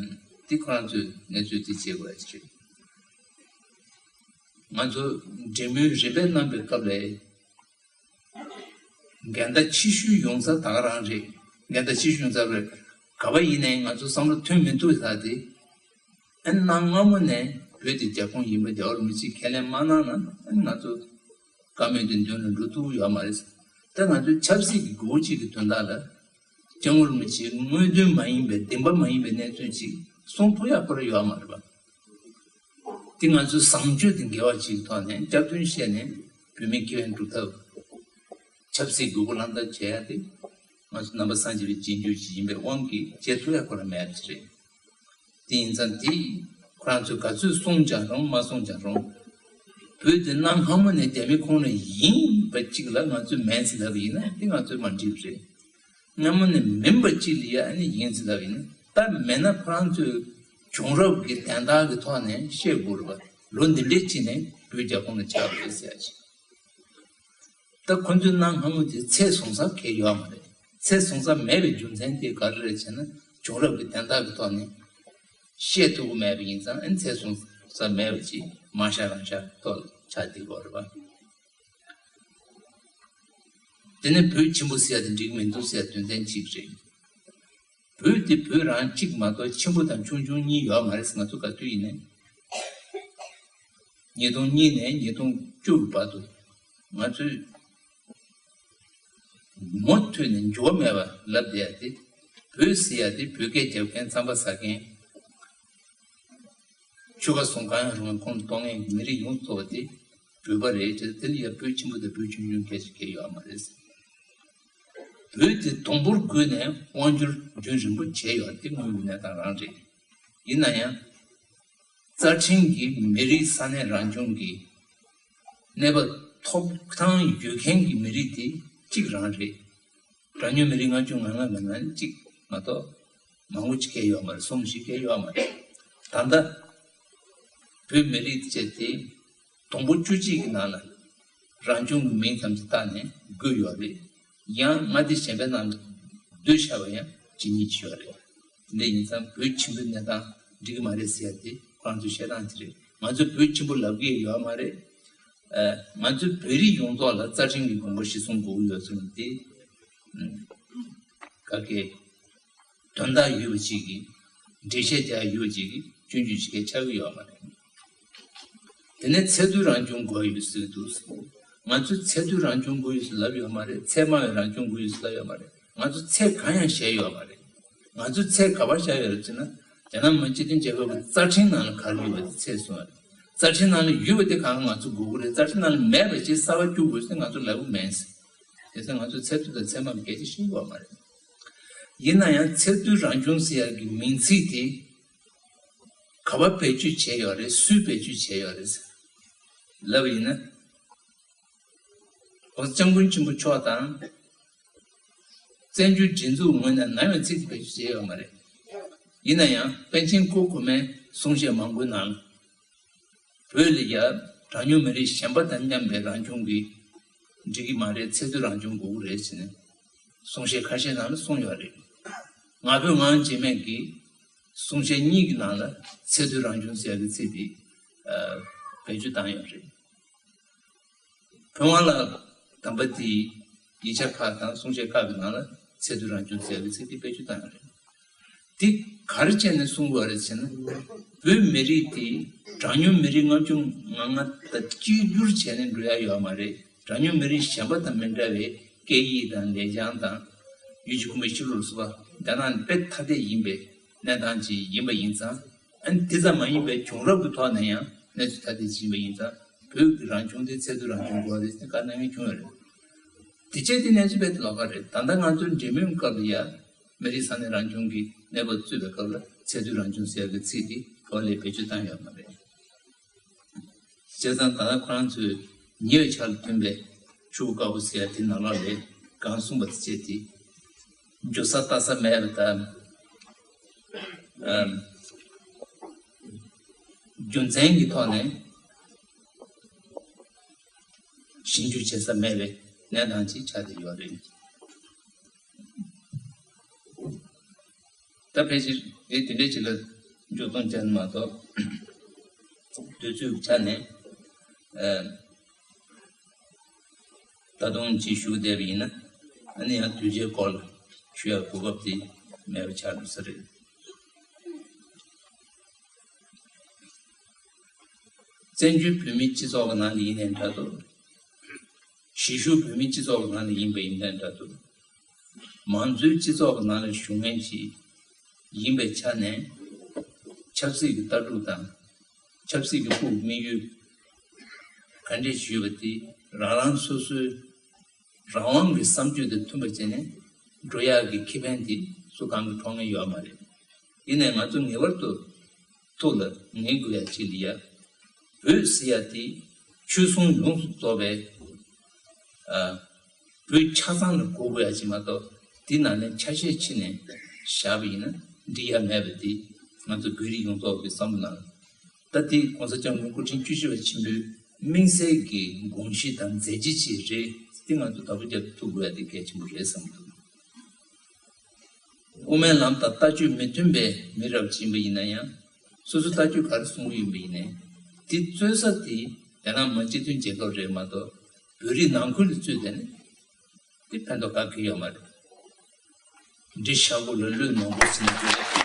དེ་ཁོ་རང་ཚོས་གནས་ཚུལ་དེ་བྱེད་དགོས་ཡ་ཅིག་རེད། ང་ཚོ་འབྲེལ་མོལ་རིམ་པས་གནང་པའི་སྐབས་ལ། འགལ་ཟླ་ཆེ་ཤོས་ཡོང་ས་ད་ག་རང་རེད། འགལ་ཟླ་ཆེ་ཤོས་ཡོང་ས་རེད། ག་པ་ཡིན་ནའི་ང་ཚོ་བསམ་བློ་ཐོན་མི་ཐུབ་ས་དེ། ཨ་ནི་གནའ་སྔ་མོ་ནས་བོད་དེ་རྒྱ་ཁོངས་ཡིན་པ་རྒྱལ་བ་རིན་པོ་ཆེས་ཁས་ལེན་མ་གནང་ན། ཨ་ནི་ང་ཚོ་བཀའ་མོལ་དེ་མདུན་ལ་འགྲོ་ཐུབ་ཡོད་མ་རེད། ད་ང་ཚོའི་ཆབ་སྲིད་ཀྱི་སྒོ་གཅིག་གི་དོན་དག་ལ་ སྐྱབས་མགོན་རིན་པོ་ཆེའི་དངོས་དོན་མ་ཡིན་པའི་བདེན་པ་མ་ཡིན་པའི་གནས་ཚུལ་ཅིག་གསུང་ཐུབ་ཡག་ཁོ་རང་ཡོད་མ་རེད་པ། དེ་ང་ཚོའི་བཟང་སྤྱོད་དང་འགལ་བ་ཅིག་ཐོག་ནས་སྐྱག་རྫུན་བཤད་ནས་བོད་མིའི་ཁེ་ཕན་སྒྲུབ་ཐབས། ཆབ་སྲིད་དགོས་མཁོ་ལྷན་ཐབས་བྱེད་ཡ་དེ་ང་ཚོ་ནང་པ་སངས་རྒྱས་པའི་རྗེས་འཇུག་ཅིག་ཡིན་པའི་དབང་གིས་བྱེད་ཐུབ་ཡ་ཁོ་རང་མེད་པ་ཅིག་རེད། དེ་ཡིན་ཙང་དེ་ཁོ་རང་ཚོས་ག་ཚོད་གསུངས་ཀྱང་རུང་མ་གསུངས་ཀྱང་རུང་། བོད་དེ་གནའ་སྔ་མོ་ནས་རྒྱ་མི་ཁོངས་ནས་ཡིན་པ་ཅིག་ལ་ང་ཚོས་མེད་ཟེར་ལབ་པ་ཡིན་ན་དེ་ང་ཚོས་མ་འགྲིག་པ་རེད། སྔ་མོ་ནས་མིན་པ་ཅིག་ལ་ཡ་ཨ་ནི་ཡིན་ཟེར་ལབ་པ་ཡིན་ན། ད་མེད་ན་ཁོ་རང་ཚོས་བྱུང་རབས་ཀྱི་དན་རྟགས་ཀྱི་ཐོག་ནས་བཤད་དགོས་རེད་པ། ལོ་འདི་འདྲའི་ཅིག་ནས་བོད་རྒྱ་ཁོངས་ནས་ཆགས་པ་རེད་ཟེར་ཡ་ཅིག་ད་ཁོ་ཚོའི་གནའ་སྔ་མོ་དེ་ཚད་བཟུང་ས་གང་ཡང་ཡོད་མ་རེད། ཚད་བཟུང་ས་མེད་པའི་རྒྱུ་མཚན་དེ་ག་རེ་རེད་ཟེར་ན། བྱུང་རབས་ཀྱི་དན་རྟགས་ཀྱི་ཐོག་ནས་བཤད་ཐུབ་ཀྱི་མེད་པ་ཡིན་ཙང་ཨ་ནི་ཚད་བཟུང་ས་མེད་པ་ཅིག་མ་ཤ་རང་ཤ་ཐོག་ལ་ཆགས་བསྡད་ཡོད་རེད་པ། དེ་ནས་བོད་ཆེན་པོ་ཟེར་ཡ་དེ་འགྲིག་མི་འདུག་ཟེར་ཡ་དོན་ཚན་གཅིག་རེད། བོད་དེ་བོད་རང་གཅིག་མ་གཏོགས་ཆེན་པོ་དང་ཆུང་ཆུང་གཉིས་ཡོད་མ་རེད་ཟེར། ང་ཚོ་ག་དུས་ཡིན་ནའི་ཉིས་སྟོང་གཉིས་ནས་ཉིས་སྟོང་བཅུ་བར་དུ་ང་ཚོས་མུ་མཐུད་ནས་འགྱུར་བ་མེད་པ་ལབ་བསྡད་ཡ་དེ། བོད་ཟེར་ཡ་དེ་བོད་སྐད་རྒྱབ་མཁན་རྩམ་པ་ཟ་མཁན། ཆོལ་ཁ་གསུམ་གང་ཡང་རུང་བའི་ཁོངས་གཏོགས་མཁན་གྱི་མི་རིགས་ཡོངས་རྫོགས་དེ་བོད་པ་རེད། དེ་དེ་ལ་ཡ་བོད་ཆེན་པོ་དང་བོད་ཆུང་ཆུང་སྐད་ཆ་གང་ཡང་ཡོད་མ་རེད། བོད་དེ་དུམ་བུར་བགོས་ནས་དབང་སྒྱུར་རྒྱུན་རིང་པོ་བྱས་ཡོད་དེ་དངོས་ཡོད་གནས་སྟངས་རང་རེད། ཡིན་ན་ཡང་། རྩ་ཁྲིམས་ཀྱིས་མི་རིགས་ས་གནས་རང་སྐྱོང་གི་གནས་བབ་ཐོབ་ཐང་ཡོད་མཁན་གྱི་མི་རིགས་དེ་གཅིག་རང་རེད། གྲངས་ཉུང་མི་རིགས་ལྔ་བཅུ་ང་ལྔ་མིན་ན་གཅིག་མ་གཏོགས་མང་པོ་ཅིག་གང་ཡང་ཡོད་མ་རེད། གསུམ་བཞི་གང་ཡང་ཡོད་མ་རེད། ད་ལྟ་བོད་མི་རིགས་བཅས་དེ་དུམ་བུ་བཅུ་གཅིག་གི་ནང་ལ་རང་སྐྱོང་གི་མིང་ཙམ་ཞིག་བཏགས་ནས་བགོས་ཡོད་རེད། ཡང་མངའ་སྡེ་གཞན་པའི་ནང་དུ་བསྡུས་བཞག་པ་ཡང་ཇི་སྙེད་ཅིག་ཡོད་རེད། དེ་འདྲ་ཡིན་ཙང་བོད་ཆེན་པོའི་གནས་སྟངས་འགྲིག་གི་མ་རེད་ཟེར་ཡ་དེ་ཁོ་རང་ཚོའི་བཤད་སྟངས་ཅིག་རེད། ང་ཚོ་བོད་ཆེན་པོ་ལབ་ཀྱི་ཡོད་མ་རེད། ཨ། ང་ཚོའི་བོད་རིགས་ཡོངས་རྫོགས་ལ་རྩ་ཁྲིམས་ཀྱི་དགོངས་པ་གཞིར་བཟུང་དགོས་ཀྱི་ཡོད་ཟེར་ནས་དེ། ཨ། ག་གེ་དོན་དག་ཡོད་པ་ཅིག་གིས། འགྲེལ་བཤད་རྒྱག་ཡོད་པ་ཅིག་གིས་སྐྱོན་བརྗོད་བྱེད་མཁན་ཆགས་ཀྱི་ཡོད་མ་རེད། དེ་ནས་ཚད་མཐོའི་རང་སྐྱོང་དགོས་ཡོད་ཟེར་གྱི་འདུག། ང་ཚོས་ཚད་མཐོའི་རང་སྐྱོང་དགོས་ཡོད་ཟེར་ལབ་ཡོད་མ་རེད། ཚད་དམའ་བའི་རང་སྐྱོང་དགོས་ཡོད་ཟེར་ལབ་ཡོད་མ་རེད། ང་ཚོ་ཚད་གང་ཡང་བཞག་ཡོད་མ་རེད། ང་ཚོས་ཚད་ག་པར་བཞག་ཡོད་རེད་ཟེར་ན། རྒྱ་ནག་མི་དམངས་སྤྱི་མཐུན་རྒྱལ་ཁབ་ཀྱི་རྩ་ཁྲིམས་ནང་ལ་ག་རེ་ཡོད་པ་དེ་ཚད་བཟུང་བ་རེད། རྩ་ཁྲིམས་ནང་ལ་ཡོད་པ་དེ་གང་ང་ཚོ་དགོས་ཀྱི་རེད། རྩ་ཁྲིམས་ནང་ལ་མེད་པ་ཅིག་གསར་པ་བཅུག་དགོས་ཟེར་ང་ཚོ་ལབ་ཀྱི་མེད། དེ་ཚོ་ང་ཚོ་ཚད་མཐོ་དང་ཚད་དམའ་གལ་ཆེ་ཤེས་ཀྱི་ཡོད་མ་རེད། ཡིན་ན་ཡང་ཚད་མཐོའི་རང་སྐྱོང་ཟེར་ཡག་གི་མིང་ཚིག་དེ་ག་པར་བེད་སྤྱོད་བྱས་ཡོད་རེད། སུས་བེད་སྤྱོད་བྱས་ཡོད་རེད་ལབ་པ་ཡིན་ན། ༸གོང་ས་༸སྐྱབས་མགོན་ཆེན་པོ་མཆོག་དང་། བཙན་བྱོལ་སྒྲིག་འཛུགས་ངོས་ནས་ནམ་ཡང་ཚིག་དེ་བེད་སྤྱོད་བྱས་ཡོད་མ་རེད། ཡིན་ན་ཡང་པཎ་ཆེན་སྐུ་གོང་མའི་གསུང་བཤད་མང་པོའི་ནང་། བོད་ལ་ཡ་གྲངས་ཉུང་མི་རིགས་གཞན་པ་དང་མཉམ་པའི་རང་སྐྱོང་གིས་འགྲིག་གི་མ་རེད། ཚད་མཐོའི་རང་སྐྱོང་དགོས་ཀྱི་རེད་ཟེར་ནས་གསུང་བཤད་ཁ་ཤས་ནང་ལ་གསུངས་ཡོད་རེད། ང་ཕོད་ངག་དབང་འཇིགས་མེད་ཀྱིས་གསུང་བཤད་གཉིས་ཀྱི་ནང་ལ་ཚད་མཐོའི་རང་སྐྱོང་ཟེར་བའི་ཚིག་དེ་ཨ་བེད་སྤྱོད་བཏང་ཡོད་རེད། བོད་དབང་ལ་དམ་པ་དེའི་ཡིག་ཆ་ཁག་དང་གསུང་བཤད་ཁག་གི་ནང་ལ་ཚད་མཐོའི་རང་སྐྱོང་ཟེར་བའི་ཚིག་དེ་བེད་སྤྱོད་བཏང་ཡོད་རེད། དེ་ག་རེ་བྱས་ནས་གསུང་དགོས་རེད་ཟེར་ན། བོད་མི་རིགས་དེ་གྲངས་ཉུང་མི་རིགས་ལྔ་བཅུ་ང་ལྔ་དང་གཅིག་གྱུར་བྱས་ནས་འགྲོ་ཡ་ཡོད་མ་རེད། གྲངས་ཉུང་མི་རིགས་གཞན་པ་དང་མི་འདྲ་བའི་སྐད་ཡིག་དང་ལེགས་བྱང་དང་། ཡུལ་གྱི་ཁོངས་མིའི་ཤེས་ལུགས་སོགས་པ་རྒྱ་ནག་ནས་དཔེ་ཐ་དད་ཡིན་པའི་གནས་སྟངས་ཅིག་ཡིན་པ་ཡིན་ཙང་། ཨ་ནི་དེ་ཙམ་མ་ཡིན་པའི་བྱུང་རབས་ཀྱི་ཐོག་ནས་ཡང་གནས་ཚུལ་ཐ་དད་ཅིག་ཡིན་པ་ཡིན་ཙང་། བོད་ཀྱི་རང་སྐྱོང་དེ་ཚད་མཐོའི་རང་སྐྱོང་དགོས་རེད་ཟེར་བཀའ་གནང་མཁན་བྱུང་ཡོད་རེད། དེ་བྱས་དེ་གནས་ཚུལ་རྦད་དེ་ལོགས་ཀ་རེད། ད་ལྟ་ང་ཚོའི་འབྲེལ་མོལ་སྐབས་ལ་ཡ། མི་རིགས་ས་གནས་རང་སྐྱོང་གི་གནས་བབ་རྩོད་པའི་སྐབས་ལ་ཚད་མཐོའི་རང་སྐྱོང་ཟེར་ཡག་གི་ཚིག་དེ་ག་པ་ལ་བེད་སྤྱོད་བཏང་ཡོད་མ་རེད། བྱས་ཙང་ད་ལྟ་ཁོ་རང་ཚོས་ཉེ་བའི་ཆར་ལ་ཐོན་པའི་ཆུ་བོ་དཀར་པོ་ཟེར་ཡག་དེ་ནང་ལོགས་ལ་གང་གསུངས་པ་དེ་བྱས་ཏེ། འཇོག་ས་ལྟ་ས་མེད་པ་དང་། ཨམ། རྒྱུ་མཚན་གྱི་ཐོག་ནས་ཞིབ་འཇུག་བྱེད་ས་མེད་པའི་གནས་སྟངས་ཅིག་ཆགས་བསྡད་ཡོད་རེད། ད་ཕལ་ཆེར་ངས་དེ་འདྲའི་ཅིག་ལ་འཇུག་སྟངས་ཅན་མ་གཏོགས། དུས་ཚོད་ཆ་ནས་ཨ། ད་དུང་ཅིག་ཞུ་བསྡད་པ་ཡིན་ན། ཨ་ནི་ཡང་དུས་ཚོད་སྐོར་ལ་ཞུ་ཡག་གོ་སྐབས་དེ་མེད་པ་ཆགས་འགྲོ་ས་རེད། བཙན་བྱོལ་བོད་མིའི་སྤྱི་ཚོགས་ཀྱི་ནང་ལ་ཡིན་ནའི་འདྲ་འདུག། གཞིས་བཞུགས་བོད་མིའི་སྤྱི་ཚོགས་ཀྱི་ནང་ལ་ཡིན་པ་ཡིན་ནའི་འདྲ་འདུག། མང་གཙོའི་སྤྱི་ཚོགས་ཀྱི་ནང་ལ་བཞུགས་མཁན་ཞིག་ཡིན་པའི་ཆ་ནས། ཆབ་སྲིད་ཀྱི་ལྟ་གྲུབ་དང་། ཆབ་སྲིད་ཀྱི་ཕུགས་དམིགས་ཡུལ་ག་འདྲས་ཡོད་པ་དེ་རང་རང་སོ་སོའི་རང་དབང་གི་བསམ་སྤྱོད་དང་མཐུན་པ་བྱས་ནས་འགྲོ་ཡག་གི་ཁེ་ཕན་དེ་སུ་གང་གིས་འཕྲོག་མཁན་ཡོད་མ་རེད། ཡིན་ནའི་ང་ཚོ་ངེས་པར་དུ་ཐུགས་ལ་ངེས་དགོས་ཡ་ཅིག་ལ་ཡ། བོད་ཟེར་ཡ་དེ་ཆོལ་གསུམ་ཡོངས་སུ་རྫོགས་པའི་ཨ། བོད་ཆ་ཚང་ལ་གོ་དགོས་ཡ་ཅིག་མ་གཏོགས། དེ་ནང་ནས་ཆ་ཤས་ཕྱེ་ནས་བཞག་པ་ཡིན་ན་འགྲིག་ཡ་མེད་པ་དེ་ང་ཚོ་བོད་རིགས་ཡོངས་རྫོགས་ཀྱི་བསམ་བློ་ནང་། ད་དེ་༸གོང་ས་༸སྐྱབས་མགོན་སྐུ་ཕྲེང་བཅུ་བཞི་པ་ཆེན་པོའི་དམིགས་བསལ་གྱི་དགོངས་གཞི་དང་མཛད་རྗེས་ཅིག་རེད། དེ་ང་ཚོ་དོ་ཁུར་རྒྱབ་ཐུབ་དགོས་ཡ་དེ་གལ་ཆེན་པོ་རེད་བསམ་འདུག། དབུ་མའི་ལམ་དང་ལྟ་སྤྱོད་མི་མཐུན་པའི་མི་རབས་ཅིག་ཡིན་པ་ཡིན་ན་ཡང་། སོ་སོའི་ལྟ་སྤྱོད་ག་རེ་གསུང་གི་ཡིན་པ་ཡིན་ནའི། དེ་རྩོད་ས་དེ་རྒྱ་ནག་མི་དམངས་སྤྱི་མཐུན་རྒྱལ་ཁབ་རེད་མ་གཏོགས། བོད་རིགས་ནང་ཁུལ་ལ་རྩོད་བསྡད་ན་དེ་ཕན་ཐོགས་ག་གེ་ཡོད་མ་རེད། འདྲེ་ཤ་ཁུ་ལ་བླུད་མང་པོ་ཟིན་དུས།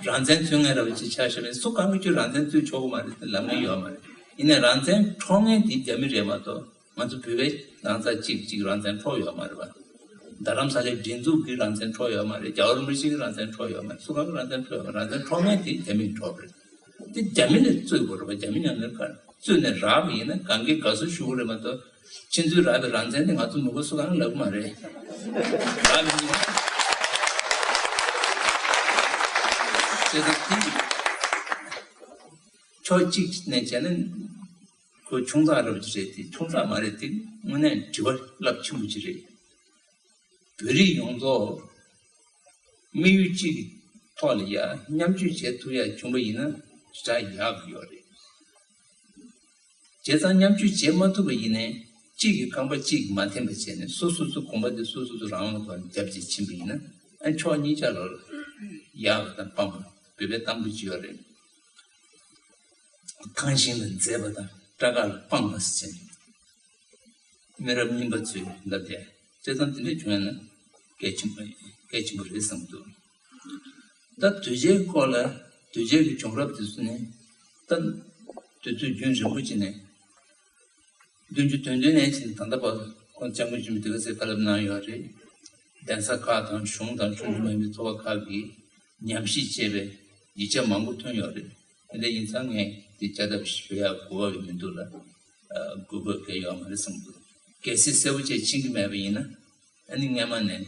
རང་བཙན་རྩོད་མཁན་ར་བ་ཅིག་ཆགས་བཞག་པས། སུ་གང་གིས་ཁྱོད་རང་བཙན་རྩོད་ཆོག་གི་མ་རེད་ལབ་མཁན་ཡོད་མ་རེད། ཡིན་ནའི་རང་བཙན་འཕྲོག་མཁན་དེ་རྒྱ་མི་རེད་མ་གཏོགས། ང་ཚོ་བོད་པའི་ནང་ཚ་གཅིག་གཅིག་རང་བཙན་འཕྲོག་ཡོད་མ་རེད་པ། རྡ་རམ་ས་ལའི་སྒྲིག་འཛུགས་ཀྱིས་རང་བཙན་འཕྲོག་ཡོད་མ་རེད། རྒྱལ་བ་རིན་པོ་ཆེ་གིས་རང་བཙན་འཕྲོག་ཡོད་མ་རེད། སུ་གང་གིས་རང་བཙན་འཕྲོག་ཡོད་མ་རེད། རང་བཙན་འཕྲོག་མཁན་དེ་རྒྱ་མིས་འཕྲོག་པ་རེད། དེ་རྒྱ་མི་ལ་རྩོད་དགོས་རེད་པ། རྒྱ་མི་མཉམ་དུ་ག་རྩོད་ནས་རག་པ་ཡིན་ན་གང་གིས་དགའ་བསུ་ཞུ་གི་རེད་མ་གཏོགས། ཁྱེད་ཚོས་རག་པའི་རང་བཙན་དེ་ང་ཚོ་མི་དགོས་སུ་གང་ལབ་གི་མ་རེད། རག་པ་ཡིན་ན། བྱས་ཙང་དེ་ཕྱོགས་གཅིག་ནས་བྱས་ན། ཁོ་ཆུང་ཙག་རབ་ཅིག་རེད་དེ། ཆུང་ཙག་མ་རེད་དེ། དངོས་གནས་དྲི་བ་རླབས་ཆེན་པོ་ཅིག་རེད། བོད་རིགས་ཡོངས་རྫོགས་དམིགས་ཡུལ་གཅིག་གི་ཐོག་ལ་ཡ་མཉམ་སྤྱོད་བྱེད་ཐུབ་ཡ་བྱུང་པ་ཡིན་ན་ཞེ་དྲག་ཡག་གི་ཡོད་རེད། བྱས་ཙང་མཉམ་སྤྱོད་བྱེད་མ་ཐུབ་པ་ཡིན་ནའི་གཅིག་གི་རྐང་པ་གཅིག་གིས་མ་འཐེན་པ་བྱས་ནས་སོ་སོ་སོ་གོམ་པ་དེ་སོ་སོ་སོ་རང་དབང་ཐོག་ནས་རྒྱབ་ཅིག་ཕྱིན་པ་ཡིན་ན། ཨ་ཕྱོགས་གཉིས་ཆ་ལ་ཡག་པ་དང་སྤང་པ། བོད་པའི་གཏམ་དཔེ་ཅིག་ཡོད་རེད། ཐང་ཤིང་ལ་འཛེགས་པ་དང་སྐྲ་དཀར་ལ་སྤངས་པ་ཟེར་ནས། མི་རབས་རྙིང་པ་ཚོས་ལབ་བསྡད། བྱས་ཙང་དེ་འདྲ་བྱུང་ཡ་ན་གལ་ཆེན་པོ་གལ་ཆེན་པོ་རེད་བསམ་འདུག། ད་དོལ་རྒྱལ་གྱི་སྐོར་ལ། དོལ་རྒྱལ་གྱི་བྱུང་རབས་དེ་ཚོ་ནི། ད་དུས་ཚོད་རྒྱུན་རིང་པོ་ཅིག་ནས། བདུན་ཅུ་དོན་བདུན་ནས་བྱས་ནས་ད་ལྟ་བར་ཁོང་སྐྱབས་མགོན་ཆེན་པོ་དེ་ག་ཚོད་བཀའ་སློབ་གནང་ཡོད་རེད། གདན་ས་ཁག་དང་གཞུང་དང་གཞུང་ཆེན་མ་ཡིན་པའི་ཚོགས་པ་ཁག་གིས་ཉམས་ཞིབ་བྱས་པའི་ཡིག་ཆ་མང་པོ་ཐོན་ཡོད་རེད། དེ་འདྲ་ཡིན་ཙང་ངས་དེ་བསྐྱར་ལྡབ་ཞུ་ཡག་གོ་བ་མི་འདུག་ལ། ཨ། དགོས་མཁོ་གང་ཡང་ཡོད་མ་རེད་བསམ་འདུག། གལ་སྲིད་གསལ་པོ་བྱས་ཕྱིན་གྱི་མེད་པ་ཡིན་ན། ཨ་ནི་སྔས་མ་ནས། ཨ།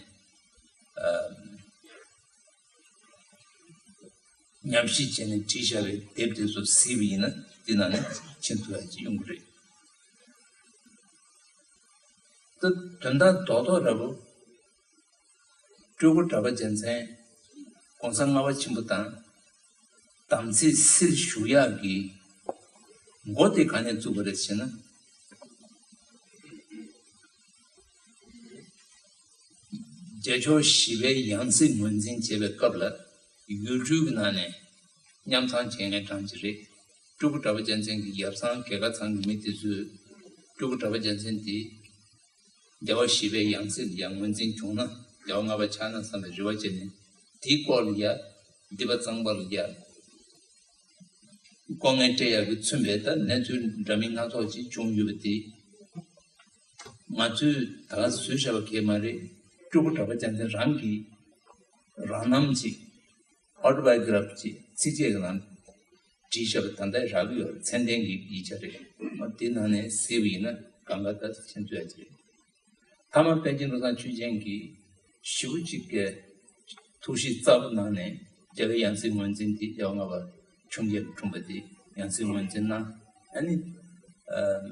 ཉམས་ཞིབ་བྱས་ནས་བྲིས་བཞག་པའི་དེབ་དེ་ཚོ་གཟིགས་པ་ཡིན་ན་དེ་ནང་ནས་ཕྱིན་ཐུབ་ཡ་ཅིག་ཡོང་གི་རེད། ད་དོན་དག་རྡོག་རྡོག་ར་བོ། སྤྲུལ་སྐུ་གྲགས་པ་རྒྱལ་མཚན་༸གོང་ས་ལྔ་པ་ཆེན་པོ་དང་དམ་ཚིག་སིལ་བཞུགས་ཡག་གི་འགོ་དེ་ག་ནས་བཙུགས་པ་རེད་ཟེར་ན། རྒྱལ་མཆོག་བཞི་པའི་ཡང་སྲིད་ངོས་འཛིན་བྱེད་པའི་སྐབས་ལ་ཡུལ་གྲུའི་ནང་ནས་མཉམ་ཚང་བྱེད་མཁན་གྲངས་ཅིག་རེད། སྤྲུལ་སྐུ་གྲགས་པ་རྒྱལ་མཚན་གྱི་ཡབ་ཚང་རྒྱལ་ཁ་ཚང་གི་མི་དེ་ཚོས་སྤྲུལ་སྐུ་གྲགས་པ་རྒྱལ་མཚན་དེ་རྒྱལ་བ་བཞི་པའི་ཡང་སྲིད་ལ་ཡང་ངོས་འཛིན་བྱུང་ན་རྒྱལ་བ་ལྔ་པ་ཆགས་ན་བསམ་པའི་རེ་བ་བྱས་ནས། དེའི་སྐོར་ལ་ཡ་སྡིག་པ་གཙང་པ་ལ་ཡ་ལྐོག་རྔན་སྤྲད་ཡག་གི་མཚོན་པའི་ད་གནས་ཚུལ་འདྲ་མིན་སྣ་ཚོགས་ཅིག་བྱུང་ཡོད་པ་དེ། ང་ཚོས་ད་ག་ཟེར་བཞག་པ་གས་མ་རེད། སྤྲུལ་སྐུ་གྲགས་པ་རྒྱལ་མཚན་རང་གིས་རང་རྣམ་ཅིག་ཨོ་ཊོ་བའི་ཡོ་གྷི་ར་ཕི་ཅིག་ཚིགས་བཅད་ཀྱི་ནང་བྲིས་བཞག་པ་ད་ལྟ་རག་གི་ཡོད་རེད། མཚན་ལྡན་གྱི་ཡིག་ཆ་རེད། མ་དེ་ནང་ནས་གཟིགས་པ་ཡིན་ན་གང་ག་ད་ཕྱིན་ཚུལ་ཡ་ཅིག་རེད། མཐའ་མ་པཎ་ཆེན་བློ་བཟང་ཆོས་རྒྱན་གྱིས་ཞེ་པོ་ཅིག་གི་ཐུགས་གཤིས་གཙང་པོ་གནང་ནས་རྒྱལ་བའི་ཡང་སྲིད་ངོས་འཛིན་དེ་རྒྱལ་བ་ལྔ་པ་ཆུང་རྒྱལ་འཁྲུངས་པ་དེ་ཡང་སྲིད་ངོས་འཛིན་གནང་། ཨ་ནི། ཨམ།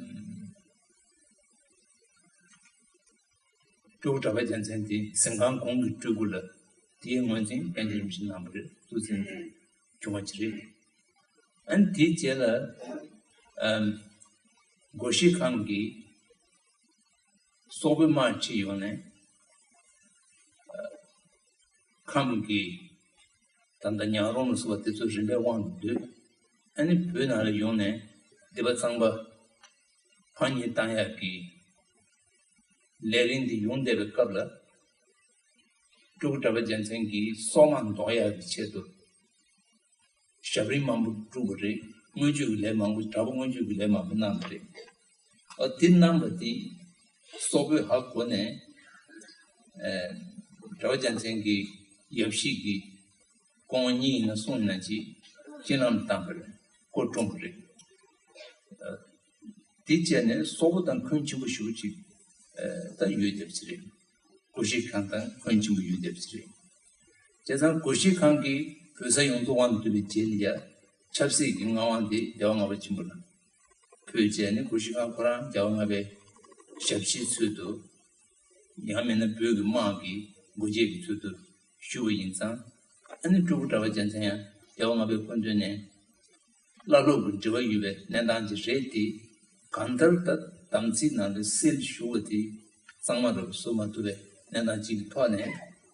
སྤྲུལ་སྐུ་གྲགས་པ་རྒྱལ་མཚན་དེ་གཟིམ་ཁང་གོང་གི་སྤྲུལ་སྐུ་ལ་དེའི་ངོས་འཛིན་པཎ་ཆེན་རིན་པོ་ཆེ་གནང་བ་རེད། ཐུགས་འཛིན་དེ་བྱུང་བ་ཅིག་རེད། ཨ་ནི་དེའི་རྗེས་ལ། ཨམ། སྒོ་བཞི་ཁམས་ཀྱི་སོག་པོའི་དམག་ཁྲིད་ཡོང་ནས། ཨ། ཁམས་ཀྱི་ད་ལྟ་ཉག་རོང་ལ་སོགས་པ་དེ་ཚོ་རིམ་པས་དབང་དུ་བསྡུས། ཨ་ནི་བོད་ནང་ལ་ཡོང་ནས་སྡིག་པ་གཙང་པ་ཕར་ཉེས་བཏང་ཡག་གི་ལས་རིམ་འདི་ཡོང་བསྡད་པའི་སྐབས་ལ། སྤྲུལ་སྐུ་གྲགས་པ་རྒྱལ་མཚན་གྱིས་སོག་དམག་ཟློག་ཡག་གི་ཆེད་དུ། ཞབས་རིམ་མང་པོ་བསྒྲུབས་པ་རེད། མངོན་སྤྱོད་ཀྱི་ལས་མང་པོ། དྲག་པོ་མངོན་སྤྱོད་ཀྱི་ལས་མང་པོ་གནང་བ་རེད། ཨ་དེ་གནང་བ་དེ་སོག་པོས་ཧ་གོ་ནས། ཨ་གྲྭ་པ་རྒྱལ་མཚན་གྱི་ཡབ་གཞིས་ཀྱི་སྐུ་ངོ་གཉིས་ཡིན་ན་གསུམ་ཡིན་ན་ཅིག་སྤྱི་ལམ་བཏང་བ་རེད། སྐུ་བཀྲོངས་པ་རེད། ཨ་དེ་བྱས་ནས་སོག་པོ་དང་འཁོན་ཆེན་པོ་ཞེ་པོ་ཅིག་ཨ་ད་ཡོད་བསྡད་པ་ཅིག་རེད། ཀུ་ཤུ་ཁང་དང་འཁོན་ཆེན་པོ་ཡོད་བསྡད་པ་ཅིག་རེད། བྱས་ཙང་ཀུ་ཤུ་ཁང་གིས་བོད་ས་ཡོངས་རྫོགས་དབང་དུ་བསྡུས་པའི་རྗེས་ལ་ཡ་ཆབ་སྲིད་ཀྱི་མངའ་དབང་དེ་རྒྱལ་བ་ལྔ་པ་ཆེན་པོ་ལ་ཕུལ་བྱས་ནས། ཀུ་ཤུ་ཁང་ཁོ་རང་རྒྱལ་བ་ལྔ་པའི་ཞབས་ཕྱིའི་ཚུལ་དུ། ཡང་མིན་ན་བོད་ཀྱི་དམག་གི་འགོ་བྱེད་ཀྱི་ཚུལ་དུ་བཞུགས་པ་ཡིན་ཙང་། ཨ་ནི་སྤྲུལ་སྐུ་གྲྭ་པ་རྒྱལ་མཚན་ཡང་རྒྱལ་བ་ལྔ་པའི་སྐུ་མདུན་ནས་བླ་སློབ་ཀྱི་འབྲེལ་བ་ཡོད་པའི་གནས་སྟངས་ཅིག་རེད་དེ། གང་ལྟར་ད་དམ་ཚིག་ནང་ལ་སིལ་ཞུགས་པ་དེ་གཙང་མ་རུ་བཟོ་མ་ཐུབ་པའི་གནས་སྟངས་ཅིག་གི་ཐོག་ནས།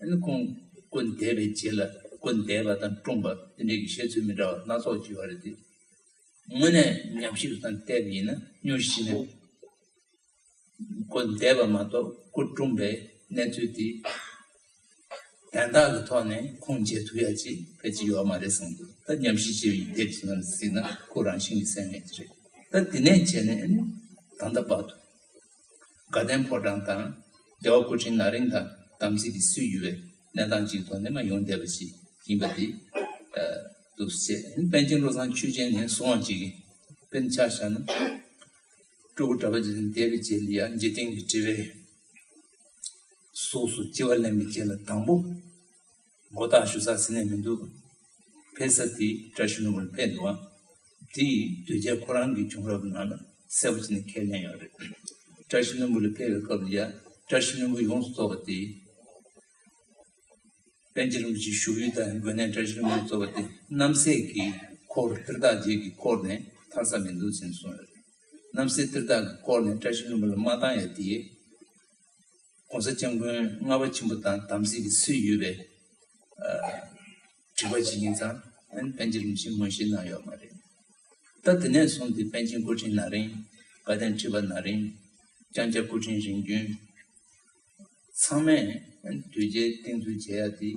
ཨ་ནི་ཁོང་སྐུ་འདས་པའི་རྗེས་ལ་སྐུ་འདས་པ་དང་བཀྲོངས་པ་དེ་འདྲའི་གི་བཤད་ཚུལ་མི་འདྲ་བ་སྣ་ཚོགས་ཅིག་ཡོད་རེད་དེ། དངོས་གནས་ཉམས་ཞིབ་དང་བལྟས་པ་ཡིན་ན་སྨྱོ་ཤི་ནས་སྐུ་འདས་པ་མ་གཏོགས་སྐུ་བཀྲོངས་པའི་གནས་ཚུལ་དེ་དན་རྟགས་ཀྱི་ཐོག་ནས་ཁུངས་འཁྱེར་ཐུབ་ཡ་ཅིག་ཕལ་ཆེར་ཡོད་མ་རེད་བསམ་གྱི། ད་ཉམས་ཞིབ་བྱས་པའི་དེབ་ཅིག་ནང་གཟིགས་ན་ཁོ་རང་བཞིན་གྱིས་གསལ་ངེས་ཀྱི་རེད། ད་དེ་ནས་བྱས་ནས་ནི་ད་ལྟ་བར་དུ་དགའ་ལྡན་ཕོ་བྲང་དང་རྒྱལ་བ་སྐུ་ཕྲེང་ན་རིམ་དང་དམ་ཚིག་གི་སྲོལ་ཡོད་པའི་གནས་སྟངས་ཅིག་ཐོག་ནས་མར་ཡོང་བསྡད་པ་ཞིག་ཡིན་པ་དེ་འདུག་སེ་བྱས། པཎ་ཆེན་བློ་བཟང་ཆོས་རྒྱན་ནས་གསུངས་པ་ཅིག་གི་དཔེར་ན་ཆ་བཞག་ན། སྤྲུལ་སྐུ་གྲྭ་པ་རྗེ་བཙུན་འདས་པའི་རྗེས་ལ་ཡ་འཇིག་རྟེན་གྱི་དྲི་བའི་གཟུགས་སུ་ལྕི་བ་ལེན་པའི་རྗེས་ལ་དང་པོ་མགོ་བཏགས་ཞུ་ས་ཟེར་ནས་མི་འདུག་ཕེབས་ས་དེ་བཀྲ་ཤིས་ལྷུན་པོ་ལ་ཕེབས་འདུག་ཨ། དེ་ཡིས་དོལ་རྒྱལ་ཁོ་རང་གི་བྱུང་རབས་ནང་ལ་གསལ་པོ་བྱས་ནས་ཁས་ལེན་ཡོད་རེད། བཀྲ་ཤིས་ལྷུན་པོ་ལ་ཕེབས་པའི་སྐབས་ལ་ཡ་བཀྲ་ཤིས་ལྷུན་པོ་ཡོངས་སུ་རྫོགས་པ་དེ། པཎ་ཆེན་རིན་པོ་ཆེའི་བཞུགས་ཡུལ་དང་དགོན་གནས་བཀྲ་ཤིས་ལྷུན་པོ་ལ་གཙོས་པ་དེ་རྣམ་སྲས་ཀྱི་འཁོར་གཏེར་བདག་བརྒྱད་ཀྱི་འཁོར་ནས་ཐར་ས་མི་འདུག་ཟེར་ནས་གསུངས་ཡོད་རེད། རྣམ་སྲས་གཏེར་བདག་གི་འཁོར་ནས་བཀྲ་ཤིས་ལྷུན་པོ་ལ་མ་བཏང་ཡ་དེ། ༸གོང་ས་༸སྐྱབས་མགོན་ལྔ་པ་ཆེན་པོ་དང་དམ་ཚིག་གི་སྲོལ་ཡོད་པའི་ཨ་སྒྲིག་པ་ཅིག་ཡིན་ཙང་། ཨ་ནི་པཎ་ཆེན་རིན་པོ་ཆེས་ངོས་བཞེས་གནང་ཡོད་མ་རེད། ད་དེ་ནས་བཟུང་སྟེ་པཎ་ཆེན་སྐུ་ཕྲེང་ན་རིམ། དགའ་ལྡན་ཁྲི་པ་ན་རིམ། ལྕང་སྐྱ་སྐུ་ཕྲེང་རིམ་བྱོན། ཚང་མས་དོལ་རྒྱལ་བསྟེན་གསོལ་བྱེད་ཡ་དེ།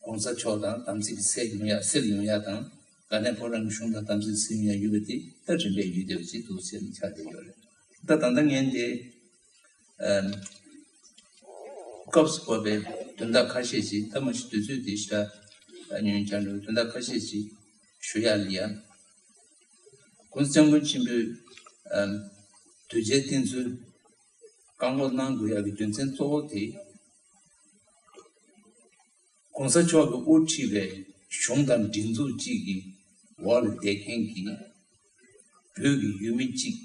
ཨ་༸གོང་ས་མཆོག་དང་དམ་ཚིག་གི་སྲོལ་ཡོང་ཡ་སྲོལ་ཡོང་ཡ་དང་། དགའ་ལྡན་ཕོ་བྲང་གི་གཞུང་དང་དམ་ཚིག་སྲོལ་ཡོང་ཡ་ཡོད་པ་དེ་ད་རིམ་པས་ཡོད་བསྡད་པ་ཅིག་འདུག་ཟེར་ནས་ཆགས་བསྡད་ཡོད་རེད། ད་ད་ལྟ་ངས་འདི་ཨ་སྐབས་སུ་བབས་པའི་དོན་དག་ཁ་ཤས་ཤིག་ད་མ་གཞི་དུས་ཚོད་དེ་ཞེ་དྲག་ཉུང་ཉུང་ཆགས་འགྲོ་བའི་དོན་དག་ཁ་ཤས་ཤིག་ཞུ་ཡ་ལ་ཡ། ༸གོང་ས་༸སྐྱབས་མགོན་ཆེན་པོས་ཨ་དོལ་རྒྱལ་བསྟེན་གསོལ་བཀག་འགོག་གནང་དགོས་ཡག་གི་རྒྱུ་མཚན་གཙོ་བོ་དེ། ༸གོང་ས་མཆོག་གིས་དབུ་ཁྲིད་པའི་གཞུང་དང་སྒྲིག་འཛུགས་གཅིག་གི་འོག་ལ་བསྡད་མཁན་གྱི་བོད་ཀྱི་ཡུལ་མི་གཅིག་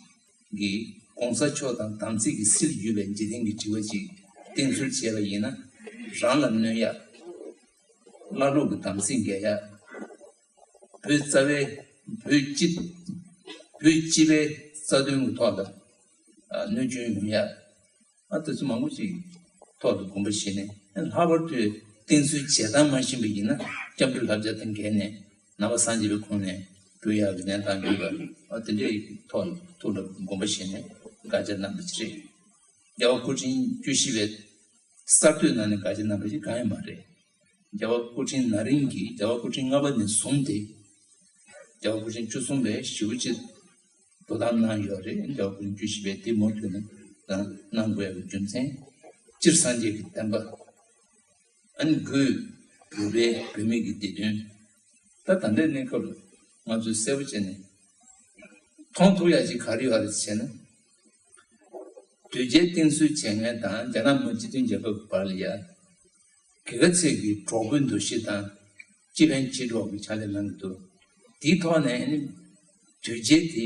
གིས་༸གོང་ས་མཆོག་དང་དམ་ཚིག་གི་སྲོལ་ཡོད་པའི་འཇིག་རྟེན་གྱི་དྲི་བ་ཅིག་བསྟེན་གསོལ་བྱས་པ་ཡིན་ན། རང་ལ་གནོད་ཡ། བླ་སློབ་ཀྱི་དམ་ཚིག་འགལ་ཡ། བོད་རྩ་བའི་བོད་སྤྱི་བོད་སྤྱི་པའི་རྩ་དོན་གྱི་ཐོག་ལ་གནོད་སྐྱོན་ཡོང་ཡ། ཨ་དེ་ཚོ་མང་པོ་ཅིག་ཐོག་ཏུ་དགོངས་པ་བཞེས་ནས། ལྷག་པར་དུ་བསྟེན་གསོལ་བྱེད་སྟངས་མ་ཤེས་པ་ཡིན་ན་སྐྱབས་འགྲོའི་བསླབ་བྱ་དང་འགལ་ནས་ནང་པ་སངས་རྒྱས་པའི་ཁོངས་ནས་འབུད་ཡག་གི་གནས་སྟངས་ཡོད་པ། ཨ་དེ་འདྲའི་ཐོག་ཐུགས་ལ་དགོངས་པ་བཞེས་ནས་བཀའ་རྒྱ་གནང་བ་ཅིག་རེད། རྒྱལ་བ་སྐུ་ཕྲེང་བཅུ་བཞི་པའི་གསར་གཏོད་ནང་ནས་བཀའ་རྒྱ་གནང་བ་ཞིག་གང་ཡང་མ་རེད། རྒྱལ་བ་སྐུ་ཕྲེང་ན་རིམ་གྱིས་རྒྱལ་བ་སྐུ་ཕྲེང་ལྔ་པ་ནས་བཟུང་སྟེ། རྒྱལ་བ་སྐུ་ཕྲེང་བཅུ་གསུམ་པས་ཞེ་པོ་ཅིག་དོ་དམ་གནང་ཡོད་རེད། རྒྱལ་བ་སྐུ་ཕྲེང་བཅུ་བཞི་པས་དེ་མུ་མཐུད་ནས་གནང་གནང་དགོས་ཡག་གི་རྒྱུ་མཚན། སྤྱིར་སངས་རྒྱས་ཀྱི་བསྟན་པ། ཨ་ནི་སྒོས་བོད་པའི་བུད་མེད་ཀྱི་བདེ་དོན། ད་ད་ལྟའི་གནས་སྐབས་ལ་ང་ཚོས་གསལ་པོ་བྱས་ནས་མཐོང་ཐུབ་ཡག་ཅིག་ག་རེ་ཡོད་རེད་ཟེར་ན། དོལ་རྒྱལ་བསྟེན་གསོལ་བྱེད་མཁན་དང་རྒྱ་ནག་མི་དམངས་སྤྱི་མཐུན་རྒྱལ་ཁབ་ཀྱི་བར་ལ་ཡ། གེགས་ཚད་ཀྱི་གྲོགས་པོའི་འདུ་ཤེས་དང་སྤྱི་ཕན་སྤྱི་གྲོགས་ཀྱི་ཕྱག་ལས་གནང་གི་འདུག་དེའི་ཐོག་ནས་ནི་དོལ་རྒྱལ་དེ་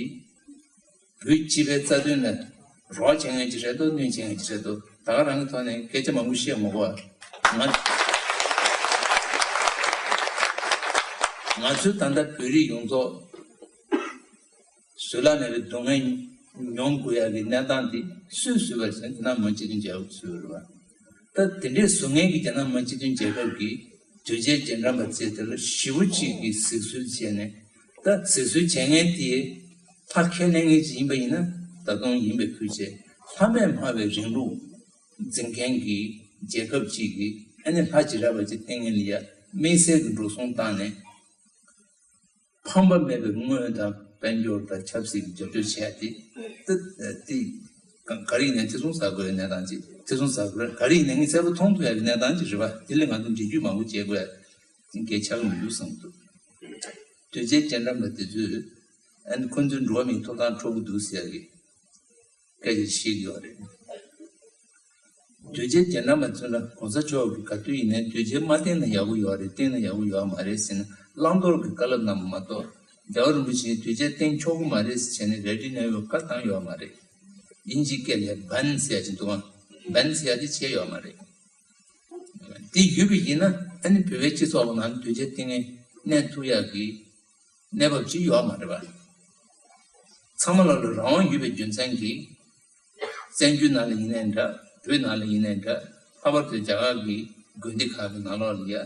བོད་སྤྱི་པའི་རྩ་དོན་ལ་རོགས་བྱེད་མཁན་ཅིག་རེད་དོ། གནོད་བྱེད་མཁན་ཅིག་རེད་དོ། ད་ག་རང་གི་ཐོག་ནས་སྐད་ཆ་མང་པོ་བཤད་མ་དགོས་པ། ང་ང་ཚོའི་ད་ལྟ་བོད་རིགས་ཡོངས་རྫོགས་བཟོད་གླགས་མེད་པའི་སྡུག་བསྔལ་མྱོང་དགོས་ཡག་གི་གནས་སྟངས་དེ་སུས་བཟོས་པ་ཟེར་ན་རྒྱ་ནག་མི་དམངས་སྤྱི་མཐུན་རྒྱལ་ཁབ་ཀྱིས་བཟོས་པ་རེད་བ། ད་དེ་འདྲའི་བཟོ་མཁན་གྱི་རྒྱ་ནག་མི་དམངས་སྤྱི་མཐུན་རྒྱལ་ཁབ་ཀྱིས་དོལ་རྒྱལ་རྗེས་འབྲང་པ་བཙལ་དེ་ལ་ཞེ་པོ་ཅིག་གིས་གཟིགས་གསོལ་བྱས་ནས། ད་གཟིགས་གསོལ་བྱེད་མཁན་དེ་ལྷ་ཁས་ལེན་མཁན་ཅིག་ཡིན་པ་ཡིན་ན་ད་དུང་ཡིན་པའི་ཁུལ་བྱས། ལྷ་མེད་སྨྲ་བའི་རིང་ལུགས་འཛིན་མཁན་གྱི་རྒྱལ་ཁབ་ཅིག་གིས་ཨ་ནི་ལྷ་བྱེ་བྲག་པ་ཅིག་བསྟེན་མཁན་ལ་ཡ་དམིགས་བསལ་གྱི་འགྲོ་སོང་བཏང་ནས། ཕམ་པ་མེད་པའི་དངོས་དང་ དཔལ་འབྱོར་དང་ཆབ་སྲིད་ཀྱི་རྒྱབ་སྐྱོར་བྱས་ཏེ་ཏི་ཏི་ག་རེ་ཡིན་ནའི་ཐེ་ཚོམ་ཟ་དགོས་པའི་གནས་སྟངས་ཅིག་ཐེ་ཚོམ་ཟ་དགོས་ག་རེ་ཡིན་ནའི་ངས་གསལ་པོ་མཐོང་ཐུབ་ཡ་གི་གནས་སྟངས་ཅིག་རེད་པ། དེ་ལས་ང་ཚོ་འགྲེལ་བརྗོད་མང་པོ་བྱེད་དགོས་ཡ་གལ་ཆགས་ཀྱི་མི་འདུག་བསམ་འདུག་དོལ་རྒྱལ་རྒྱ་འགྲམ་པ་དེ་ཚོས་ཨ་ནི་ཁོ་ཚོའི་འགྲོ་བ་མིའི་ཐོབ་ཐང་འཕྲོག་གི་འདུག་ཟེར་ཡ་གི་སྐད་ཆ་བཤད་ཀྱི་ཡོད་རེད། དོལ་རྒྱལ་རྒྱ་འགྲམ་པ་ཚོ་ལ་གོང་ས་མཆོག་གིས་ག་དུས་ཡིན་ནའི་དོལ་རྒྱལ་མ་བསྟེན་ན་ཡག་པོ་ཡོད་རེད། བསྟེན་ན་ཡག་པོ་ཡོད་མ་རེད་ཟེར་ན་བླང་དོར་གྱི་བཀའ་སློབ་གནང་བ་མ་གཏོགས། རྒྱལ་བ་རིན་པོ་ཆེས་དོལ་རྒྱལ་བསྟེན་ཆོག་གི་མ་རེད་ཟེར་བྱས་ནས་རེ་ཌི་ནེ་ཝི་བཀའ་བཏང་ཡོད་མ་རེད། དབྱིན་ཇིའི་སྐད་ལ་བན་ཟེར་ཡ་ཅིག་འདུག་ཨང་། བན་ཟེར་ཡ་དེ་བྱས་ཡོད་མ་རེད། དེ་ཡོད་པ་ཡིན་ན་ཨ་ནི་བོད་པའི་སྤྱི་ཚོགས་ནང་དོལ་རྒྱལ་བསྟེན་མཁན་གནས་ཐུབ་ཡག་གི་གནས་བབ་ཅིག་ཡོད་མ་རེད་པ། ཚང་མ་ལ་ལ་རང་དབང་ཡོད་པའི་རྒྱུ་མཚན་གྱིས། བཙན་བྱོལ་ནང་ལ་ཡིན་ནའི་འདྲ། བོད་ནང་ལ་ཡིན་ནའི་འདྲ། ལྷག་པར་དུ་རྒྱ་གར་གྱི་དགོན་སྡེ་ཁག་གི་ནང་ལོགས་ལ་ཡ།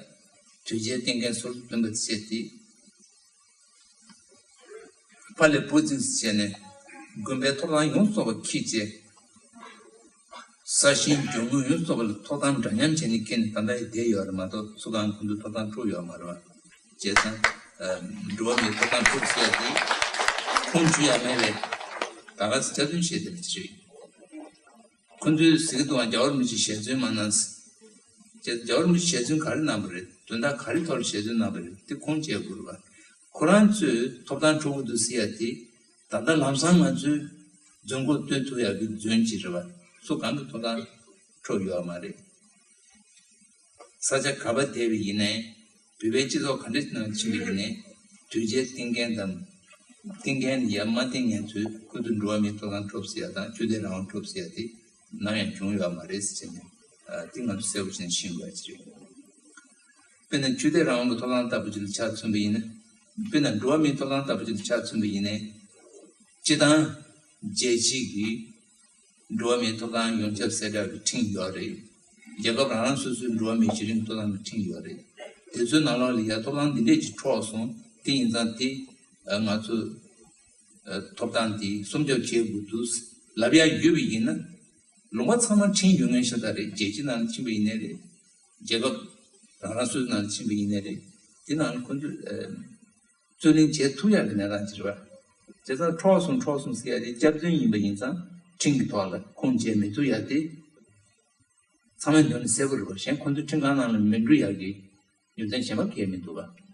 དོལ་རྒྱལ་བསྟེན་མཁན་སོ་སོ་སྟོན་པ་བྱས་ཏེ། ཕར་ལས་བུ་རྫིག་བྱས་ནས་དགོན་པའི་ཐོབ་ཐང་ཡོངས་རྫོགས་པ་ཁྱེར་བྱས། ས་ཞིང་རྒྱུ་དངོས་ཡོངས་རྫོགས་པ་ལ་ཐོབ་ཐང་འདྲ་མཉམ་བྱས་ནས་ཁྱེར་ནས་ད་ལྟ་ཡང་བསྡད་ཡོད་རེད་མ་གཏོགས་སུ་གང་ཁོང་ཚོའི་ཐོབ་ཐང་འཕྲོག་ཡོད་མ་རེད་བ། བྱས་ཙང་། འགྲོ་བ་མིའི་ཐོབ་ཐང་འཕྲོག་ཟེར་ཡ་དེ་ཁུངས་འཁྱོལ་ཡ་མེད་པས་ད་ག་ཚོད་སྐྱག་རྫུན་བཤད་བསྡད་པ་ཅིག་རེད། ཁོང་ཚོས་ཟེར་གྱི་འདུག་ཨང་རྒྱལ་བ་རིན་པོ་ཆེས་ཞལ་རྫུན་མ་གནང་ཟེར། རྒྱལ་རྒྱལ་བ་རིན་པོ་ཆེས་ཞལ་རྫུན་ག་རེ་གནང་བ་རེད། དོན་དག་ག་རེ་ཐོག་ལ་ཞལ་རྫུན་གནང་བ་རེད། དེ་ཁུངས་སྐྱེལ་དགོས་རེད་བ། ཁོ་རང་ཚོས་ཐོབ་ཐང་འཕྲོག་གི་འདུག་ཟེར་ཡ་དེ། ད་ལྟ་ལམ་སང་ང་ཚོས་རྫུན་གོ་སྟོན་ཐུབ་ཡག་གི་རྫུན་ཅིག་རེད་བ། སུ་གང་གི་ཐོབ་ཐང་འཕྲོག་ཡོད་མ་རེད། ས་ཆ་ག་པར་བསྡད་པ་ཡིན་ནའི། བོད་པའི་སྤྱི་ཚོགས་ག་འདྲ་ཞིག་ནང་ཕྱིན་པ་ཡིན་ནའི། དོལ་རྒྱལ་བསྟེན་མཁན་དང་། བསྟེན་མཁན་ཡ་མ་བསྟེན་མཁན་ཚོས་ཁོ་ཚོ་འགྲོ་བ་མིའི་ཐོབ་ཐང་འཕྲོག་ཟེར་ཡ་དང་ཆོས་དད་རང་དབང་འཕྲོག་ཟེར་ཡ་དེ་ནམ་ཡང་བྱུང་ཡོད་མ་རེད་ཟེར་ནས། ཨ། དེ་ང་ཚོ་གསལ་པོ་བྱས་ནས་ཤེས་དགོས་ཡ་ཅིག་རེད། དཔེར་ན་ཆོས་དད་རང་དབང་གི་ཐོབ་ཐང་ལྟ་བུ་ཅིག་ལ་ཆ་མཚོན་པ་ཡིན་ན། དཔེར་ན་འགྲོ་བ་མིའི་ཐོབ་ཐང་ལྟ་བུ་ཅིག་ལ་ཆ་མཚོན་པ་ཡིན་ནའི། སྤྱིར་བཏང་རྒྱལ་སྤྱི་གི་འགྲོ་བ་མིའི་ཐོབ་ཐང་ཡོངས་ཁྱབ་གསལ་བསྒྲགས་ཀྱི་ཁྲིམས་ཡོད་རེད། རྒྱལ་ཁབ་རང་རང་སོ་སོའི་འགྲོ་བ་མིའི་བརྒྱུད་རིམ་ཐོབ་ཐང་གི་ཁྲིམས་ཡོད་རེད། དེ་ཚོའི་ནང་ལོགས་ལ་ཡ་ཐོབ་ཐང་འདི་འདྲས་ཅིག་འཕྲོག་སོང་། དེ་ཡིན་ཙང་དེ་ང་ཚོ་ཐོབ་ཐང་དེ་སྲུང་སྐྱོབ་བྱེད་དགོས་འདུག་ལབ་ཡ་ཡོད་པ་ཡིན་ན། ལུང་པ་ཚང་མ་ཁྲིམས་ཡོད་མཁན་ཤ་སྟག་རེད། རྒྱལ་སྤྱི་ནང་ལ་ཕྱིན་པ་ཡིན་ནའི་རེད། རྒྱལ་ཁབ་རང་རང་སོ་སོའི་ནང་ལ་ཕྱིན་པ་ཡིན་ནའི་རེད། དེ་ནང་ལ་ཁོ་ཚོས་རྩོད་གླེང་བྱེད་ཐུབ་ཡག་གི་གནས་སྟངས་ཅིག་རེད་བ། བྱས་ཙང་འཕྲོག་སོང་འཕྲོག་སོང་ཟེར་ཡ་དེ་སྐྱག་རྫུན་ཡིན་པ་ཡིན་ཙང་ཁྲིམས་ཀྱི་ཐོག་ལ་ཁུངས་འཁྱེར་མི་ཐུབ་ཡ་དེ་ཚང་མའི་མདུན་ལ་གསལ་པོ་རེད་བ། གཞན་ཁོ་ཚོ་ཁྲིམས་ཁང་ནང་ལ་མི་འགྲོ་ཡག་གི་རྒྱུ་མཚན་གཞན་པ་གང་ཡང་མི་འདུག་བ།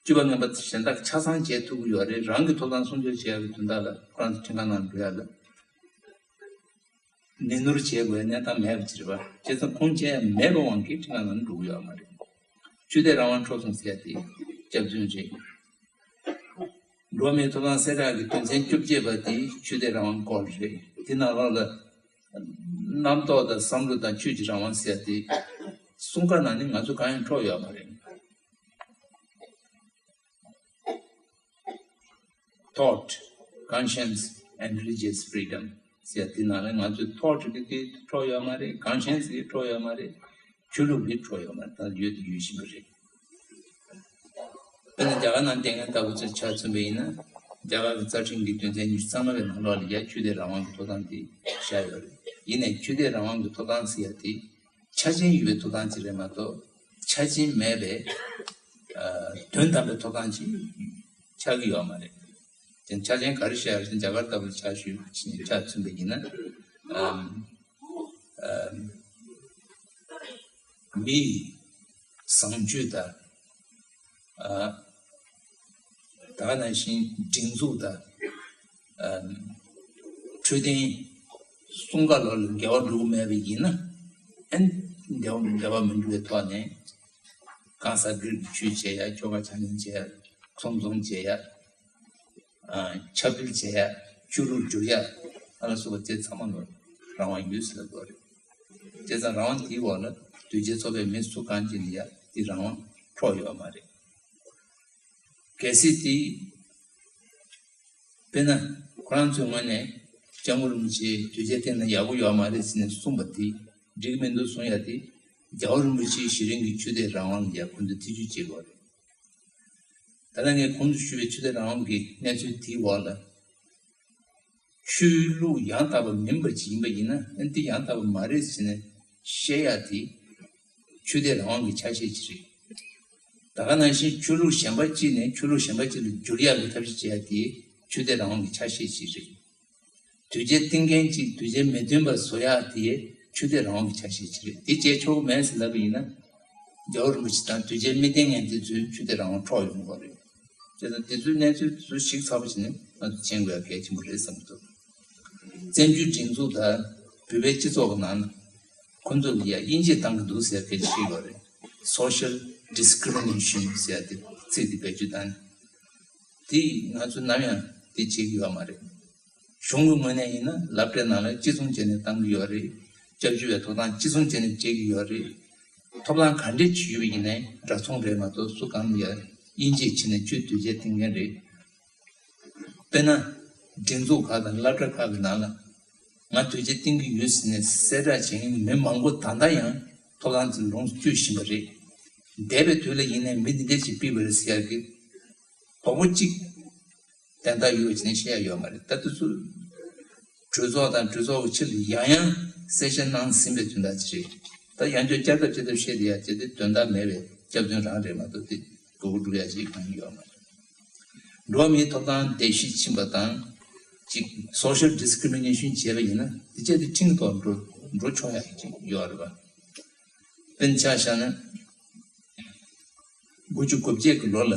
སྤྱོད་པ་ངན་པ་གཞན་དག་ཆ་ཚང་བྱེད་ཐུབ་ཀྱི་ཡོད་རེད། རང་གི་ཐོབ་ཐང་སྲུང་སྐྱོབ་བྱེད་ཡག་གི་དོན་དག་ལ་ཁོ་རང་ཚོ་ཁྲིམས་ཁང་ནང་འགྲོ་ཡག་ལ་ནན་ནོར་བྱེད་དགོས་གནས་སྟངས་མེད་པ་ཅིག་རེད་བ། བྱས་ཙང་ཁུངས་སྐྱེལ་ཡག་མེད་པའི་དབང་གིས་ཁྲིམས་ཁང་ནང་འགྲོ་གི་ཡོད་མ་རེད། ཆོས་དད་རང་དབང་འཕྲོག་སོང་ཟེར་ཡ་དེ་སྐྱག་རྫུན་རེད། འགྲོ་བ་མིའི་ཐོབ་ཐང་གསལ་བསྒྲགས་ཀྱི་དོན་ཚན་བཅོ་བརྒྱད་པ་དེ་ཆོས་དད་རང་དབང་སྐོར་རེད། དེ་ནང་ལོགས་ལ་རྣམ་རྟོག་དང་བསམ་བློ་དང་ཆོས་ཀྱི་རང་དབང་ཟེར་ཡ་དེ་གསུམ་ཀ་ནང་ནས་ང་ཚོ་གང་ཡང་འཕྲོག་ཡོད་མ་རེད། Thought, conscience and religious freedom ཟེར་དེ་ནང་ལ་ང་ཚོའི་thought གི་དེ་འཕྲོག་ཡོད་མ་རེད། conscience གི་འཕྲོག་ཡོད་མ་རེད། ཆོས་ལུགས་ཀྱི་འཕྲོག་ཡོད་མ་རེད། ད་ཡོད་དེ་ཡོད་བཞིན་པ་རེད། དཔེར་ན་རྒྱ་གར་ནང་བསྡད་མཁན་ལྟ་བུ་ཚོ་ཆ་མཚོན་པ་ཡིན་ན། རྒྱ་གར་གྱི་རྩ་ཁྲིམས་ཀྱི་དོན་ཚན་ཉི་ཤུ་རྩ་ལྔ་པའི་ནང་ལོགས་ལ་ཡ་ཆོས་དད་རང་དབང་གི་ཐོབ་ཐང་དེ་བཞག་ཡོད་རེད། ཡིན་ནའི་ཆོས་དད་རང་དབང་གི་ཐོབ་ཐང་ཟེར་ཡ་དེ་ཆ་རྐྱེན་ཡོད་པའི་ཐོབ་ཐང་ཅིག་རེད་མ་གཏོགས་ཆ་རྐྱེན་མེད་པའི་དོན་དམ་པའི་ཐོབ་ཐང་ཅིག་ཆགས་ཀྱི་ཡོད་མ་རེད། དེ་ཆ་རྐྱེན་ག་རེ་བཤད་ཡོད་ཟེར་ན་རྒྱ་གར་ལྟ་བུར་ཆ་ཞུས་ཆ་མཚོན་པ་ཡིན་ན། ཨམ། ཨམ། མི་ཡི་བཟང་སྤྱོད་དང་། ཨ། ད་ག་ནང་བཞིན་སྒྲིག་འཛུགས་དང་། ཨམ། འཕྲོད་བསྟེན་གསུམ་ཀ་ལོགས་ལ་འགལ་བ་འགྲོ་གི་མེད་པ་ཡིན་ན། ཨན། འགལ་བ་འགལ་བ་མི་འགྲོ་བའི་ཐོག་ནས། གང་ཟག་སྒེར་གྱི་ཆོས་བྱེད་ཡ། ཆོ་ག་ཕྱག་ལེན་བྱེད་ཡ། ཚོང་ཚོང་བྱེད་ཡ། ཨ། ཆབ་སྦྲེལ་བྱེད་ཡ། ཆོས་ལུགས་བསྒྱུར་ཡ། ཨ་ལ་སོགས་པ་དེ་ཚང་མ་ལ་རང་དབང་ཡོད་ཟེར་ལབ་དགོས་རེད། བྱས་ཙང་རང་དབང་དེའི་འོག་ལ་དོལ་རྒྱལ་ཚོགས་པའི་མི་སུ་གང་ཅིག་ལ་ཡ་དེ་རང་དབང་འཕྲོག་ཡོད་མ་རེད། གལ་སྲིད་དེ། དཔེར་ན། ཁོ་རང་ཚོའི་ངོས་ནས་སྐྱབས་མགོན་རིན་པོ་ཆེ་དོལ་རྒྱལ་བསྟེན་ན་ཡག་པོ་ཡོད་མ་རེད་ཟེར་ནས་གསུངས་པ་དེ་འགྲིག་གི་མི་འདུག་གསུང་ཡ་དེ། རྒྱལ་བ་རིན་པོ་ཆེའི་གཞི་རིམ་གྱི་ཆོས་དད་རང་དབང་ལ་ཡ་ཁོང་ཚོས་ཐེ་བྱུས་བྱེད་དགོས་རེད། ད་ལྟ་ངས་གོང་དུ་ཞུས་པའི་ཆོས་དད་རང་དབང་གི་གནས་ཚུལ་དེའི་འོག་ལ། ཆོས་ལུགས་ཡང་དག་པ་མིན་པ་ཅིག་ཡིན་པ་ཡིན་ན་ཨ་ནི་དེ་ཡང་དག་པ་མ་རེད་ཟེར་ནས་བཤད་ཡ་དེ་ཆོས་དད་རང་དབང་གི་ཆ་ཤས་ཅིག་རེད། ད་ ད་ག་ནང་བཞིན་ཆོས་ལུགས་གཞན་པ་གཅིག་ནས་ཆོས་ལུགས་གཞན་པ་གཅིག་ལ་བསྒྱུར་ཡག་གི་ཐབས་ཤེས་བྱེད་ཡག་དེ་ཆོས་དད་རང་དབང་གི་ཆ་ཤས་ཤིག་རེད། དོལ་རྒྱལ་བསྟེན་མཁན་གཅིག་དོལ་རྒྱལ་མི་བསྟེན་པ་བཟོ་ཡག་དེ་ཆོས་དད་རང་དབང་གི་ཆ་ཤས་ཤིག་རེད། དེ་བྱས་ཆོག་གི་མེད་ཟེར་ལབ་པ་ཡིན་ན། རྒྱལ་བ་རིན་པོ་ཆེ་དང་དོལ་རྒྱལ་མི་བསྟེན་མཁན་དེ་ཚོའི་ཆོས་དད་རང་དབང་འཕྲོག་ཡོང་གི་རེད། དེ་དང་དེ་ཚོའི་གནས་ཚུལ་དེ་ཚོ་ཞིབ་ཚགས་པོ་བྱས་ནས་ང་ཚོ་མཁྱེན་དགོས་ཡ་གལ་ཆེན་པོ་རེད་བསམ་གྱི་འདུག་བཙན་བྱོལ་སྒྲིག་འཛུགས་དང་བོད་པའི་སྤྱི་ཚོགས་ཀྱི་ནང་ན་ཁོ་ཚོ་ལ་ཡ་དབྱེ་འབྱེད་བཏང་གི་འདུག་ཟེར་སྐད་ཆ་བཤད་ཡོད་རེད། Social discrimination ཟེར་ཡ་དེ་ཚིག་དེ་བེད་སྤྱོད་བཏང་ནས། དེ་ང་ཚོ་ནམ་ཡང་དེ་བྱེད་ཀྱི་ཡོད་མ་རེད། གཞུང་གི་ངོས་ནས་ཡིན་ན་སློབ་གྲྭའི་ནང་ལ་གཅིག་མཚུངས་བྱས་ནས་བཏང་གི་ཡོད་རེད། སྐྱབས་བཅོལ་བའི་ཐོབ་ཐང་གཅིག་མཚུངས་བྱས་ནས་སྤྲད་ཀྱི་ཡོད་རེད། ཐོབ་ཐང་ག་འདྲས་ཅིག་ཡོད་པ་ཡིན་ནའི་འདྲ་མཚུངས་རེད་མ་གཏོགས། སུ་གང་ལ་ཡ་དབྱེ་འབྱེད་བྱས་ནས་ཆོས་དོལ་རྒྱལ་བསྟེན་མཁན་རེད། དཔེར་ན། སྒྲིག་འཛུགས་ཁག་དང་སློབ་གྲྭ་ཁག་གི་ནང་ལ་ང་དོལ་རྒྱལ་བསྟེན་གྱི་ཡོད་ཟེར་ནས་གསལ་བསྒྲགས་བྱེད་མཁན་གྱི་མི་མང་པོ་ད་ལྟ་ཡང་ཐོབ་ཐང་དེ་ལོངས་སུ་སྤྱོད་བཞིན་པ་རེད། འདས་པའི་དུས་ལ་ཡིན་ནའི་མི་འདི་འདྲས་ཅིག་ཕུད་པ་རེད་ཟེར་ཡག་གི་དོགས་པ་གཅིག་དོན་དག་ཡོད་ཅེས་ནས་བཤད་ཡ་ཡོད་མ་རེད། ད་དུས་ཚོད་གྲོས་ཚོགས་དང་གྲོས་ཚོགས་ཀྱི་ཕྱི་ལ་ཡང་ཡང་གསལ་བཤད་གནང་ཟིན་པའི་དོན་དག་ཅིག་རེད། ད་ཡང་བསྐྱར་བསྐྱར་ལྡབ་བསྐྱར་ལྡབ་བཤད་བསྡད་ཡ་དེ་དེ་དོན་དག་མེད་པའི་སྐྱག་རྫུན་རང་རེད་མ་གཏོགས། དེ་གོ་བ་སྒྲུབ་ཡ་ཅིག་གང་ཡང་ཡོད་མ་རེད། འགྲོ་བ་མིའི་ཐོབ་ཐང་བརྡལ་བཤིག་ཕྱིན་པ་དང་། ཅིག་social discrimination བྱས་པ་ཡིན་ན་དེ་བྱས་དེ་ཁྲིམས་ཐོག་འགྲོ་འགྲོ་ཆོག་ཡ་ཅིག་ཡོད་རེད་པ། དཔེར་ན་ཆ་བཞག་ན། དགུ་བཅུ་གོ་བརྒྱད་ཀྱི་ལོ་ལ།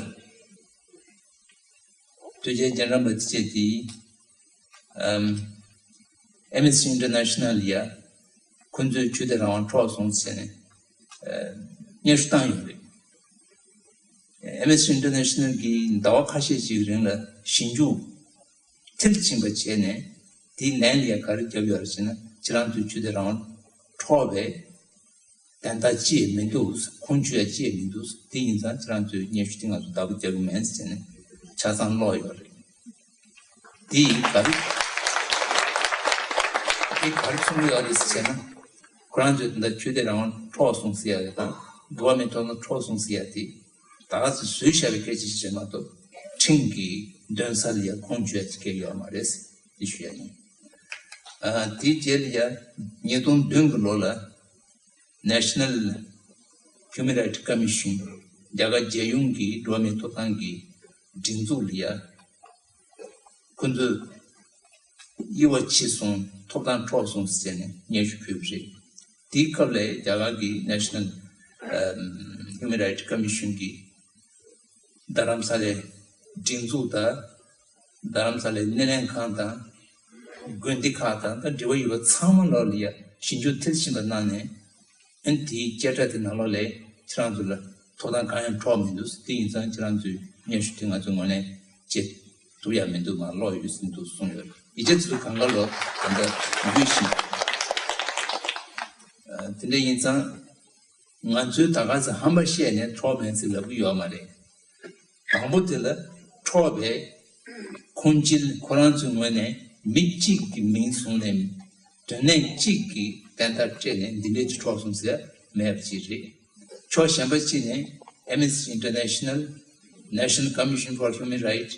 དོལ་རྒྱལ་རྒྱལ་རབས་པ་དེ་བྱས་དེ། ཨམ། Amnesty International ཡ། ཁོ་ཚོས་ཆོས་དད་རང་དབང་འཕྲོག་སོང་ཟེར་ནས། ཨ། སྙན་ཞུ་བཏང་ཡོད་རེད། Amnesty International གིས་ཟླ་བ་ཁ་ཤས་ཤིག་རིང་ལ་ཞིབ་འཇུག་མཐིལ་ཕྱིན་པ་བྱས་ནས། དེའི་ལན་ལ་ཡ་ག་རེ་བརྒྱབ་ཡོད་རེད་ཟེར་ན། ཁྱེད་རང་ཚོས་ཆོས་དད་རང་དབང་འཕྲོག་པའི་དོན་དག་ཅི་ཡང་མི་འདུག་ཁུངས་བཅོལ་ཡ་ཅི་ཡང་མི་འདུག་དེ་ཡིན་ཙང་ཁྱེད་རང་ཚོས་སྙན་ཞུ་དེ་ང་ཚོ་བདག་པོ་རྒྱག་གི་མིན་ཟེར་ནས་ཆ་ཚང་སློག་ཡོད་རེད། དེ་ཡིས་ག་རེ། དེ་ག་རེ་གསུང་གི་ཡོད་རེད་ཟེར་ན། ཁོ་རང་ཚོས་ད་ལྟ་ཆོས་དད་རང་དབང་འཕྲོག་སོང་ཟེར་ཡ་རེད་དང་། འགྲོ་བ་མིའི་ཐོབ་ཐང་འཕྲོག་སོང་ཟེར་ཡ་དེ། ད་ག་ཚོད་བཟོས་བཞག་པའི་སྐད་ཆ་ཞིག་རེད་མ་གཏོགས། ཁྲིམས་ཀྱི་འདུན་ས་ལ་ཡ་ཁུངས་བཅོལ་ཡ་ཅིག་སྐད་ཡོད་མ་རེད། དེ་ཞུ་ཡ་ཡིན། ཨ། དེའི་རྗེས་ལ་ཡ། ཉིས་སྟོང་བདུན་གྱི་ལོ་ལ། National Human Rights Commission རྒྱ་གར་རྒྱལ་ཡོངས་ཀྱི་འགྲོ་བ་མིའི་ཐོབ་ཐང་གི་སྒྲིག་འཛུགས་ལ་ཡ། ཁོ་ཚོས་དབྱེ་བ་ཕྱེ་སོང་། ཐོབ་ཐང་འཕྲོག་སོང་ཟེར་ནས་སྙན་ཞུ་ཕུལ་བ་རེད། དེའི་སྐབས་ལ་རྒྱ་གར་གྱི་National Human Rights Commission གིས་རྡ་རམ་ས་ལའི་སྒྲིག་འཛུགས་དང་། རྡ་རམ་ས་ལའི་སྣེ་ལེན་ཁང་དང་། དགོན་སྡེ་ཁག་དང་ད་འབྲེལ་བ་ཡོད་པ་ཚང་མ་ལོག་ལ་ཡ་ཞིབ་འཇུག་མཐིལ་ཕྱིན་པ་གནང་ནས། ཨ་ནི་དེའི་བཅད་ཁྲ་དེ་ནང་ལོགས་ལ་ཁྱེད་རང་ཚོ་ལ་ཐོབ་ཐང་གང་ཡང་འཕྲོག་མི་འདུག་དེ་ཡིན་ཙང་ཁྱེད་རང་ཚོའི་སྙན་ཞུ་དེ་ང་ཚོའི་ངོས་ནས་བྱེད་ཐུབ་ཡ་མི་འདུག་མར་ལོག་ཡོད་ཟིན་འདུག་གསུངས་ཡོད། ཡིག་ཆ་དེ་ཚོ་གང་ག་ལོག་ད་ལྟ་འགུལ་བཞིན། ཨ། དེ་འདྲ་ཡིན་ཙང་། ང་ཚོས་ད་ག་ཚོད་ཧམ་པ་བཤད་ནས་འཕྲོག་མེད་ཟེར་ལབ་ཀྱི་ཡོད་མ་རེད། དང་པོ་དེ་ལ་འཕྲོག་པའི་ཁུངས་སྐྱེལ་ཁོ་རང་ཚོའི་ངོས་ནས་མི་གཅིག་གི་མིང་བཟུང་ནས། དོན་གནད་གཅིག་གི་དོན་དག་སྤྲད་ནས་འདི་འདྲས་ཀྱི་འཕྲོག་སོང་ཟེར་མེད་པ་ཅིག་རེད། ཕྱོགས་གཞན་པ་གཅིག་ནས་Amnesty International, National Commission for Human Rights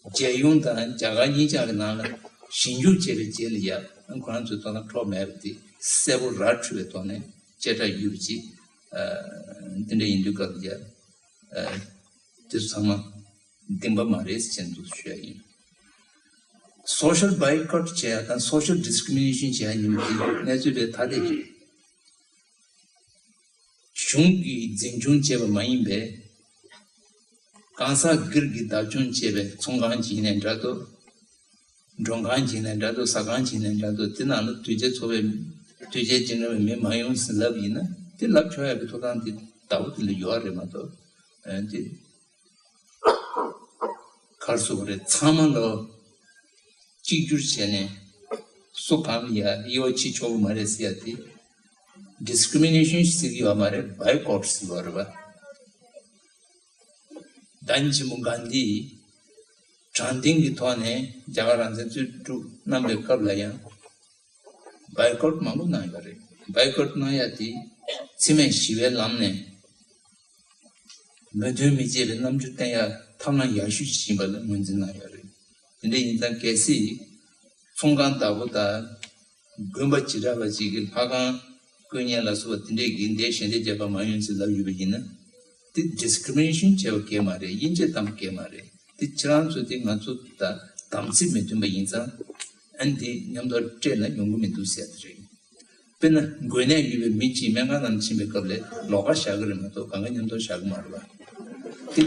རྒྱལ་ཡོངས་དང་རྒྱ་གར་གཉིས་ཆར་གྱི་ནང་ལ་ཞིབ་འཇུག་བྱས་པའི་རྗེས་ལ་ཡ། ཁོ་རང་ཚོའི་ཐོག་ལ་འཕྲོག་མེད་པ་དེ་གསལ་པོ་ར་འཕྲོད་པའི་ཐོག་ནས་བཅད་ཁྲ་ཡོད་པ་ཅིག་ཨ། དེ་འདྲ་ཡིན་དུས་སྐབས་ལ་ཡ། ཨ། དེ་ཚོ་ཚང་མ་བདེན་པ་མ་རེད་ཟེར་འདུག་ཞུ་ཡ་ཡིན། Social boycott བྱེད་ཡ་དང་social discrimination བྱེད་ཡ་ཡིན་པ་དེ་གནས་ཚུལ་དེ་ཐ་དད་རེད། གཞུང་གིས་འཛིན་སྐྱོང་བྱས་པ་མ་ཡིན་པའི། གང་ཟག་སྒེར་གྱིས་བདག་སྐྱོང་བྱས་པའི་ཚོང་ཁང་ཅིག་ཡིན་ནའི་འདྲ་འདུག་མགྲོན་ཁང་ཅིག་ཡིན་ནའི་འདྲ་འདུག་ཟ་ཁང་ཅིག་ཡིན་ནའི་འདྲ་འདུག་དེ་ནང་ལ་དོལ་རྒྱལ་ཚོགས་པའི། དོལ་རྒྱལ་རྒྱུན་འབྲུམ་པའི་མི་མ་ཡོང་ཟེར་ལབ་ཡིན་ན། དེ་ལབ་ཆོག་ཡ་གི་ཐོབ་ཐང་དེ་བདག་པོ་དེ་ལ་ཡོད་རེད་མ་གཏོགས། ཨ། དེ་ག་རེ་ཟེར་དགོས་རེད། ཚང་མ་ལོག་གཅིག་གྱུར་བྱས་ནས་སུ་གང་ལ་ཡ་དབྱེ་བ་ཕྱེ་ཆོག་གི་མ་རེད་ཟེར་ཡ་དེ། discrimination ཟེར་གྱི་ཡོད་མ་རེད། boycott ཟེར་གྱི་ཡོད་རེད་པ། བདག་ཉིད་ཆེན་པོ་གྷན་དྷིས་དྲང་བདེན་གྱི་ཐོག་ནས་རྒྱ་གར་རང་བཙན་རྩོད་སྒྲུབ་གནང་པའི་སྐབས་ལ་ཡང་boycott མང་པོ་གནང་ཡོད་རེད། boycott གནང་ཡ་དེ་འཚེ་མེད་ཞི་བའི་ལམ་ནས་མོས་མཐུན་མི་བྱེད་པའི་རྣམ་འགྱུར་བསྟན་ཡ་ཐབས་ལམ་ཡག་ཤོས་ཤིག་ཡིན་པ་ལ་ངོས་འཛིན་གནང་ཡོད་རེད། དེ་འདྲ་ཡིན་ཙང་གལ་སྲིད་ཚོང་ཁང་བདག་པོ་དང་དགོན་པ་བྱེ་བྲག་པ་ཅིག་གིས་ལྷ་ཁང་བརྐོ་མཁན་ལ་སོགས་པ་དེ་འདྲས་ཀྱིས་འདིར་ཞལ་འདེབས་བརྒྱབ་པ་མ་ཡོང་ཟེར་ལབ་ཡོད་པ་ཡིན་ན། དེ་ཌི་སི་ཀི་རི་མི་ནེ་ཤན་བྱས་པ་གལ་མ་རེད། དབྱེ་འབྱེད་བཏང་པ་གལ་མ་རེད། དེ་ཁྱེད་རང་ཚོ་དེ་ང་ཚོ་དང་དམ་ཚིག་མི་མཐུན་པ་ཡིན་ཙང་། ཨ་ནི་དེ་མཉམ་དུ་སྤྲད་ན་ཡོང་གི་མི་འདུག་ཟེར་ཡ་དེ་རེད། དཔེར་ན་འགོས་ནད་ཡོད་པའི་མི་གཅིག་སྨན་ཁང་ནང་ཕྱིན་པའི་སྐབས་ལ་ལོགས་ཀ་བཞག་གི་རེད་མ་གཏོགས་གང་ག་མཉམ་དུ་བཞག་གི་མ་རེད་པ། དེ་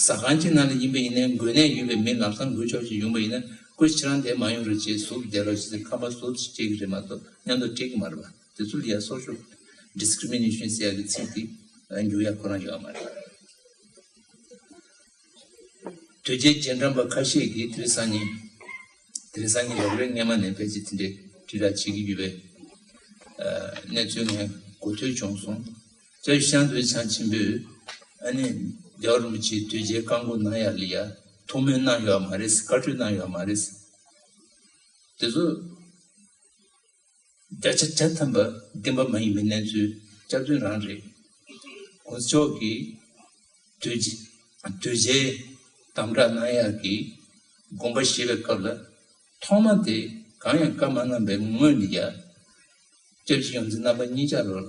ཟ་ཁང་གཅིག་ནང་ལ་ཡིན་པ་ཡིན་ནའི་འགོས་ནད་ཡོད་པའི་མི་ལམ་སང་འགོས་ཆོག་ཅིག་ཡོང་པ་ཡིན་ན། ཁོས་ཁྱེད་རང་དེ་མ་ཡོང་རོགས་བྱེད། ཟུར་བསྡད་རོགས་བྱེད་ཟེར་ཁ་པར་ཟུར་དུ་སྤྲད་ཀྱི་རེད་མ་གཏོགས་མཉམ་དུ་སྤྲད་ཀྱི་མ་རེད་པ། དེ་ཚོ་ལ་ཡ་སོ་ཤལ་ཌི་སི་ཀི་རི་མི་ནེ་ཤན་ཟེར་ཡ་གི་ཚིག་དེ་འགྱུར་ཡ་ཁོ་རང་ཡོད་མ་རེད། དོལ་རྒྱལ་རྗེས་འབྲང་པ་ཁ་ཤས་ཀྱིས་དེ་རིང་སང་ཉིན། དེ་རིང་སང་ཉིན་རོགས་རེས་སྔས་མ་ནས་ཕལ་ཆེར་དེ་འདྲའི་དྲིལ་བསྒྲགས་བྱེད་ཀྱི་ཡོད་པའི་ཨ་གནས་ཚུལ་ངས་གོ་ཐོས་བྱུང་སོང་། སྐྱབས་རྗེ་ཤར་མདོ་ཚང་ཆེན་པོས་ཨ་ནི་རྒྱལ་བ་རིན་པོ་ཆེའི་དོལ་རྒྱལ་བཀའ་བསྒོ་གནང་ཡག་ལ་ཡ་ཐུགས་སྨོན་གནང་ཡོད་མ་རེད། བཀའ་འཁྲོལ་གནང་ཡོད་མ་རེད། དེ་ཚོ་བརྒྱ་ཆ་བརྒྱ་ཐམ་པ་བདེན་པ་མ་ཡིན་པའི་གནས་ཚུལ་སྐྱག་རྫུན་རང་རེད། གོང་ས་མཆོག་གིས་དོལ་རྒྱལ་དོལ་རྒྱལ་དམ་དྲག་གནང་ཡག་གི་དགོངས་པ་བཞེས་པའི་སྐབས་ལ། ཐོག་མ་དེ་གང་ཡང་བཀའ་མ་གནང་པའི་སྔོན་ལ་ཡ། སྐྱབས་རྗེ་ཡོངས་འཛིན་རྣམ་པ་གཉིས་ཆར་ལོ་ལ་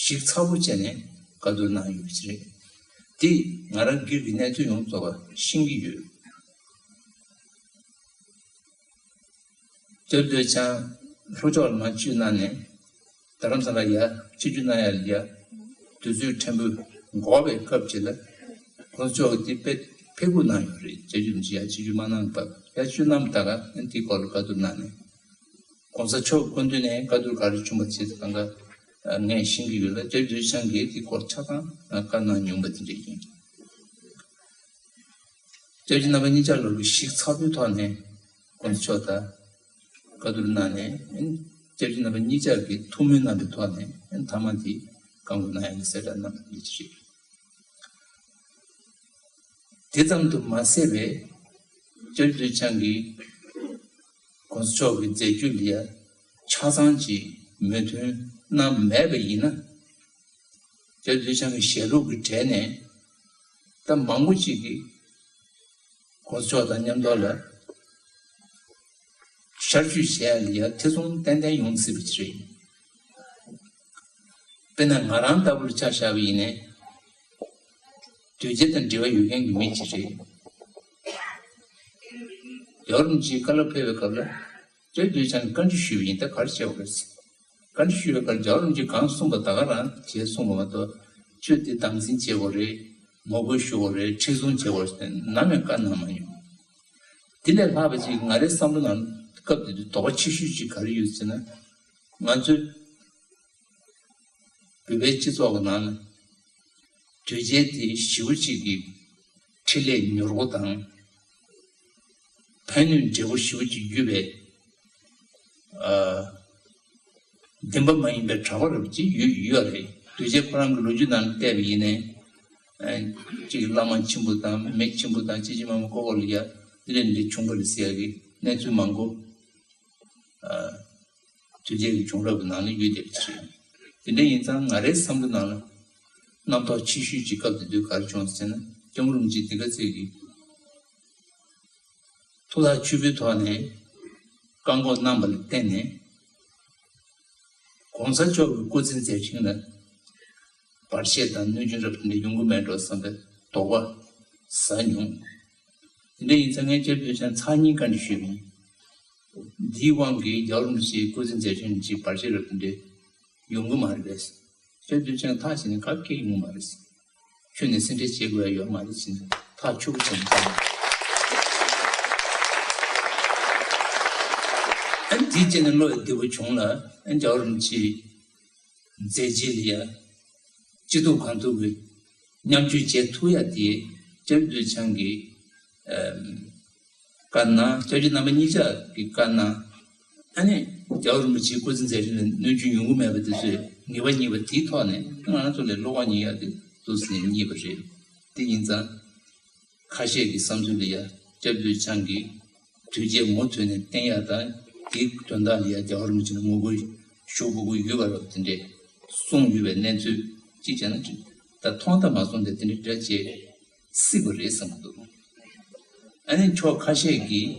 ཞིབ་ཚགས་པོ་བྱས་ནས་བཀའ་བསྡུར་གནང་ཡོད་པ་ཞིག་རེད། དེ་ང་རང་སྒེར་གྱི་གནས་ཚུལ་ཡོངས་རྫོགས་པ་ཤེས་ཀྱི་ཡོད། སྐྱབས་རྗེ་རྡོ་རྗེ་འཆང་ལྷོ་ཕྱོགས་ལ་མར་བསྐྱོད་གནང་ནས། རྡ་རམ་ས་ལ་ཡར་ཆིབས་བསྒྱུར་གནང་ཡ་ལ་ཡ། དུས་ཚོད་ཕྲན་བུ་འགོར་བའི་སྐབས་ཅིག་ལ། གོང་ས་མཆོག་གིས་དེ་དཔེ་ཕེབས་སྒུག་གནང་ཡོད་རེད། སྐྱབས་རྗེ་རིན་པོ་ཆེ་ཡར་ཆིབས་བསྒྱུར་མ་གནང་བར་ཡར་བསྐྱོད་གནང་བ་ད་ག་དེའི་སྐོར་ལ་བཀའ་བསྡུར་གནང་ནས། གོང་ས་མཆོག་སྐུ་མདུན་ནས་བཀའ་བསྡུར་ག་རེ་བྱུང་བ་བྱས་ཚེ་གང་ག་ངས་ཤེས་ཀྱི་ཡོད་ལ། སྐྱབས་རྗེ་རྡོ་རྗེ་འཆང་གིས་དེའི་སྐོར་ཆ་ཚང་བཀའ་གནང་མྱོང་བ་དེ་འདྲ་ཡིན། སྐྱབས་རྗེ་རྣམ་པ་གཉིས་ཆར་ལོ་གི་ཞིབ་ཚགས་པོའི་ཐོག་ནས་གོང་ས་མཆོག་དང་བཀའ་བསྡུར་གནང་ནས། སྐྱབས་རྗེ་རྣམ་པ་གཉིས་ཆར་གྱིས་ཐུགས་སྨོན་གནང་བའི་ཐོག་ནས་མཐའ་མ་དེ་བཀའ་བསྒོ་གནང་ཡག་གི་གསལ་བསྒྲགས་གནང་བ་འདི་ཅི་རེད། དེ་ཙམ་དུ་མ་ཟད་པའི་སྐྱབས་རྗེ་རྡོ་རྗེ་འཆང་གིས་གོང་ས་མཆོག་གི་མཛད་རྒྱུད་ལ་ཡ་ཆ་ཚང་ཅིག་མོས་མཐུན་གནང་མེད་པ་ཡིན་ན། སྐྱབས་རྗེ་རྡོ་རྗེ་འཆང་གི་ཞལ་ལུང་གི་གྲས་ནས་ད་མང་པོ་ཅིག་གིས་གོང་ས་མཆོག་དང་མཉམ་དུ་ལ་ཤར་བསྐྱོད་བྱས་ཡ་ལ་ཡ་ཐེ་ཚོམ་ཏན་ཏན་ཡོང་སྲིད་པ་ཅིག་རེད། དཔེར་ན་ང་རང་ལྟ་བུར་ཆ་བཞག་པ་ཡིན་ནའི། དོལ་རྒྱལ་དང་འབྲེལ་བ་ཡོད་མཁན་གྱི་མི་ཅིག་རེད། རྒྱལ་བ་རིན་པོ་ཆེའི་བཀའ་སློབ་ཕེབས་པའི་སྐབས་ལ། སྐྱབས་རྗེ་རྡོ་རྗེ་འཆང་གིས་བཀའ་འདྲི་ཞུས་པ་ཡིན། ད་ག་རེ་བྱེད་དགོས་རེད། བཀའ་འདྲི་ཞུས་པའི་སྐབས་རྒྱལ་བ་རིན་པོ་ཆེས་གང་གསུངས་པ་ད་ག་རང་བྱས་གསུངས་པ་མ་གཏོགས། ཁྱོད་འདི་དམ་འཛིན་བྱེད་དགོས་རེད། ངོ་རྒོལ་ཞུ་དགོས་རེད། མཁྲེགས་བཟུང་བྱེད་དགོས་རེད་ཟེར་ནམ་ཡང་བཀའ་གནང་མ་མྱོང་། དེ་ལས་ལྷག་པ་ཅིག་ང་རའི་བསམ་བློ་ནང་སྐབས་དེ་དུས་དོགས་པ་ཆེ་ཤོས་ཅིག་ག་རེ་ཡོད་ཟེར་ན། ང་ཚོའི་བོད་པའི་སྤྱི་ཚོགས་ཀྱི་ནང་ལ་དོལ་རྒྱལ་དེ་ཞེ་པོ་ཅིག་གི་འཕྲིན་ལས་མྱུར་པོ་དང་། ཕན་ནུས་འབྲས་བུ་ཞེ་པོ་ཅིག་ཡོད་པའི་ཨ་བདེན་པ་མ་ཡིན་པའི་གྲགས་པ་རབ་ཅིག་ཡོད་ཡོད་རེད། དོལ་རྒྱལ་ཁོ་རང་གི་ལོ་རྒྱུས་ནང་བལྟས་པ་ཡིན་ནའི། ཨ་གཅིག་བླ་མ་ཆེན་པོ་དང་མི་ཆེན་པོ་དང་ཅི་ཅི་མ་མ་ཀོ་ཀོ་ལ་ཡ་འདི་ལས་འདི་བྱུང་བ་རེད་ཟེར་ཡ་གི་གནས་ཚུལ་མང་པོ། ཨ་དོལ་རྒྱལ་གྱི་བྱུང་རབས་ཀྱི་ནང་ལ་ཡོད་བསྡད་པ་ཅིག་རེད། དེ་འདྲ་ཡིན་ཙང་ང་རའི་བསམ་བློ་ནང་ལ་རྣམ་རྟོག་ཆེ་ཤོས་ཅིག་སྐབས་དེ་དུས་ག་རེ་བྱུང་ཟེར་ན། སྐྱབས་མགོན་རིན་པོ་ཆེ་འདི་ག་ཚོད་ཀྱི་ཐུགས་ཐག་ཆོད་པོའི་ཐོག་ནས་བཀའ་བསྒོ་གནང་བ་ལ་བརྟེན་ནས། གོང་ས་མཆོག་གི་སྐུ་ཚེ་མཛད་འཕྲིན་ལ་བར་ཆད་དང་གནོད་སྐྱོན་རབ་ཏུ་འདྲ་ཡོང་གི་མེད་འགྲོ་བསམ་པའི་དོགས་པ་ཟ་མྱོང་། དེ་འདྲ་ཡིན་ཙང་ངས་སྐྱབས་རྗེ་རྡོ་རྗེ་འཆང་ཚར་གཉིས་བཀའ་འདྲི་ཞུས་མིན། འདིའི་དབང་གིས་རྒྱལ་བ་རིན་པོ་ཆེའི་སྐུ་ཚེ་མཛད་འཕྲིན་གྱི་བར་ཆད་རབ་ཏུ་འདྲ་ཡོང་གི་མ་རེད་པས། སྐྱབས་རྗེ་རྡོ་རྗེ་འཆང་ཐག་བཅད་ནས་ག་གེ་ཡོང་གི་མ་རེད། ཁྱོད་ནས་སེམས་ཁྲལ་བྱེད་དགོས་ཡ་ཡོད་མ་རེད་ཟེར་ནས་ཐག་ཆོད་པོ་བྱས་ནས་བཏང་། ཨ་ནི་དེའི་རྗེས་ནས་བློ་ཡང་བདེ་པོ་བྱུང་ལ། ཨ་ནི་རྒྱལ་བ་རིན་པོ་ཆེའི་མཛད་རྗེས་ལ་ཡ་ཅི་ཐུབ་གང་ཐུབ་ཀྱིས་མཉམ་སྤྱོད་བྱེད་ཐུབ་ཡ་དེ་སྐྱབས་རྗེ་རྡོ་རྗེ་འཆང་གིས་ཨམ་བཀའ་གནང་། སྐྱབས་རྗེ་རྣམ་པ་གཉིས་ཆར་གྱིས་བཀའ་གནང་། ཨ་ནི་རྒྱལ་བ་རིན་པོ་ཆེའི་སྐུ་ཚེ་མཛད་འཕྲིན་ལ་གནོད་སྐྱོན་ཡོང་གི་མེད་པ་དེ་ཚོས་ངེས་པ་རྙེད་པ་དེའི་ཐོག་ནས་ང་རང་ཚོ་ལ་བློ་ཁོག་རྙེད་ཡ་དེ་འདུག་ཟེར་ནས་རྙེད་པ་རེད། དེ་ཡིན་ཙང་། ཁ་ཤས་ཀྱི་བསམ་ཚུལ་ལ་ཡ་སྐྱབས་རྗེ་རྡོ་རྗེ་འཆང་གིས་དོལ་རྒྱལ་མུ་མཐུད་ནས་བསྟེན་ཡ་དང་། དེའི་དོན་དག་ལ་ཡ་རྒྱལ་བ་རིན་པོ་ཆེ་ལ་ངོ་རྒོལ་ཞུ་དགོས་ཀྱི་ཡོད་པ་རབ་དེ་འདྲས་གསུངས་ཡོད་པའི་གནས་ཚུལ་གཅིག་བྱས་ན། ད་མཐོང་དང་མ་སོང་དེ་དེ་འདྲས་འདྲ་བྱེད་སྲིད་པ་རེད་བསམ་གྱི་འདུག་ཨ་ནི་ཕྱོགས་ཁ་ཤས་ཀྱིས་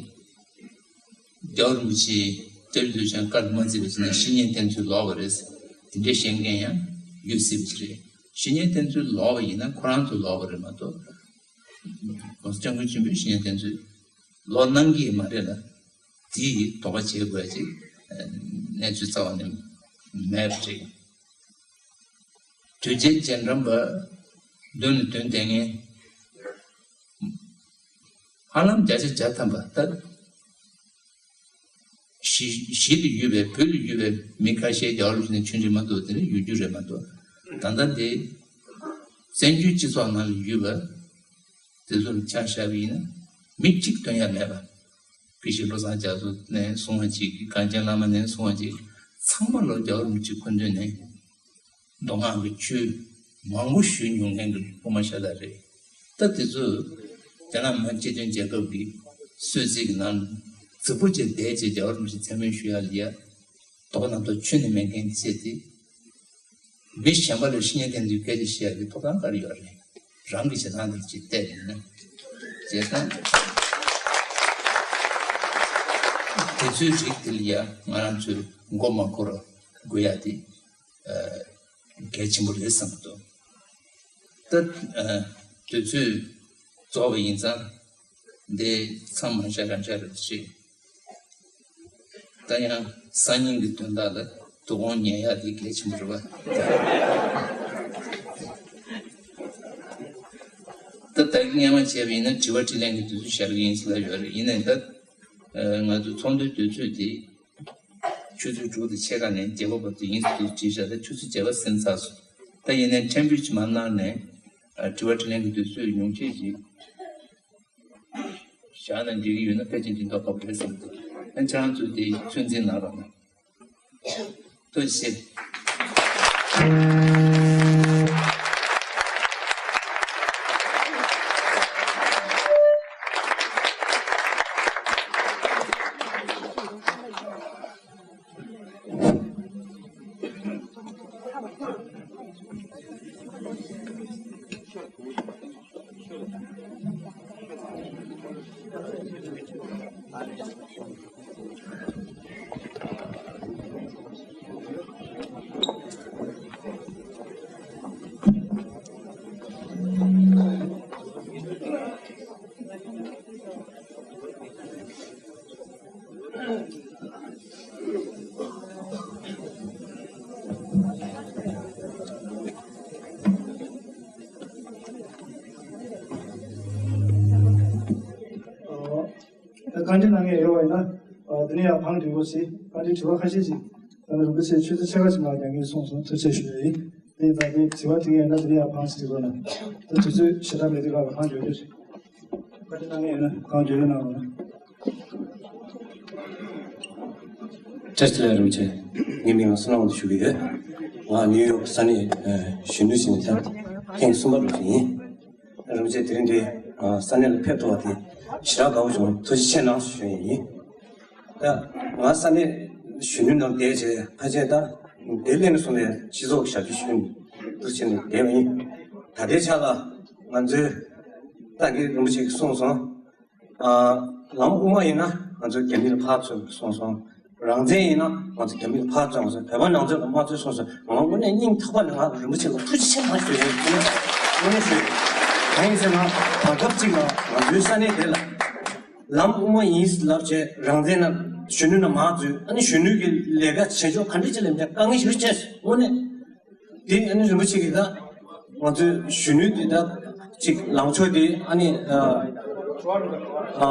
རྒྱལ་བ་རིན་པོ་ཆེའི་ ལྟ་བུ་དུས་ཀྱང་བཀར་མ་བརྩིས་པ་བྱས་ན་བཤེས་གཉེན་བསྟེན་ཚུལ་ལོག་པ་རེད། དེ་འདྲའི་བཤད་མཁན་ཡང་ཡོད་སྲིད་པ་ཞིག་རེད། བཤེས་གཉེན་བསྟེན་ཚུལ་ལོག་པ་ཡིན་ན་ཁོ་རང་ཚོ་ལོག་པ་རེད་མ་གཏོགས།༸གོང་ས་༸སྐྱབས་མགོན་ཆེན་པོའི་བཤེས་གཉེན་བསྟེན་ཚུལ་ལོག་གནང་གི་མ་རེད་ལ། དེ་ཡི་དོགས་པ་བྱེད་དགོས་ཅིག་གནས་ཚུལ་རྩ་བ་ནས་མེད་པ་རེད། དུས་བཅད་རྗེས་འབྲང་པ། མདུན་ལ་མདུན་བསྡད་མཁན། ཧ་ལམ་བརྒྱ་ཆ་བརྒྱ་ཐམ་པ་ལྟར། གཞིས་གཞིས་ལ་ཡོད་པའི་བོད་ལ་ཡོད་པའི་མི་ཁ་ཤས་རྒྱ་གར་ལ་ཕྱིན་ནས་ཆུང་ཆུང་མ་གཏོགས་དེ་འདྲ་ཡོད་རྒྱུ་རེད་མ་གཏོགས། ད་ལྟ་འདི་བཙན་བྱོལ་སྤྱི་ཚོགས་ནང་ལ་ཡོད་པ་དེ་ཚོ་ལ་ཆ་བཞག་པ་ཡིན་ན་མི་གཅིག་ཐོན་ཡ་མེད་པ། དགེ་བཤེས་བློ་བཟང་རྒྱ་མཚོ་ནས་བཟུང་བ་ཅིག་གངས་ཅན་བླ་མ་ནས་བཟུང་བ་ཅིག་ཚང་མ་ལོ་རྒྱལ་བ་རིན་པོ་ཆེ་སྐུ་མདུན་ནས། མདོ་སྔགས་ཀྱི་ཆོས་མང་པོ་ཞུས་མྱོང་མཁན་གྱི་སློབ་མ་ཤ་སྟག་རེད། ད་དེ་ཚོས་རྒྱ་ནག་མི་དམངས་སྤྱི་མཐུན་རྒྱལ་ཁབ་ཀྱི་སྲོལ་འཛིན་གྱི་ནང་རྫིག་པོ་ཅིག་བསྡད་བྱས་རྒྱལ་བ་རིན་པོ་ཆེ་མཚན་སྨད་ཞུ་ཡག་ལ་ཡ། དོགས་རྣམ་རྟོག་ཁྱོན་ནས་མེད་མཁན་བྱས་ཏེ། མི་གཞན་པ་ལ་བཤེས་གཉེན་བསྟེན་དུས་སྐད་ཆ་བཤད་ཡག་གི་ཐོབ་ཐང་ག་རེ་ཡོད་རེད། རང་གི་བྱེད་སྟངས་དེ་ཅིག་བལྟས་ཡིན་ན། བྱས་ཙང་། དེ་ཚོའི་རིགས་དེ་ལ་ཡ་ང་རང་ཚོས་མགོ་མ་འཁོར་བ་སྒུག་ཡག་དེ། གལ་ཆེན་པོ་རེད་བསམ་གྱི་འདུག་ད་དུས་ཚོད་རྫོགས་པ་ཡིན་ཙང་འདི་མཚམས་མ་བཞག་རང་བཞག་རེད་ཅེས། ད་ཡང་སང་ཉིན་གྱི་དོན་དག་ལ་དོ་དགོང་ཉལ་ཡག་དེ་གལ་ཆེན་པོ་རེད་པ། ད་ད་གིན་སྔན་མ་བྱས་པ་ཡིན་ན་དྲི་བ་དྲིས་ལན་གྱི་དུས་ཚོད་བཞག་གི་ཡིན་ཟེར་ལབ་ཡོད་རེད། ཡིན་ནའི་ད་ང་ཚོ་ཚོགས་འདུའི་དུས་ཚོད་དེ། ཆུ་ཚོད་དྲུག་དང་ཕྱེད་ཀ་ནས་བརྒྱད་པ་བར་དུ་ཡིན་ཟེར་དུས་བྲིས་བཞག་ད་ཆུ་ཚོད་བརྒྱད་པ་ཟིན་ཚར་སོང་། ད་ཡིན་ནའི་ཕྲན་བུ་ཅིག་མར་གནང་ནས་དྲི་བ་དྲིས་ལན་གྱི་དུས་ཚོད་ཉུང་ཤས་ཤིག་བཞག་ན་འགྲིག་གི་ཡོད་ན་ཕལ་ཆེར་འགྲིག་མདོག་ཁ་པོ་རེད་བསམ་འདུག་ཨ་ཁྱེད་རང་ཚོས་དེ་ཚོད་འཛིན་གནང་རོགས་གནང་། ཐུགས་རྗེ་ཆེ། བཀའ་འདྲི་གནང་མཁན་ཡོད་པ་ཡིན་ན། ཨ། དེ་ནས་ཡར་བང་སྒྲིག་རོགས་བྱེད། བཀའ་འདྲི་དྲི་བ་ཁ་ཤས་ཤིག་ད་ནི་རིན་པོ་ཆེ་ཆུ་ཚོད་ཕྱེད་ཀ་ཅིག་མར་རྒྱག་གིན་སོང་སོང་། ཐུགས་རྗེ་ཆེ་ཞུ་ཡ་ཡིན། དེ་ཡིན་ཙང་དེ་དྲི་བ་དྲི་མཁན་ཡོད་ན་དེ་ནས་ཡར་བང་ཞིག་སྒྲིག་རོགས་གནང་། ད་དུས་ཚོད་ཞེ་དྲག་མེད་དུས་སྒང་ལ་བང་སྒྲིག་རོགས་བྱེད། བཀའ་འདྲི་གནང་མཁན་ཡོད་ན་བང་སྒྲིག་རོགས་གནང་རོགས་གནང་། བཀྲ་ཤིས་བདེ་ལེགས་རིན་པོ་ཆེ། ངའི་མིང་ལ་བསོད་ནམས་དབང་འདུས་ཞུ་གི་ཡོད། ང་ནིའུ་ཡོག་ས་གནས་གཞོན་ནུ་ཞིག་ནས་ཐེངས་གསུམ་པ་འགྲོ་བཞིན་ཡིན། རིན་པོ་ཆེ་དེ་རིང་འདི་ས་གནས་ལ་ཕེབས་ཐུབ་པ་དེ་ཞེ་དྲག་དགའ་པོ་བྱུང་། ཐུགས་རྗེ་ཆེ་གནང་ཞུ་ཡ་ཡིན། ད་ང་ས་གནས་གཞོན་ནུ་ནང་བསྡད་བྱས་ཕལ་ཆེར་ད་དེ་སླེབས་ནས་བཟུང་ནས་སྤྱི་ཚོགས་ཞབས་ཞུ་ཞུ་འདུག་བྱས་ནས་བསྡད་པ་ཡིན། ད་ལྟའི་ཆ་ལ་ང་ཚོའི་ཏང་གི་རིན་པོ་ཆེ་གིས་གསུངས་སོང་། ཨ། ལམ་དབུ་མ་ཡིན་ན་ང་ཚོ་རྒྱ་མི་ལ་ཕར་ཚུར་གསུངས་སོང་། རང་བཙན་ཡིན་ན་ང་ཚོ་རྒྱ་མི་ལ་ཕར་ཚུར་གསུངས་སོང་། བོད་པ་ནང་ཚོ་ལ་མར་ཚུར་གསུངས་སོང་། ང་དངོས་གནས་སྙིང་ཐག་པ་ནས་ང་རིན་པོ་ཆེ་ལ་ཐུགས་རྗེ་ཆེ་གནང་ཞུ་ཡ་ཡིན། དངོས་གནས་ཞུ་ཡ་ཡིན། གང་ཡིན་ཟེར་ན་བར་སྐབས་གཅིག་ལ་ང་ཚོའི་ས་གནས་དེ་ལ་ལམ་དབུ་མ་ཡིན་ལབ་བྱས་རང་བཙན་ན་གཞོན་ནུ་ན་མར་འཛུལ། ཨ་ནི་གཞོན་ནུ་གི་ལས་ཀ་བྱེད་ཕྱོགས་ག་འདྲ་ཅིག་ལ་ཡང་དཀའ་ངལ་ཞིག་རེད་བྱས། དངོས་གནས། དེ་ཨ་ནི་རིན་པོ་ཆེ་གིས་ད་ང་ཚོའི་གཞོན་ནུ་དེ་ད་ཅིག་ལངས་ཕྱོགས་དེ་ཨ་ནི་ཨ་ཨ་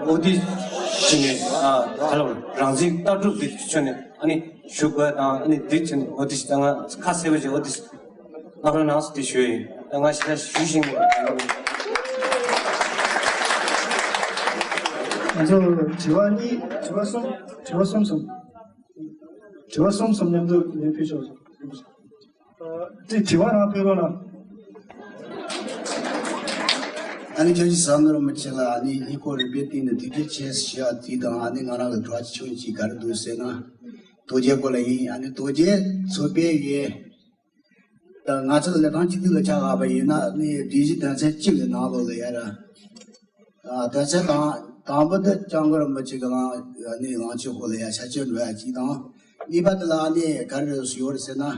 འོ་དེ་བྱས་ནས་ཨ་ག་ལ་རང་བཙན་ལྟ་གྲུབ་དེ་ཕྱོགས་ནས་ཨ་ནི་ཞུ་དགོས་དང་། ཨ་ནི་དེ་བྱས་ནས་འོ་དེ་ད་ང་ཁ་གསལ་པོ་བྱས་འོ་དེ་ལབ་རོགས་གནང་ཟེར་དེ་ཞུ་ཡ་ཡིན། ད་ང་ཞེ་དྲག་ཞུ་ཤེས་ཀྱི་མ་རེད། ང་ཚོ་དྲི་བ་གཉིས། དྲི་བ་གསུམ། དྲི་བ་གསུམ་གསུམ། དྲི་བ་གསུམ་གསུམ་མཉམ་དུ་ལན་ཕུལ་ཆོག་དེ་དྲི་བ་རང་ཕུལ་རོགས་གནང་། ཨ་ནི་ཁྱེད་ཀྱི་ཟ་མི་རོ་མི་ཆེ་ལ་ཨ་ནི་ཨི་ཁོ་རི་པེ་ཏིན་དུ་དེ་གའི་ཆེས་ཞེས་ཨ་དེ་དང་ཨ་ནི་ང་རང་གི་དྲི་བ་ཆུང་ཆེ་ག་རེ་འདུག་ཟེར་ན། དོལ་རྒྱལ་སྐོར་ལ་ཡིན། ཨ་ནི་དོལ་རྒྱལ་ཚོགས་པའི་ཡོད། ད་ང་ཚོ་ལ་ལས་དང་སྤྱི་འཐུས་ལ་ཆ་བཞག་པ་ཡིན་ན་ཨ་ནི་སྒྲིག་གཞི་དོན་ཚན་གཅིག་གི་ནང་ལོགས་ལ་ཡ་ར། ཨ་དོན་ཚན་དང་ད་ དང་པོ་དེ་སྐྱབས་མགོན་རིན་པོ་ཆེ་གི་ལང་ནི་ལང་ཚོའི་སྐོར་ལ་ཡ་ཆ་ཆེ་འགྲོ་ཡ་གཅིག་དང་། གཉིས་པ་དེ་ལ་ཨ་ནི་ག་རེ་ཞུ་བར་ཟེར་ན། ཨ།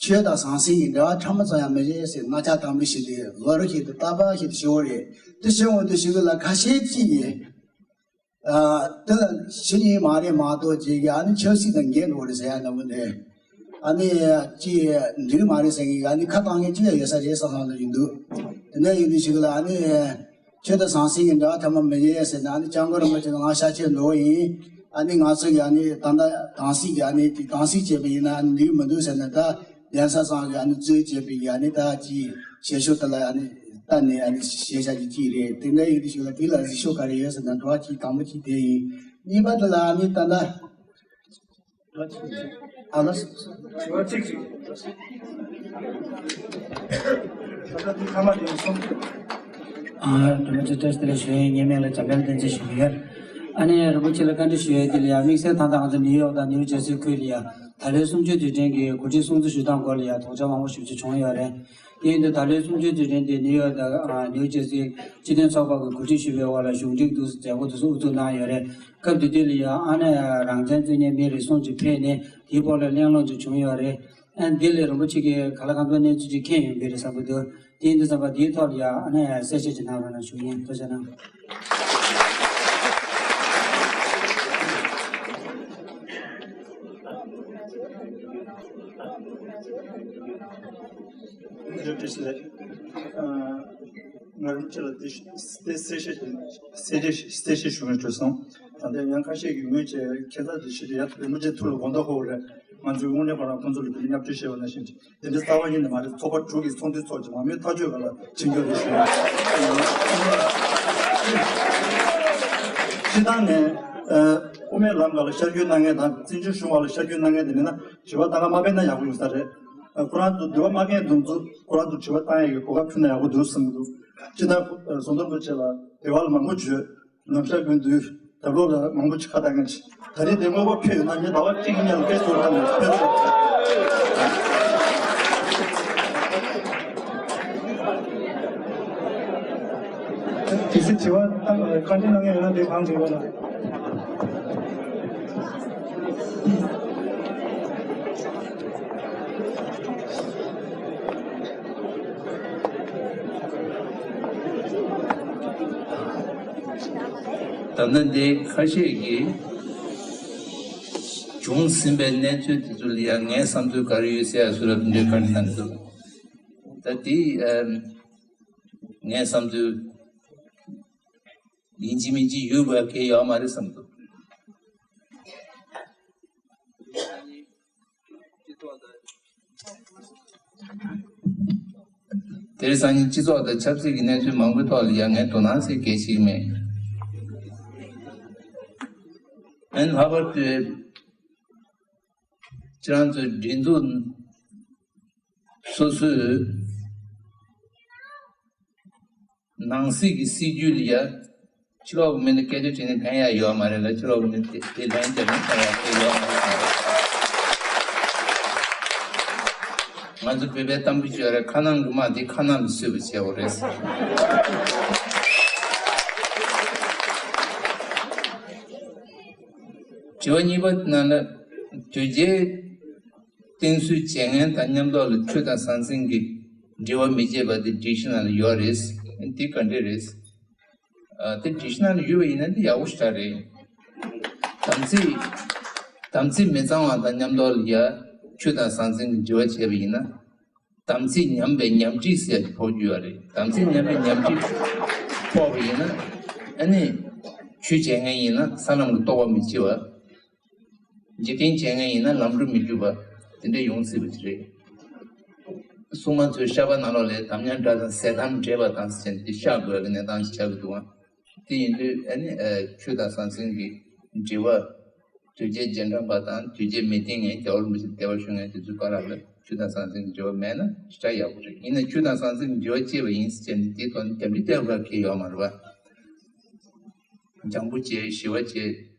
ཆོས་དང་ཟང་ཟིང་གི་འབྲེལ་བ་ཕྲ་མོ་ཙམ་ཡང་མི་བྱེད་ཟེར་མནའ་ཆ་དང་པོ་ཞིག་དེ་ལོ་རེ་ཞིག་ཏུ་རྟག་པར་ཞིག་ཏུ་ཞུ་བ་རེད། དེ་ཞུ་འོང་དུས་ཞིག་ལ་ཁ་ཤས་ཅིག་གིས། ཨ། དེ་ལ་ཕྱི་ཉིན་མ་རེད་མ་གཏོགས་ཅིག་གིས་ཨ་ནི་ཆབ་སྲིད་དང་འགལ་འགྲོ་རེད་ཟེར་ཡ་འདྲ་པོ་འདི། ཨ་ནི་ཅིག་འགྲིག་མ་རེད་ཟེར་མཁན་གྱི་ཨ་ནི་ཁ་བཏང་མཁན་ཅིག་ཡང་ཡོད་ས་རེད་བསམ་བསམ་ལ་ཡིན་འདུག་དེ་འདྲ་ཡིན་དུས་ཞིག་ལ་ཨ་ནི། ཆོས་དང་ཟང་ཟིང་གི་འབྲེལ་བ་ཐ་མ་མི་ཡོད་ཟེར་ན་ཨ་ནི་སྐྱབས་མགོན་རིན་པོ་ཆེ་ང་ཤ་ཆེ་འདུག་ཡིན། ཨ་ནི་ང་ཚོ་གི་ཨ་ནི་ད་ལྟ་དམ་ཚིག་གི་ཨ་ནི་དེ་དམ་ཚིག་བྱས་པ་ཡིན་ན་ཨ་ནི་འགྲིག་མི་འདུག་ཟེར་ན་ད་གདན་ས་ཚང་གི་ཨ་ནི་གཙོས་བྱས་པའི་ཨ་ནི་ད་ཅི་བཤད་ཤོག་དེ་ལ་ཨ་ནི་ལྟ་ནས་ཨ་ནི་བཤད་བྱ་གི་ཅི་རེད། དེ་འདྲ་ཡིན་དུས་ཞིག་ལ་དེ་ལ་གཟིགས་ཤོག་ག་རེ་ཡོད་ཟེར་ན་འགྲོ་བ་གཅིག་དང་པོ་གཅིག་དེ་ཡིན། གཉིས་པ་དེ་ལ་ཨ་ནི་ད་ལྟ། ཨ་ལ། དྲི་བ་གཅིག་གཅིག་ད་ལྟ་འདི་ཁ་མ་ལེན་སོང་། ཨ། དྲི་བ་གཅིག་བཀྲ་ཤིས་བདེ་ལེགས་ཞུ་ཡིན། ངའི་མིང་ལ་འཇམ་དཔལ་བསྟན་འཛིན་ཞུ་གི་ཡོད། ཨ་ནི་རིན་པོ་ཆེ་ལ་བཀའ་འདྲི་ཞུ་ཡས་དེ་ལ་ཡང་དམིགས་བསལ་ད་ལྟ་ང་ཚོ་ནིའུ་ཡོག་དང་ནིའུ་ཇར་སི་ཁུལ་ལ་ཡང་ད་ལོའི་གསུམ་བཅུའི་དུས་དྲན་གྱི་གོ་སྒྲིག་སྲུང་བརྩི་ཞུ་སྟངས་སྐོར་ལ་ཡང་དོགས་འཆར་མང་པོ་ཞེ་པོ་ཅིག་བྱུང་ཡོད་རེད། དེ་ཡིན་དུས་ད་ལོའི་གསུམ་བཅུའི་དུས་དྲན་དེ་ནིའུ་ཡོག་དང་ནིའུ་ཇར་སི་སྤྱི་མཐུན་ཚོགས་པ་གི་གོ་སྒྲིག་ཞུ་བའི་འོག་ལ་གཞུང་འབྲེལ་དུ་མཛད་སྒོ་དེ་ཚོ་དབུ་འཛུགས་གནང་ཡོད་རེད། སྐབས་དེ་དུས་ལ་ཡང་ཨ་ནི་རང་བཙན་རྩོད་མཁན་མི་རེ་ཟུང་ཅིག་ཕེབས་ནས་དེའི་སྐོར་ལ་གླེང་སློང་ཅིག་བྱུང་ཡོད་རེད། ཨ་ནི་དེ་ལས་རིན་པོ་ཆེ་གིས་ག་ལ་གང་འཚམ་གནས་ཚུལ་ཅིག་མཁྱེན་ཡོང་གི་རེད་བསམ་གྱི་འདུག་དེ་ཡིན་དུས་ཙམ་པ་དེའི་ཐོག་ལ་ཡང་ཨ་ནི་གསལ་བཤད་ཅིག་གནང་རོགས་གནང་ཞུ་ཡིན། ཐུགས་རྗེ་གནང་། ང་རང་ཅི་ལ་དེ་དེ་གསལ་བཤད་གསལ་བཤད་གསལ་བཤད་ཞུ་མཁན་བྱུང་སོང་། ད་ལྟ་ཡང་ཁ་ཤས་ཀྱིས་ངོས་བྱས་ཁྱད་མཚར་དེ་ཞིག་རེད། ཡ་རིན་པོ་ཆེ་ཐུགས་ལ་དགོངས་དག་ཧོ་རེད། ང་ཚོས་དངོས་གནས་ཁོ་རང་ཁོང་ཚོ་ལ་བརྙས་བཅོས་བྱས་པ་ནང་བཞིན་དེ་འདྲ་རྩ་བ་ཉིད་ནས་མ་རེད། ཚོགས་པ་དྲུག་གི་ཚོགས་འདུའི་ཚོགས་ཀྱི་མང་མོས་ཐག་གཅོད་ག་ལ་ཕྱིན་རྒྱུ་རེད་ཞུ། སྤྱིར་བཏང་ནས་དབུ་མའི་ལམ་སྒང་ལ་ཤར་བསྐྱོད་གནང་མཁན་དང་བཙན་བྱོལ་གཞུང་བ་ལ་ཤར་བསྐྱོད་གནང་མཁན་དེ་མིན་ན་དྲི་བ་ད་ག་མ་སྤེལ་ན་ཡག་པོ་ཡོང་ས་རེད། ཁོ་རང་ཚོ་འདི་བ་མ་ངེས་འདུག་ཚོ་ཁོ་རང་ཚོ་དྲི་བ་བཏང་ཡག་གི་གོ་སྐབས་ཕུལ་ན་ཡག་པོ་འདུག་བསམ་གྱི་འདུག་སྤྱིར་བཏང་ཟོན་ཐོར་རིན་པོ་ཆེ་ལ་འདི་བ་ལ་མང་པོ་བརྗོད། ནམ་ཞག་ཀུན་ཏུ་དེབ་ལོག་ལ་མང་པོ་ཅིག་ཁ་བཏང་མཁན་ཅིག་ད་རེས་དེ་དངོས་པོ་ཕེབས་ཡོད་ན་ངས་ཟླ་བ་གཅིག་གཉིས་ལ་ཕེབས་ཐུབ་ན་མེད་ཕེབས་ཐུབ། དེ་སྲིད་དྲི་བ་བཏང་བཀའ་འདྲི་གནང་མཁན་ཡོད་ན་དེ་གང་དྲི་བ་ལ། ད་ལྟ་འདི་ཁ་ཤས་ཀྱིས་བྱུང་ཟིན་པའི་གནས་ཚུལ་དེ་ཚོ་ལ་ཡང་ངའི་བསམ་ཚུལ་ག་རེ་ཡོད་ཟེར་ཡ་སུ་ལ་འདོད་ག་རེ་གནང་གི་འདུག་ད་དེ་ཨམ་ངའི་བསམ་ཚུལ་ཡིན་གཅིག་མིན་གཅིག་ཡོད་པ་གལ་ཡོད་མ་རེད་བསམ་འདུག་དེར་སང་ཉིན་སྤྱི་ཚོགས་དང་ཆབ་སྲིད་ཀྱི་གནས་ཚུལ་མང་པོའི་ཐོག་ལ་ཡང་ངས་དོ་སྣང་ཟེར་གལ་ཆེ་གི་མེད། ཨན་ལྷག་པར་དུ་ཁྱེད་རང་ཚོའི་སྒྲིག་འཛུགས་སོ་སོའི་ནང་སྲིད་ཀྱི་སྲིད་ཇུས་ལ་ཡ། ཕྱི་ལོགས་ཀྱི་མི་ནི་སྐད་ཆ་དྲིས་ནས་ཕན་ཡ་ཡོད་མ་རེད་ལ། ཕྱི་ལོགས་ཀྱི་མི་དེ་དེ་ལན་རྒྱབ་ནས་ཕན་ཡ་དེ་ཡོད་མ་རེད། ང་ཚོ་བོད་པའི་གཏམ་དཔེ་ཅིག་ཡོད་རེད། ཁ་ནང་གི་དམག་དེ་ཁ་ནང་ལ་བཟོས་པ་བྱས་པ་རེད། དྲི་བ་གཉིས་པ་ནང་ལ་དོལ་རྒྱལ་བསྟེན་གསོལ་བྱེད་མཁན་དང་མཉམ་ཐོག་ལ་ཆོས་དང་ཟང་ཟིང་གི་འབྲེལ་བ་མི་བྱེད་པ་དེ་སྒྲིག་གཞི་ནང་ལ་ཡོད་རེད། འདི་ག་འདྲས་རེད། ཨ། དེ་སྒྲིག་གཞི་ནང་ལ་ཡོད་པ་ཡིན་ན་འདི་ཡག་པོ་ཞེ་དྲག་རེད། དམ་ཚིག་དམ་ཚིག་མི་གཙང་བ་དང་མཉམ་དུ་ལ་ཡ་ཆོས་དང་ཟང་ཟིང་གི་འབྲེལ་བ་བྱས་པ་ཡིན་ན། དམ་ཚིག་ཉམས་པའི་ཉམས་སྒྲིབ་ཟེར་ཡ་ཕོག་རྒྱུ་ཡོད་རེད། དམ་ཚིག་ཉམས་པའི་ཉམས་སྒྲིབ་ཕོག་པ་ཡིན་ན། ཨ་ནི་ཆོས་བྱེད་མཁན་ཡིན་ན་ས་ལམ་གྱི་རྟོགས་པ་མི་བྱེད་པ། འཇིག་རྟེན་བྱེད་མཁན་ཡིན་ན་ལམ་འགྲོ་མི་འགྲུབ་པ་དེ་འདྲ་ཡོང་སྲིད་པ་དེ་རེད། སྲུང་མ་ཚོའི་བཤགས་པ་ནང་ལོགས་ལ་དམ་ཉམས་འདྲ་དང་ཟས་དམ་འདྲེས་པ་དང་ཟེར་ནས་དེ་བཤགས་དགོས་ཀྱི་གནས་སྟངས་ཤིག་ཆགས་ཀྱི་འདུག་ཨང་། དེ་ཡིན་དུས་ཨ་ནི་ཨ་ཆོས་དང་ཟང་ཟིང་གི་འབྲེལ་བ། དོལ་རྒྱལ་རྗེས་འབྲང་པ་དང་དོལ་རྒྱལ་མི་བསྟེན་མཁན་རྒྱལ་བ་རིན་པོ་ཆེ་བདེ་བར་བཞུགས་མཁན་དེ་ཚོའི་བར་ལ་ཆོས་དང་ཟང་ཟིང་གི་འབྲེལ་བ་མེད་ན་ཞེ་དྲག་ཡག་པོ་རེད། ཡིན་ན་ཆོས་དང་ཟང་ཟིང་གི་འབྲེལ་བ་བཅད་པ་ཡིན་ཟེར་ནས་དེའི་ཐོག་ནས་རྒྱབ་འདྲི་རྒྱག་དགོས་གལ་ཡོད་མ་རེད་པ། སྦྱང་བ་བྱས་ཞི་བ་བྱས།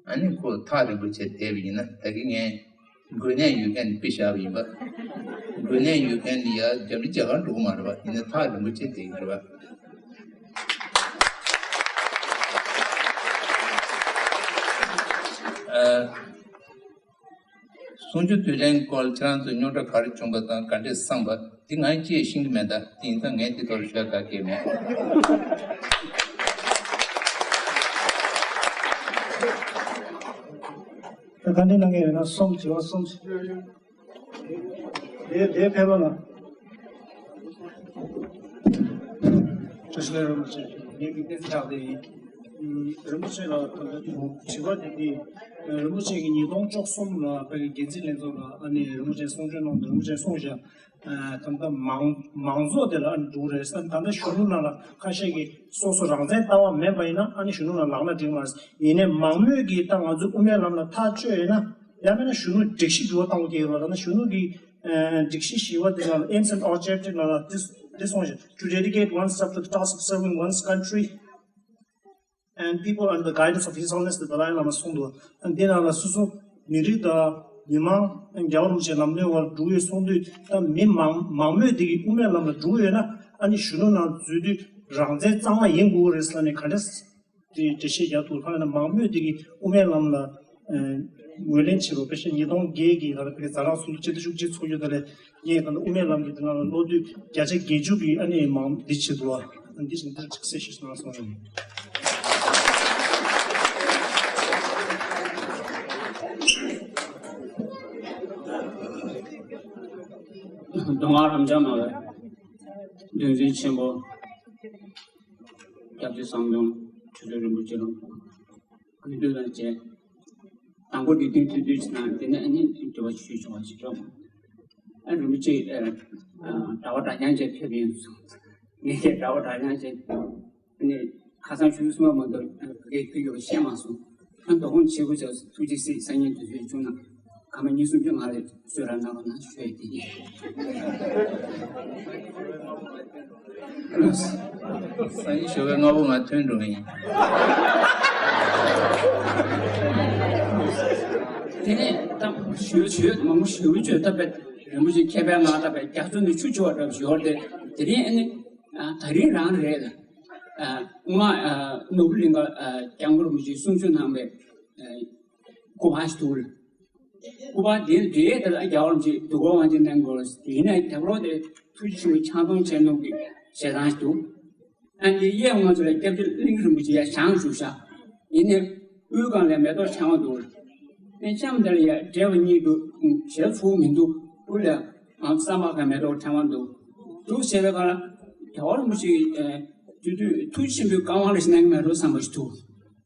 ཨ་ནི་ཁོ་ཐག་རིང་པོ་བྱས་བསྡད་པ་ཡིན་ན་ད་གིན་ངས་འགོས་ནད་ཡོད་མཁན་དཔེ་བཞག་པ་ཡིན་པ། འགོས་ནད་ཡོད་མཁན་ལ་ཡ་རྒྱབ་འདྲི་རྒྱག་གར་འགྲོ་གི་མ་རེད་པ། ཡིན་ན་ཐག་རིང་པོ་བྱས་བསྡད་ཀྱི་རེད་པ། ཨ། གསུང་ཆོས་དུས་དྲན་སྐོར་ཁྱེད་རང་ཚོས་རྙོག་དྲ་ག་རེ་བྱུང་པ་དང་ག་འདྲས་བསམ་པ་འདི་ང་ཅིས་ཤེས་ཀྱི་མེད། ད་དེ་ཡིན་ཙང་ངས་འདི་ཐོག་ལ་ཤོད་ག་གེ་མེད། ད་ག་འདྲས་གནང་གི་ཡོད་ན་གསུམ། དྲི་བ་གསུམ། དེ་དེ་ཕེབས་རོགས་གནང་། བཀྲ་ཤིས་བདེ་ལེགས། རིན་པོ་ཆེ། ངས་ཀྱི་ཏེ་ཆགས་དེ་ཡིན། རིན་པོ་ཆེ་ལ་ད་ལྟ་དྲི་བ་དེ་དེ། རིན་པོ་ཆེ་གི་ཉིས་སྟོང་བཅུ་གསུམ་ལ་བོད་ཀྱི་འགན་འཛིན་ལྷན་ཚོགས་ལ་ཨ་ནི་རིན་པོ་ཆེ་གསུང་ཆོས་གནང་དུས་རིན་པོ་ཆེ་གསུངས་བཞག་ད་ལྟ་མང་མང་ཚོགས་དེ་ལ་ཨ་ནི་འགྲོ་གི་རེད་ཟེར། ད་ལྟ་གཞོན་ནུ་ནང་ལ་ཁ་ཤས་ཀྱིས་སོ་སོ་རང་བཙན་ལྟ་བ་མེད་པ་ཡིན་ན་ཨ་ནི་གཞོན་ནུ་ལ་ལངས་ན་འགྲིག་མ་རེད། ཡིན་ནའི་མང་མོས་ཀྱིས་ད་ང་ཚོའི་དབུ་མའི་ལམ་ལ་ཐག་གཅོད་ཡོད་ན། ཡང་མིན་ན་གཞོན་ནུ་སྒྲིག་གཞི་འགྱུར་བ་གཏོང་དགོས་ཀྱི་ཡོད་རེད། ད་ནི་གཞོན་ནུ་གི་ཨ་སྒྲིག་གཞི་བཞི་པ་དེ་ལ་Aims and Objectives ལ་ལ་this this one to dedicate oneself to the task of serving one's country and people under the guidance of His Holiness the Dalai Lama གསུངས་འདུག་ཨ་འདི་ནང་ལ་སོ་སོ་མི་རིགས་དང་མི་མང་རྒྱལ་བ་རིན་པོ་ཆེ་ལམ་སྟོན་འོག་འགྲོ་ཡོད་གསུངས་དུས། ད་མི་མང་མང་མོས་དེ་གི་དབུ་མའི་ལམ་ལ་འགྲོ་ཡོད་ན་ཨ་ནི་གཞོན་ནུ་ནང་འཛུལ་དུས་རང་བཙན་གཙང་མ་ཡིན་དགོས་རེད་ཟེར་ནས་ག་འདྲས། དེ་འགྲེལ་བཤད་རྒྱག་ཐུབ། ཁ་ན་མང་མོས་དེ་གི་དབུ་མའི་ལམ་ལ་ཨ་ངོས་ལེན་བྱེད་རོགས། དཔེ་ཆ་ཉིས་སྟོང་བརྒྱད་ཀྱི་ལ་ལ་དེ་གི་ཛ་དྲག་སུ་ལ་སྤྱི་ཟླ་བཅུ་གཅིག་ཚོགས་རྒྱུ་དེ་ལས་ངས་ད་ལྟ་དབུ་མའི་ལམ་གྱི་དེ་ནང་ལ་བློ་འདུས་བརྒྱ་ཆ་བརྒྱད་ཅུ་གི་ཨ་ནི་མང་འདི་བྱེད་དུ་བ་འདི་བཞིན་འདིར་ཅིག་གསལ་བཤད་གནང་སོང་རེད། མདོ་སྔགས་རབ་འབྱམས་སྨྲ་བའི་གདུང་འཛིན་ཆེན་པོ། སྐྱབས་རྗེ་ཟམ་གདོང་ཆོས་རྗེ་རིན་པོ་ཆེ་ལ་གུས་འདུད་དང་བཅས། དང་པོ་འདི་དུས་ཐུང་ཐུང་ཞིག་གནང་། དེ་ནས་ཨ་ནི་དྲི་བ་ཞུས་ཆོག་པ་ཞིག་ཆོག་ཨ་རིན་པོ་ཆེ་ཨ་གྲྭ་པ་གྲྭ་རྐྱང་བཅས་ཕེབས་ཡིན་སོང་། ངས་ཀྱང་གྲྭ་པ་གྲྭ་རྐྱང་བཅས་ཨ་ནི་ཁ་སང་ཞུས་སོང་བ་མ་གཏོགས་བོད་སྐད་ཁུལ་ཡོད་པ་ཤེས་མ་སོང་། ཨ་དོ་དགོང་བྱེད་དགོས་ཆགས་སོང་། ཐུགས་རྗེ་གཟིགས། སང་ཉིན་དུས་ཚོད་བྱུང་ན། སྐར་མ་ཉི་ཤུ་བཅུ་ང་རེ་གསོལ་ར་གནང་རོགས་གནང་ཞུ་ཡས་དེ་ཡིན། སང་ཉིན་ཞོགས་པའི་སྔ་པོ་ང་ཐོན་འགྲོ་གི་ཡིན། དེ་ནས་ད་ཞུ་ཞུ་མང་པོ་ཞུ་ཆོས་ད་པད་རིན་པོ་ཆེ་ཁྱད་པར་ང་ད་པད་རྒྱ་མཚོ་ནས་ཆུ་ཆུ་བ་འདྲ་ཞོར་དེ་དེ་རིང་ཨ་ནི་ད་རིང་རང་རེད་ལ། ང་ནོར་བུ་གླིང་ག་སྐྱབས་མགོན་རིན་པོ་ཆེ་གསུང་ཆོས་གནང་བའི་སྐུ་པར་ཞིག་འདུག་ལ། སྐུ་པར་འདིར་འབྲེལ་ཡོད་དེ་ལ་རྒྱལ་བ་རིན་པོ་ཆེ་འདུ་འགོད་དབང་ཆེན་གནང་དགོས། ཡིན་ནའི་རྒྱབ་ལོགས་དེ་ཐུགས་རྗེ་ཆེན་པོའི་ཕྱག་སྟོང་ཆེན་མོ་གི་ཞལ་ཐང་ཞིག་འདུག་ཨ་འདི་གཡས་ངོས་ཚུར་ལ་སྐྱབས་རྗེ་གླིང་རིན་པོ་ཆེ་ཡར་བཞེངས་བཞུགས་ཤག་ཡིན་ནའི་དབུའི་སྒང་ལ་མེ་ཏོག་ཕྲེང་བ་འདུག་ཨ་ནི་གཤམ་དེ་ལ་ཡར་བསྒྲལ་བ་གཉིས་འདུག་ཞལ་ཚུགས་མི་འདུག་དབུ་ལ་ཨང་གསར་མ་ག་མེ་ཏོག་ཕྲེང་བ་འདུག་འདུག་བྱས་པའི་སྒང་ལ་རྒྱལ་བ་རིན་པོ་ཆེ་གི་དེ་དུས་ཐུགས་རྗེ་ཆེན་པོའི་བཀའ་དབང་རེ་ཞིག་གནང་གི་མེད་འགྲོ་བསམ་པ་ཞིག་འདུག་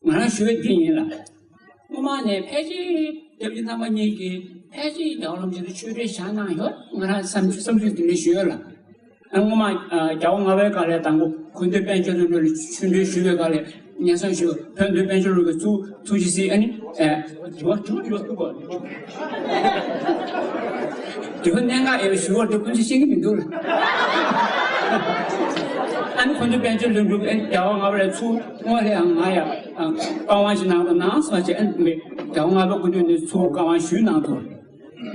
ང་རང་ཞུ་བའི་དེ་ཡིན་ལ། སྔོན་མ་ནས་ཕལ་ཆེར་སྐྱབས་རྗེ་རྣམ་པ་གཉིས་ཀྱིས་ཕལ་ཆེར་རྒྱལ་བ་རིན་པོ་ཆེ་ལ་ཆོས་འབྲེལ་བཞག་གནང་ཡོད། ང་རང་བསམ་བསམ་ཚུལ་དེ་འདྲ་ཞུས་ཡོད་ལ། ཨ་སྔོན་མ་ཨ་རྒྱལ་བ་ལྔ་པའི་སྐབས་ལ་དང་པོ་མཁན་ཟློས་པཎ་ཆེན་སློབ་དཔོན་ལ་ཆོས་འབྲེལ་ཞུས་པའི་སྐབས་ལ་སྙན་སེང་ཞུས། མཁན་ཟློས་པཎ་ཆེན་སློབ་དཔོན་གྱིས་ཐུགས་ཐུགས་རྗེ་གཟིགས། ཨ་ནི་ཨ་དྲི་བ་དྲི་བ་དྲི་བ་ཐུག་པ། དེ་ཁོ་གནད་འགག་ཡོད་པའི་ཞུ་བ་དེ་ཁོ་ཚོས་ཤེས་ཀྱི་མི་འདུག་ལ། ཨ་ནི་མཁན་ཟློས་པཎ་ཆེན་སློབ་དཔོན་ཨ་ནི་རྒྱལ་བ་ལྔ་པ་ལ་ཚུར་སྔོན་ལ་ཡང་ང་ཡང་བཀའ་དབང་ཞིག་གནང་དང་གནང་སོང་བྱས། ཨ་ནི་རྒྱལ་བ་ལྔ་པའི་སྐུ་མདུན་ནས་ཚུར་བཀའ་དབང་ཞུས་གནང་འདུག་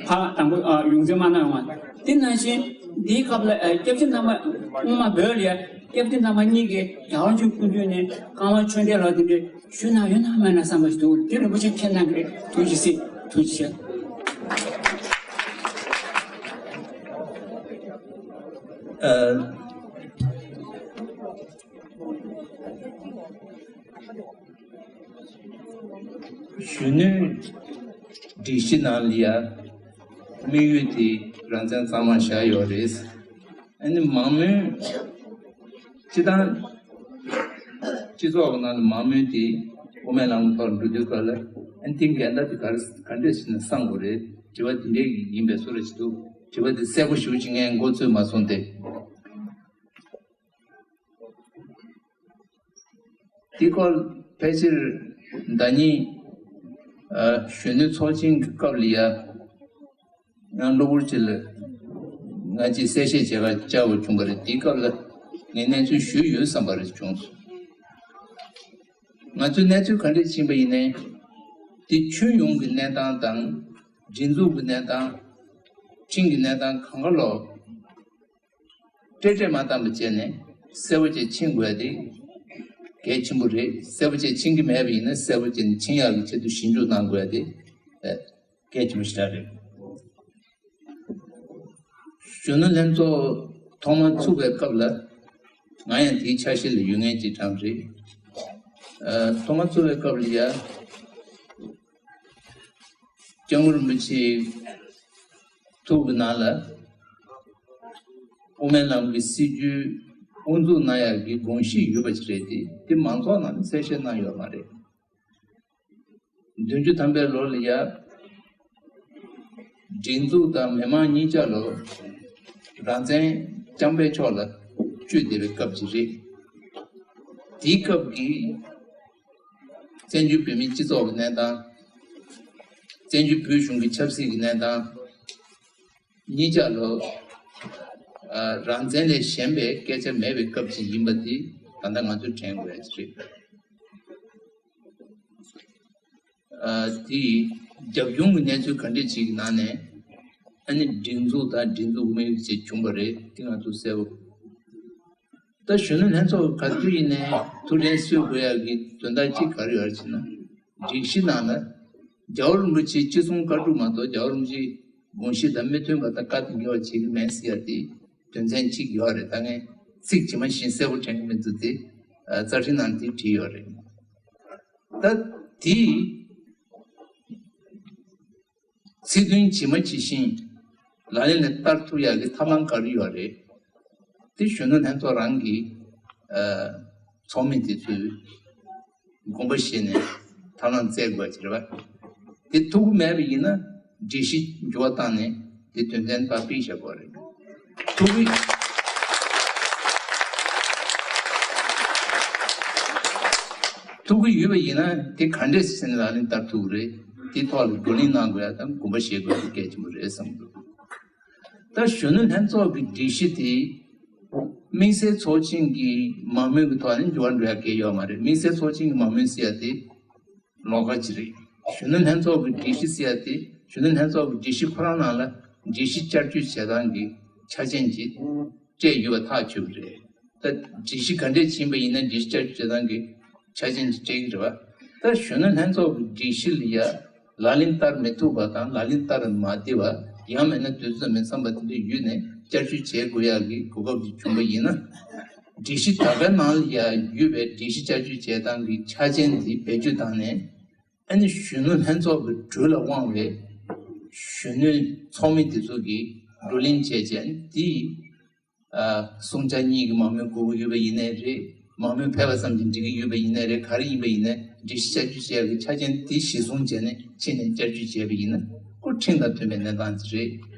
ཕར་དང་པོ་ཨ་ཡོངས་འཛིན་མ་གནང་བ། དེ་ནང་བཞིན་འདིའི་སྐབས་ལ་ཨ་སྐྱབས་རྗེ་རྣམ་པ་སྔོན་མ་བོད་ལ་ཡ་སྐྱབས་རྗེ་རྣམ་པ་གཉིས་ཀྱིས་རྒྱལ་བ་རིན་པོ་ཆེའི་སྐུ་མདུན་ནས་བཀའ་དབང་ཆོས་འབྲེལ་ལ་དེ་འདྲའི་ཞུས་གནང་ཡོད་ན་མེད་ན་བསམ་པ་ཞིག་འདུག་དེ་རིན་པོ་ཆེ་མཁྱེན་གནང་གི་རེད། ཐུགས་རྗེ་གཟིགས། ཐུགས་རྗེ་ཆེ། ཨ། གཞོན་ནུའི་སྒྲིག་གཞི་ནང་ལ་ཡ་དམིགས་ཡུལ་དེ་རང་བཙན་གཙང་མ་བཞག་ཡོད་རེད། ཨ་ནི་མང་མོས་སྤྱི་བཏང་སྤྱི་ཚོགས་ཀྱི་ནང་ལ་མང་མོས་དེ་དབུ་མའི་ལམ་གྱི་ཐོག་ལ་འགྲོ་དུས་སྐབས་ལ་ཨ་ནི་དེ་འགལ་ཟླ་དེ་ག་རེ་ག་འདྲས་ཞིག་ནས་བསམ་དགོས་རེད། དྲི་བ་དེ་འདྲས་ཡིན་པའི་བཟོ་འདྲ་ཞིག་འདུག་དྲི་བ་དེ་གསལ་པོ་ཞེ་པོ་ཅིག་ངས་མགོ་ཚོས་མ་སོང་སྟེ། དེ་སྐོར་ཕལ་ཆེར་ཟླ་ཉིན་ཨ་གཞོན་ནུ་ཚོགས་ཆེན་གྱི་སྐབས་ལ་ཡ་ཡང་གློ་བུར་ཅིག་ལ་ང་ཅིག་གསལ་བཤད་བྱེད་གར་བཅར་བ་བྱུང་བ་རེད། དེའི་སྐབས་ལ་ངས་གནས་ཚུལ་ཞུས་ཡོད་བསམ་པ་རེ་བྱུང་སོང་། ང་ཚོས་གནས་ཚུལ་ག་འདྲ་ཕྱིན་པ་ཡིན་ནའི་དེ་ཁྱོན་ཡོངས་ཀྱི་གནས་སྟངས་དང་སྒྲིག་འཛུགས་ཀྱི་གནས་སྟངས་ཁྲིམས་ཀྱི་གནས་སྟངས་གང་ག་ལོག་སྤྲེལ་སྤྲེལ་མ་བཏང་བ་བྱས་ནས་གསལ་པོ་བྱས་ཕྱིན་དགོས་ཏེ། གལ་ཆེན་པོ་རེད། གསལ་པོ་བྱས་ཕྱིན་གྱི་མེད་པ་ཡིན་ན་གསལ་པོ་བྱས་ནས་ཕྱིན་ཡག་གི་ཆེད་དུ་ཞིབ་འཇུག་གནང་དགོས་ཡ་དེ་གལ་ཆེན་པོ་ཞེ་དྲག་རེད། གཞོན་ནུ་ལྷན་ཚོགས་ཐོག་མར་ཚུགས་པའི་སྐབས་ལ་ང་ཡང་དེའི་ཆ་ཤས་ལ་ཡོད་མཁན་ཅིག་ཀྱང་རེད། ཨ། ཐོག་མར་ཚུགས་པའི་སྐབས་ལ་ཡ། སྐྱབས་མགོན་རིན་པོ་ཆེའི་ཐུགས་ཀྱི་ནང་ལ་དབུ་མའི་ལམ་གྱི་སྲིད་བྱུས་དབུ་འཛུགས་གནང་ཡག་གི་དགོངས་གཞི་ཡོད་པ་ཞིག་རེད་དེ། དེ་མང་ཚོགས་ནང་ནས་གསལ་བཤད་གནང་ཡོད་མ་རེད། བདུན་ཅུ་ཐམ་པའི་ལོ་ལ་ཡ། སྒྲིག་འཛུགས་དང་མི་མང་གཉིས་ཆ་ལོ་རང་བཙན་རྐྱང་པའི་ཕྱོགས་ལ་བསྐྱོད་བསྡད་པའི་སྐབས་ཅིག་རེད། དེའི་སྐབས་ཀྱི་བཙན་བྱོལ་བོད་མིའི་སྤྱི་ཚོགས་ཀྱི་གནས་སྟངས། བཙན་བྱོལ་བོད་གཞུང་གི་ཆབ་སྲིད་ཀྱི་གནས་སྟངས། གཉིས་ཆ་ལོ། ཨ། རང་བཙན་ལས་གཞན་པའི་སྐད་ཆ་མེད་པའི་སྐབས་ཅིག་ཡིན་པ་དེ་ད་ལྟ་ང་ཚོས་དྲན་དགོས་ཡ་ཅིག་རེད། ཨ། དེ་རྒྱབ་ལྗོངས་ཀྱི་གནས་ཚུལ་ག་འདྲ་ཅིག་གི་ནང་ནས་ཨ་ནི་སྒྲིག་འཛུགས་དང་སྒྲིག་འཛུགས་དམིགས་ཡུལ་ཅིག་བྱུང་བ་རེད། དེ་ང་ཚོ་གསལ་པོ། ད་གཞོན་ནུ་ལྷན་ཚོགས་ག་དུས་ཡིན་ནའི་ཐུགས་དྲན་གསོ་དགོས་ཡག་གི་དོན་དག་གཅིག་ག་རེ་ཡོད་རེད་ཟེར་ན། སྒྲིག་གཞི་ནང་ལ་རྒྱལ་བ་རིན་པོ་ཆེའི་ཅི་གསུང་བཀའ་སྒྲུབ་མ་གཏོགས་རྒྱལ་བ་རིན་པོ་ཆེའི་དགོངས་གཞི་དང་མི་མཐུན་པ་དང་བཀའ་དང་འགལ་བ་བྱེད་ཀྱི་མེད་ཟེར་ཡ་དེ་དོན་ཚན་གཅིག་ཡོད་རེད། ད་ངས་ཚིག་ཇི་མ་ཞིག་གསལ་པོ་དྲན་གྱི་མི་འདུག་དེ་རྩ་ཁྲིད་ནང་དེ་བྲིས་ཡོད་རེད། ད་དེ། ཚིག་དོན་ཇི་མ་ཇི་བཞིན་ལག་ལེན་ལ་བསྟར་ཐུབ་ཡག་གི་ཐབས་ལམ་ག་རེ་ཡོད་རེད། དེ་གཞོན་ནུ་ལྷན་ཚོགས་རང་གི་ཨ་ཚོགས་མི་དེ་ཚོས་དགོངས་པ་བཞེས་ནས་ཐབས་ལམ་བཙལ་དགོས་ཀྱི་རེད་པ། དེ་ཐུབ་ཀྱི་མེད་པ་ཡིན་ན་སྒྲིག་གཞི་འགྱུར་བ་བཏང་ནས་དེ་དོན་ཚན་ཕར་ཕུད་བཞག་དགོས་རེད། ཐུབ་ཀྱི། ཐུབ་ཀྱི་ཡོད་པ་ཡིན་ན་དེ་ག་འདྲས་ཟེར་ནས་ལག་ལེན་བསྟར་ཐུབ་ཀྱི་རེད། དེ་ཐོག་ལ་བགྲོ་གླེང་གནང་དགོས་ཡ་དང་དགོངས་པ་བཞེས་དགོས་ཡ་དེ་གལ་ཆེན་པོ་རེད་བསམ་གྱི་འདུག་ད་གཞོན་ནུ་ལྷན་ཚོགས་ཀྱི་སྒྲིག་གཞི་དེ་དམིགས་བསལ་ཚོགས་ཆེན་གྱི་མང་མོས་ཀྱི་ཐོག་ནས་འགྱུར་བ་འགྲོ་ཡ་གང་ཡང་ཡོད་མ་རེད། དམིགས་བསལ་ཚོགས་ཆེན་གྱི་མང་མོས་ཟེར་ཡ་དེ་ལོགས་ཀ་ཅིག་རེད། གཞོན་ནུ་ལྷན་ཚོགས་ཀྱི་སྒྲིག་གཞི་ཟེར་ཡ་དེ་གཞོན་ནུ་ལྷན་ཚོགས་ཀྱི་སྒྲིག་གཞི་ཁོ་རང་ནང་ལ་སྒྲིག་གཞི་བསྐྱར་བཅོས་བྱེད་སྟངས་ཀྱི་ཆ་རྐྱེན་ཅིག་སྤྲད་ཡོད་པ་ཐག་ཆོད་པ་རེད། ད་སྒྲིག་གཞི་ག་འདྲས་ཕྱིན་པ་ཡིན་ན་སྒྲིག་གཞི་བསྐྱར་བཅོས་བྱེད་སྟངས་ཀྱི་ཆ་རྐྱེན་ཅིག་སྤྲད་ཀྱི་རེད་པ། ད་གཞོན་ནུ་ལྷན་ཚོགས་ཀྱི་སྒྲིག་གཞི་ལ་ཡ་ལག་ལེན་བསྟར་མི་ཐུབ་པ་དང་ལག་ལེན་བསྟར་མ་བདེ་བ། ཡང་མིན་ན་དུས་ཚོད་མི་འཚམ་པ་དེ་འདྲ་ཡོད་ནས་བསྐྱར་བཅོས་བྱེད་དགོས་ཡག་གི་གོ་སྐབས་ཅིག་བྱུང་པ་ཡིན་ན། སྒྲིག་གཞི་ད་གའི་ནང་ལ་ཡ་ཡོད་པའི་སྒྲིག་གཞི་བསྐྱར་བཅོས་བྱེད་སྟངས་ཀྱི་ཆ་རྐྱེན་དེ་བེད་སྤྱོད་བཏང་ནས། ཨ་ནི་གཞོན་ནུ་ལྷན་ཚོགས་ཀྱི་འགྲོས་ལ་དབང་བའི་གཞོན་ནུའི་ཚོགས་མི་དེ་ཚོ་གིས་བགྲོ་གླེང་བྱས་རྗེས་དེ། ཨ། གསུང་བྱ་གཉིས་ཀྱི་མང་མོས་དགོས་ཀྱི་ཡོད་པ་ཡིན་ནའི་རེད། མང་མོས་ཕེབས་པ་ཙམ་གྱིས་འགྲིག་གི་ཡོད་པ་ཡིན་ནའི་རེད། ག་རེ་ཡིན་པ་ཡིན་ནའི་སྒྲིག་གཞི་བསྐྱར་བཅོས་བྱེད་ཡག་གི་ཆ་རྐྱེན་དེ་གཞིར་བཟུང་བྱས་ནས་ཕྱིན་ནས་བསྐྱར་བཅོས་བྱས་པ་ཡིན་ན་ཁོ་ཁྲིམས་དང་མཐུན་པའི་གནས་སྟངས་ཅིག་རེད།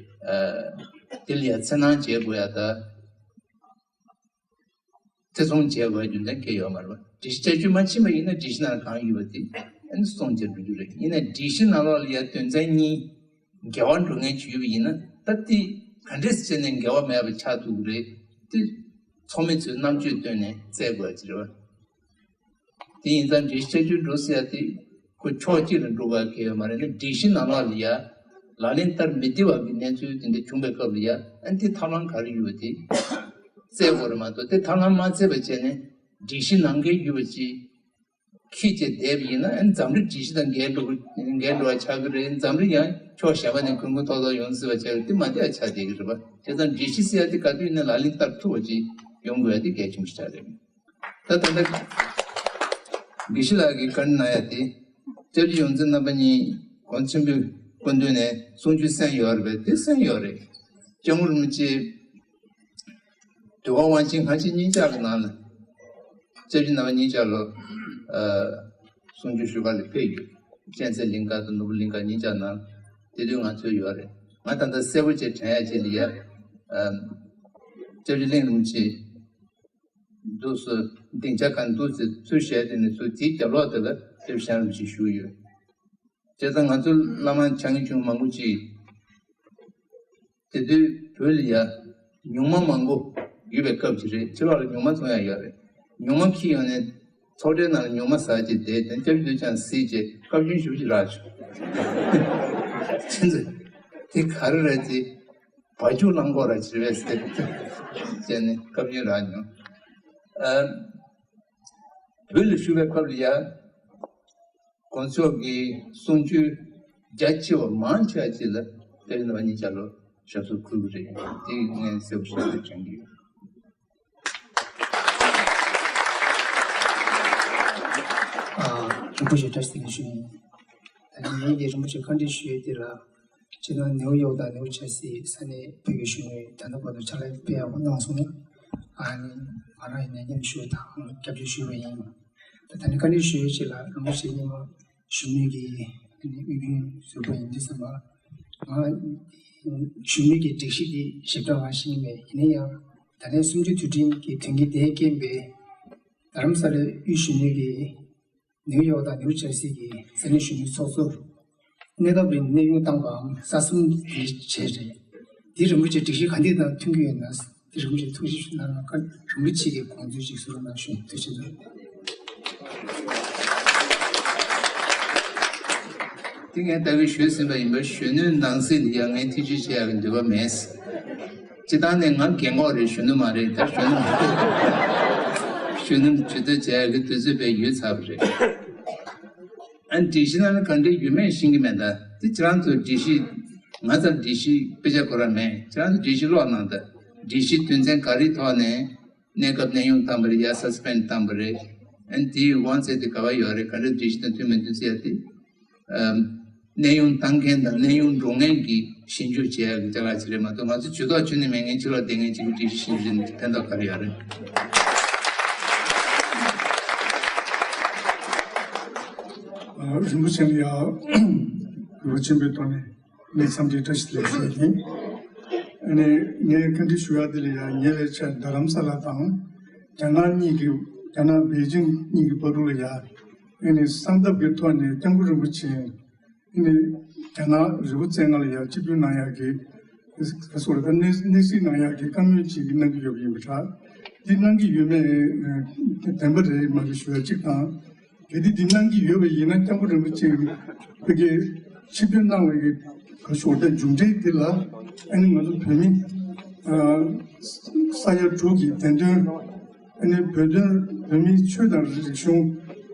ཨ། དེ་ལ་ཡང་འཚེར་སྣང་བྱེད་དགོས་ཡ་ད། བརྩི་སྲུང་བྱེད་དགོས་རྒྱུ་མཚན་གང་ཡང་ཡོད་མ་རེད་པ། སྒྲིག་གཞི་བསྐྱར་བཅོས་མ་ཕྱིན་པ་ཡིན་ན་སྒྲིག་གཞི་ནང་གང་ཡོད་པ་དེ་ཨ་ནི་སྲུང་བྱེད་འགྲོ་རྒྱུ་རེད། ཡིན་ནའི་སྒྲིག་གཞི་ནང་ལོགས་ལ་ཡ་དོན་ཚན་གཉིས་འགལ་བ་འགྲོ་མཁན་ཅིག་ཡོད་པ་ཡིན་ན་ད་དེ་ག་འདྲས་བྱས་ནས་འགལ་བ་མེད་པ་ཆགས་ཐུབ་ཀྱི་རེད། དེ་ཚོགས་མི་ཚོས་རྣམ་དཔྱོད་བཏོན་ནས་བཙལ་དགོས་ཀྱི་རེད་པ། དེ་ཡིན་ཙང་སྒྲིག་གཞི་བསྐྱར་བཅོས་འགྲོ་ཟེར་ཡ་དེ་ཁོ་ཕྱོགས་གཅིག་ལ་འགྲོ་དགོས་ཡ་གང་ཡང་ཡོད་མ་རེད། ནི་སྒྲིག་གཞི་ནང་ལོགས་ལ་ཡ་ལག་ལེན་བསྟར་མི་བདེ་བ་གི་གནས་ཚུལ་དེ་འདྲ་བྱུང་པའི་སྐབས་ལ་ཡ་ཨ་ནི་དེ་ཐབས་ལམ་ག་རེ་ཡོད་པ་དེ་བཙལ་དགོས་རེད་མ་གཏོགས། དེ་ཐབས་ལམ་མ་བཙལ་བ་བྱས་ནས་སྒྲིག་གཞི་ནང་འགལ་ཡོད་པ་ཅིག་འཁྱེར་བྱས་བསྡད་པ་ཡིན་ན་ཨ་ནི་འཛམ་གླིང་སྒྲིག་གཞི་དང་འགལ་འགྲོ་འགལ་འགྲོ་བ་ཆགས་ཀྱི་རེད། འཛམ་གླིང་ཡང་ཕྱོགས་གཞན་པ་ནས་གོང་གོང་ཐོག་ཐོག་ཡོང་སྲིད་པ་ཆགས་ཀྱི་རེད། དེ་མ་བསྡད་ཡ་ཆགས་བསྡད་ཀྱི་རེད་པ། བྱས་ཙང་སྒྲིག་གཞི་ཟེར་ཡ་དེ་ག་དུས་ཡིན་ན་ལག་ལེན་བསྟར་ཐུབ་པ་ཅིག་ཡོང་དགོས་ཡ་དེ་གལ་ཆེན་པོ་ཞིག་རེད། ད་ད་ལྟ་དགེ་བཤེས་ལགས་ཀྱིས་བཀའ་འདྲི་གནང་ཡ་དེ་སྐྱབས་རྗེ་ཡོངས་འཛིན་རྣམ་པ་གཉིས་གོང་ཆེན་པོའི་སྐུ་མདུན་ནས་གསུང་ཆོས་གསན་ཡོད་རེད་པས། དེ་གསན་ཡོད་རེད། སྐྱབས་མགོན་རིན་པོ་ཆེ་དུས་འཁོར་དབང་ཆེན་ཁ་ཆེ་གཉིས་ཆར་གྱི་ནང་ལ་སྐྱབས་རྗེ་རྣམ་པ་གཉིས་ཆར་ལ་ཨ་གསུང་ཆོས་ཞུ་ག་ལ་ཕེབས་ཡོད། གཅན་ཚ་གླིང་ཁ་དང་ནོར་བུ་གླིང་ཁ་གཉིས་ཆར་ནང་དེ་དུས་ང་ཚོ་ཡོད་རེད། ང་ད་ལྟ་གསལ་པོ་བྱས་དྲན་ཡ་ཅིག་ལ་ཡ་ཨ་སྐྱབས་རྗེ་གླིང་རིན་པོ་ཆེ་འདུག་སེ་སྡིངས་ཆ་གང་འདུག་སེ་ཚུར་བཞེས་དེ་ནས་ཚུར་དེའི་རྒྱབ་ལོགས་དེ་ལ་སྐྱབས་རྗེ་ཞང་རིན་པོ་ཆེ་བཞུགས་ཡོད། བྱས་ཙང་ང་ཚོ་བླ་མ་ཕྱག་སྙིགས་ཆུང་མང་པོ་ཅིག་དེ་དུས་བོད་ལ་ཡ་ཉུང་མ་མང་པོ་ཡོད་པའི་སྐབས་ཅིག་རེད། ཕྱི་ལོགས་ལ་ཉུང་མ་བཙོང་ཡ་ཡོད་རེད། ཉུང་མ་འཁྱེར་ཡོང་ནས་ཚོགས་གྲལ་ནང་ལ་ཉུང་མ་ཟ་བྱས་བསྡད་དེ་སྐྱབས་རྗེ་ལུས་ཀྱང་གཟིགས་བྱས་བཀའ་བཀྱོན་ཞུ་ཅིག་རག་བྱུང་། ཁྱེད་ཚོ་དེ་ག་རེ་རེད་དེ། བ་ཕྱུགས་གླང་གོག་ར་བྱེད་པས་ཟེར་བྱས་ནས་བཀའ་བཀྱོན་རག་མྱོང་། ཨ། བོད་ལ་བཞུགས་པའི་སྐབས་ལ་ཡ། དཀོན་མཆོག་གི་གསུང་ཆོས་རྒྱ་ཆེ་བ་མང་ཆེ་བ་ཅིག་ལ་དཔལ་ལྡན་འབངས་གཉིས་ཆར་ལ་ཞབས་སོར་འཁོད་ཀྱི་རེད། དེ་ངས་གསལ་པོ་ཞིག་དྲན་གྱི་ཡོད། ཨ། རིན་པོ་ཆེ་བཀྲ་ཤིས་བདེ་ལེགས་ཞུ་ཡིན། ད་ནི་ངེད་ཀྱིས་རིན་པོ་ཆེ་བཀའ་འདྲི་ཞུ་ཡས་དེ་ལ། སྤྱིར་ན་ནེའུ་ཡོག་དང་ནེའུ་ཇར་སིའི་ས་གནས་བོད་ཀྱི་གཞོན་ནུ་ད་ལྟ་བར་དུ་ཕྱག་ལས་སྤེལ་ཡག་པོ་གནང་སོང་ན། ཨ་ནི་ང་རང་ཡིན་ན་མཉམ་ཞུགས་དང་སྐྱབས་བཅོལ་ཞུས་པ་ཡིན། ད་ད་ནི་བཀའ་འདྲི་ཞུ་ཡས་ཅིག་ལ་རིན་པོ་ཆེ་སྙིང་མ་གཞོན་ནུ་གི་དབུས་རྒྱུན་ཟུར་པ་ཡིན་དུས་ཙམ་པ། ང་གཞོན་ནུ་གི་སྒྲིག་གཞི་འདི་ཞིབ་ཕྲ་ང་ཤེས་ཀྱི་མེད། ཡིན་ན་ཡང་ད་ལན་གསུམ་བཅུའི་དུས་དྲན་གྱི་དོན་རྐྱེན་དེས་རྐྱེན་པས། རྡ་རམ་ས་ལའི་དབུས་གཞོན་ནུ་གི་ནེའུ་ཡོག་དང་ནེའུ་ཇར་སི་གི་ས་གནས་གཞོན་ནུའི་ཚོགས་གཙོར་གནས་སྐབས་རིང་གནས་དབྱུང་བཏང་བའམ་ས་གསུམ་དེ་བྱས་རེད། འདི་རིན་པོ་ཆེ་སྒྲིག་གཞི་ག་འདི་དང་མཐུན་གྱི་ཡོད་ན། འདི་རིན་པོ་ཆེ་ཐུགས་ཞིབ་ཞུ་གནང་རོགས། རིན་པོ་ཆེ་གི་དགོངས་ཚུལ་ཅིག་གསུང་རོགས་གནང་ཞུ། ཐུགས་རྗེ་ཆེ། འདི་ངས་ལྟ་གི་ཞུས་ཟིན་པ་ཡིན་པ། གཞོན་ནུའི་ནང་གསེས་འདི་ཡང་ངས་ཐེ་བྱུས་བྱེད་ཡག་གི་འདོད་པ་མེད། སྤྱིར་བཏང་ནས་ང་རྒན་གོག་རེད། གཞོན་ནུ་མ་རེད། ད་གཞོན་ནུ་མ་རེད། གཞོན་ནུ་ཇུས་གཏོགས་བྱས་ཀྱི་དུས་ཚོད་པས་ཡོལ་ཚར་བ་རེད། ཨ་ནི་སྒྲིག་གཞི་ནང་ལ་ག་འདྲ་ཡོད་མེད་ཤེས་ཀྱི་མེད། ད་དེ་ཁྱེད་རང་ཚོའི་སྒྲིག་གཞི། ང་ཚོར་སྒྲིག་གཞི་དཔེ་ཆ་ཁོ་རང་མེད། ཁྱེད་རང་ཚོ་སྒྲིག་གཞི་ཀློག་གནང་། ད་སྒྲིག་གཞི་དོན་ཚན་ག་རེའི་ཐོག་ནས་གནས་སྐབས་གནས་དབྱུང་བཏང་པ་རེད། ཡ་སི་པེན་ཌི་བཏང་པ་རེད། ཨ་ནི་དེའི་དབང་ཚད་དེ་ག་པར་ཡོད་རེད། ག་འདྲ་སྒྲིག་གཞི་དང་མཐུན་མི་མཐུན་ཟེར་ཡ་དེ། ཨམ། གནས་དབྱུང་བཏང་མཁན་དང་གནས་དབྱུང་འགྲོ་མཁན་གྱིས་ཞིབ་འཇུག་བྱེད་ཡག་གི་ཅ་ལག་ཅིག་རེད་མ་གཏོགས། ང་ཚོ་ཇུས་གཏོགས་ཁྱོན་ནས་མེད་མཁན། ཕྱི་ལོགས་བསྡད་མཁན་ཅིག་གིས་སྒྲིག་གཞི་ཞིབ་འཇུག་ཕན་ཐོགས་ག་རེ་ཡོད་རེད། ཨ། རིན་པོ་ཆེ་ལ་ཡ་གུས་པ་ཆེན་པོའི་ཐོག་ནས་ངའི་འཚམས་འདྲི་བཀྲ་ཤིས་བདེ་ལེགས་ཞུ་ཡ་ཡིན། ཨ་ནི་ངས་བཀའ་འདྲི་ཞུ་ཡ་དེ་ལ་ཡ། ངེད་ལས་ཆེ་རྡ་རམ་ས་ལ་དང་རྒྱ་ནག་གཉིས་ཀྱི། རྒྱ་ནག་པེ་ཅིང་གཉིས་ཀྱི་བར་དུ་ལ་ཡ། ཨ་ནི་གསང་སྟབས་ཀྱི་ཐོག་ནས་སྐྱབས་མགོན་རིན་པོ་ཆེ། ཨ་ནི་རྒྱ་ནག་རི་བོ་རྩེ་ལྔ་ལ་ཡ་ཆིབས་བསྒྱུར་གནང་ཡག་གི། ག་སོགས་ལ་ད་གནས་གནས་གཟིགས་གནང་ཡག་གི་བཀའ་མོལ་ཅིག་གནང་གི་ཡོད་པ་ཡིན་པ་འདྲ། འདི་གནང་གི་ཡོད་མེད་བདེན་པ་རེད་མ་རེད་ཞུ་ཡ་གཅིག་དང་། གལ་ཏེ་འདི་གནང་གི་ཡོད་པ་ཡིན་ན། སྐྱབས་མགོན་རིན་པོ་ཆེ་གིས་ཕ་གིར་ཆིབས་བསྒྱུར་གནང་བའི་གི་ག་སོགས་ད་མཇུག་འབྲས་འདི་ལ། ཨ་ནི་ང་ཚོ་བོད་མི་ས་ཡ་དྲུག་གི་བདེན་དོན། ཨ་ནི་བོད་དོན། བོད་མིའི་ཆོས་དང་རིག་གཞུང་།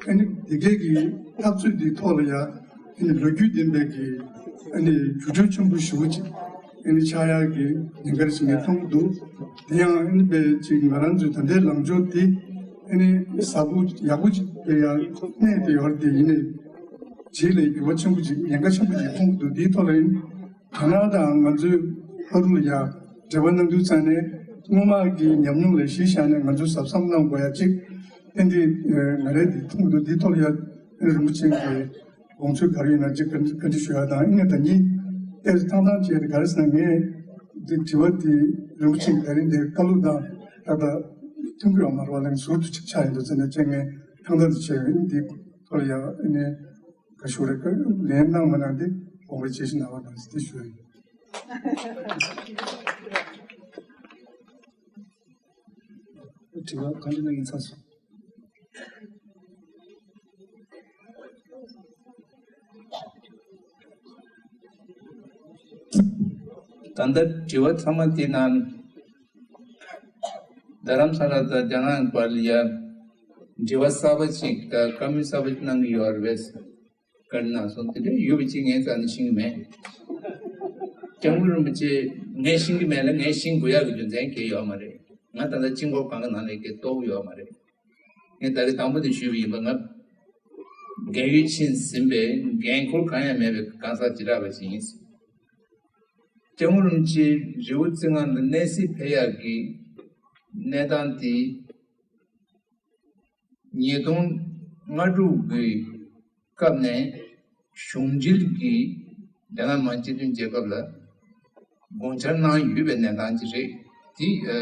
ཨ་ནི་འདི་གའི་གི་འཐབ་རྩོད་འདིའི་ཐོག་ལ་ཡ། ཨ་ནི་ལོ་རྒྱུས་ལྡན་པའི་གི། ཨ་ནི་འགྱུར་འགྲོས་ཆེན་པོ་ཞེ་པོ་ཅིག་ཨ་ནི་ཆགས་ཡག་གི་ཉེན་ཁ་ཞིག་ངས་མཐོང་གི་འདུག་དེ་ཡང་ཨ་ནི་དཔེ་ཅིག་ང་རང་ཚོའི་ད་ལྟའི་ལངས་ཕྱོགས་དེ། ཨ་ནི་གཟབ་པོ་ཡག་པོ་ཅིག་དཔེ་ཡ་གནས་དེ་ཡོད་རེད། དེ་ཡིན་ནའི་རྗེས་ལ་འགྱུར་བ་ཆེན་པོ་ཅིག་ཉེན་ཁ་ཆེན་པོ་ཅིག་མཐོང་གི་འདུག་དེའི་ཐོག་ལ་ཨ་ནི། རྒྱ་ནག་དང་ང་ཚོའི་བར་ལ་ཡ་འབྲེལ་བ་གནང་དུས་ཙང་ནས། སྔོན་མ་གི་ཉམས་མྱོང་ལ་གཞི་བཞག་ནས་ང་ཚོས་གཟབ་གཟབ་གནང་དགོས་ཡ་གཅིག་ཏན་ཏན་ང་རང་འདི་མཐོང་གི་འདུག་འདིའི་ཐོག་ལ་ཡ་རིན་པོ་ཆེ་གི་དགོངས་ཚུལ་ག་རེ་ཡོད་ན་གཅིག་བཀའ་འདྲི་ཞུ་ཡ་དང་། ཨ་ནི་ད་ངས་ཏོག་ཙམ་ཐང་ཐང་བྱས་ཏེ། ག་རེ་ཟེར་ན། ངས་འདི་དྲི་བ་འདི་རིན་པོ་ཆེ་གི་ད་རིང་འདིར་བཀའ་སློབ་དང་ཏག་ཏག་མཐུན་གྱི་ཡོད་མ་རེད་པ། ལན་ཟུར་དུ་ཆགས་ཡིན་འདུག་ཟེར་ནས་བྱས། ངས་ཐང་ཐང་དུ་བྱས་པ་ཡིན། འདིའི་ཐོག་ལ་ཡ་ཨ་ནི། ག་ཞུ་རེད། ལན་གནང་མ་གནང་དེ་དགོངས་པ་བཞེས་ཤིག་གནང་བ་དང་། དེ་ཞུ་ཡིན། དྲི་བ་ག་འདྲ་གནང་ཡིན་ཚར་སོང་། ད་ལྟ་དྲི་བ་ཚང་མ་དེ་ནང་། རྡ་རམ་ས་ལ་དང་རྒྱ་ནག་བར་ལ་ཡ་འབྲེལ་བ་གསར་པ་ཅིག་དང་བཀའ་མོལ་གསར་པ་ཅིག་གནང་གི་ཡོད་རེད་པས། བཀའ་འདྲི་གནང་སོང་། དེ་འདྲ་ཡོད་པ་ཅིག་ངས་རྩ་ནས་ཤེས་ཀྱི་མེད། སྐྱབས་མགོན་རིན་པོ་ཆེ་ངས་ཤེས་ཀྱི་མེད་ལ། ངས་ཤེས་དགོས་ཡག་གི་རྒྱུ་མཚན་གང་ཡང་ཡོད་མ་རེད། ང་ད་ལྟ་སྤྱི་ཁོག་གང་གི་ནང་ལ་གང་ཡང་གཏོགས་ཡོད་མ་རེད། ངས་ད་རེས་དང་པོ་དེ་ཞུས་པ་ཡིན་པ། ང་རྒས་ཡོལ་ཕྱིན་ཟིན་པའི་འགན་འཁུར་གང་ཡང་མེད་པའི་གང་ཟག་བྱེ་བྲག་པ་ཞིག་ཡིན། སྐྱབས་མགོན་རིན་པོ་ཆེ་རི་བོ་རྩེ་ལྔ་ལ་གནས་གཟིགས་ཕེབས་ཡག་གི་གནས་སྟངས་དེ། ཉིས་སྟོང་ལྔ་དྲུག་གི་སྐབས་ནས་གཞུང་འབྲེལ་གྱིས་རྒྱ་ནག་མི་དམངས་སྤྱི་མཐུན་རྒྱལ་ཁབ་ལ་དགོངས་འཆར་གནང་ཡོད་པའི་གནས་སྟངས་ཅིག་རེད། དེ་ཨ་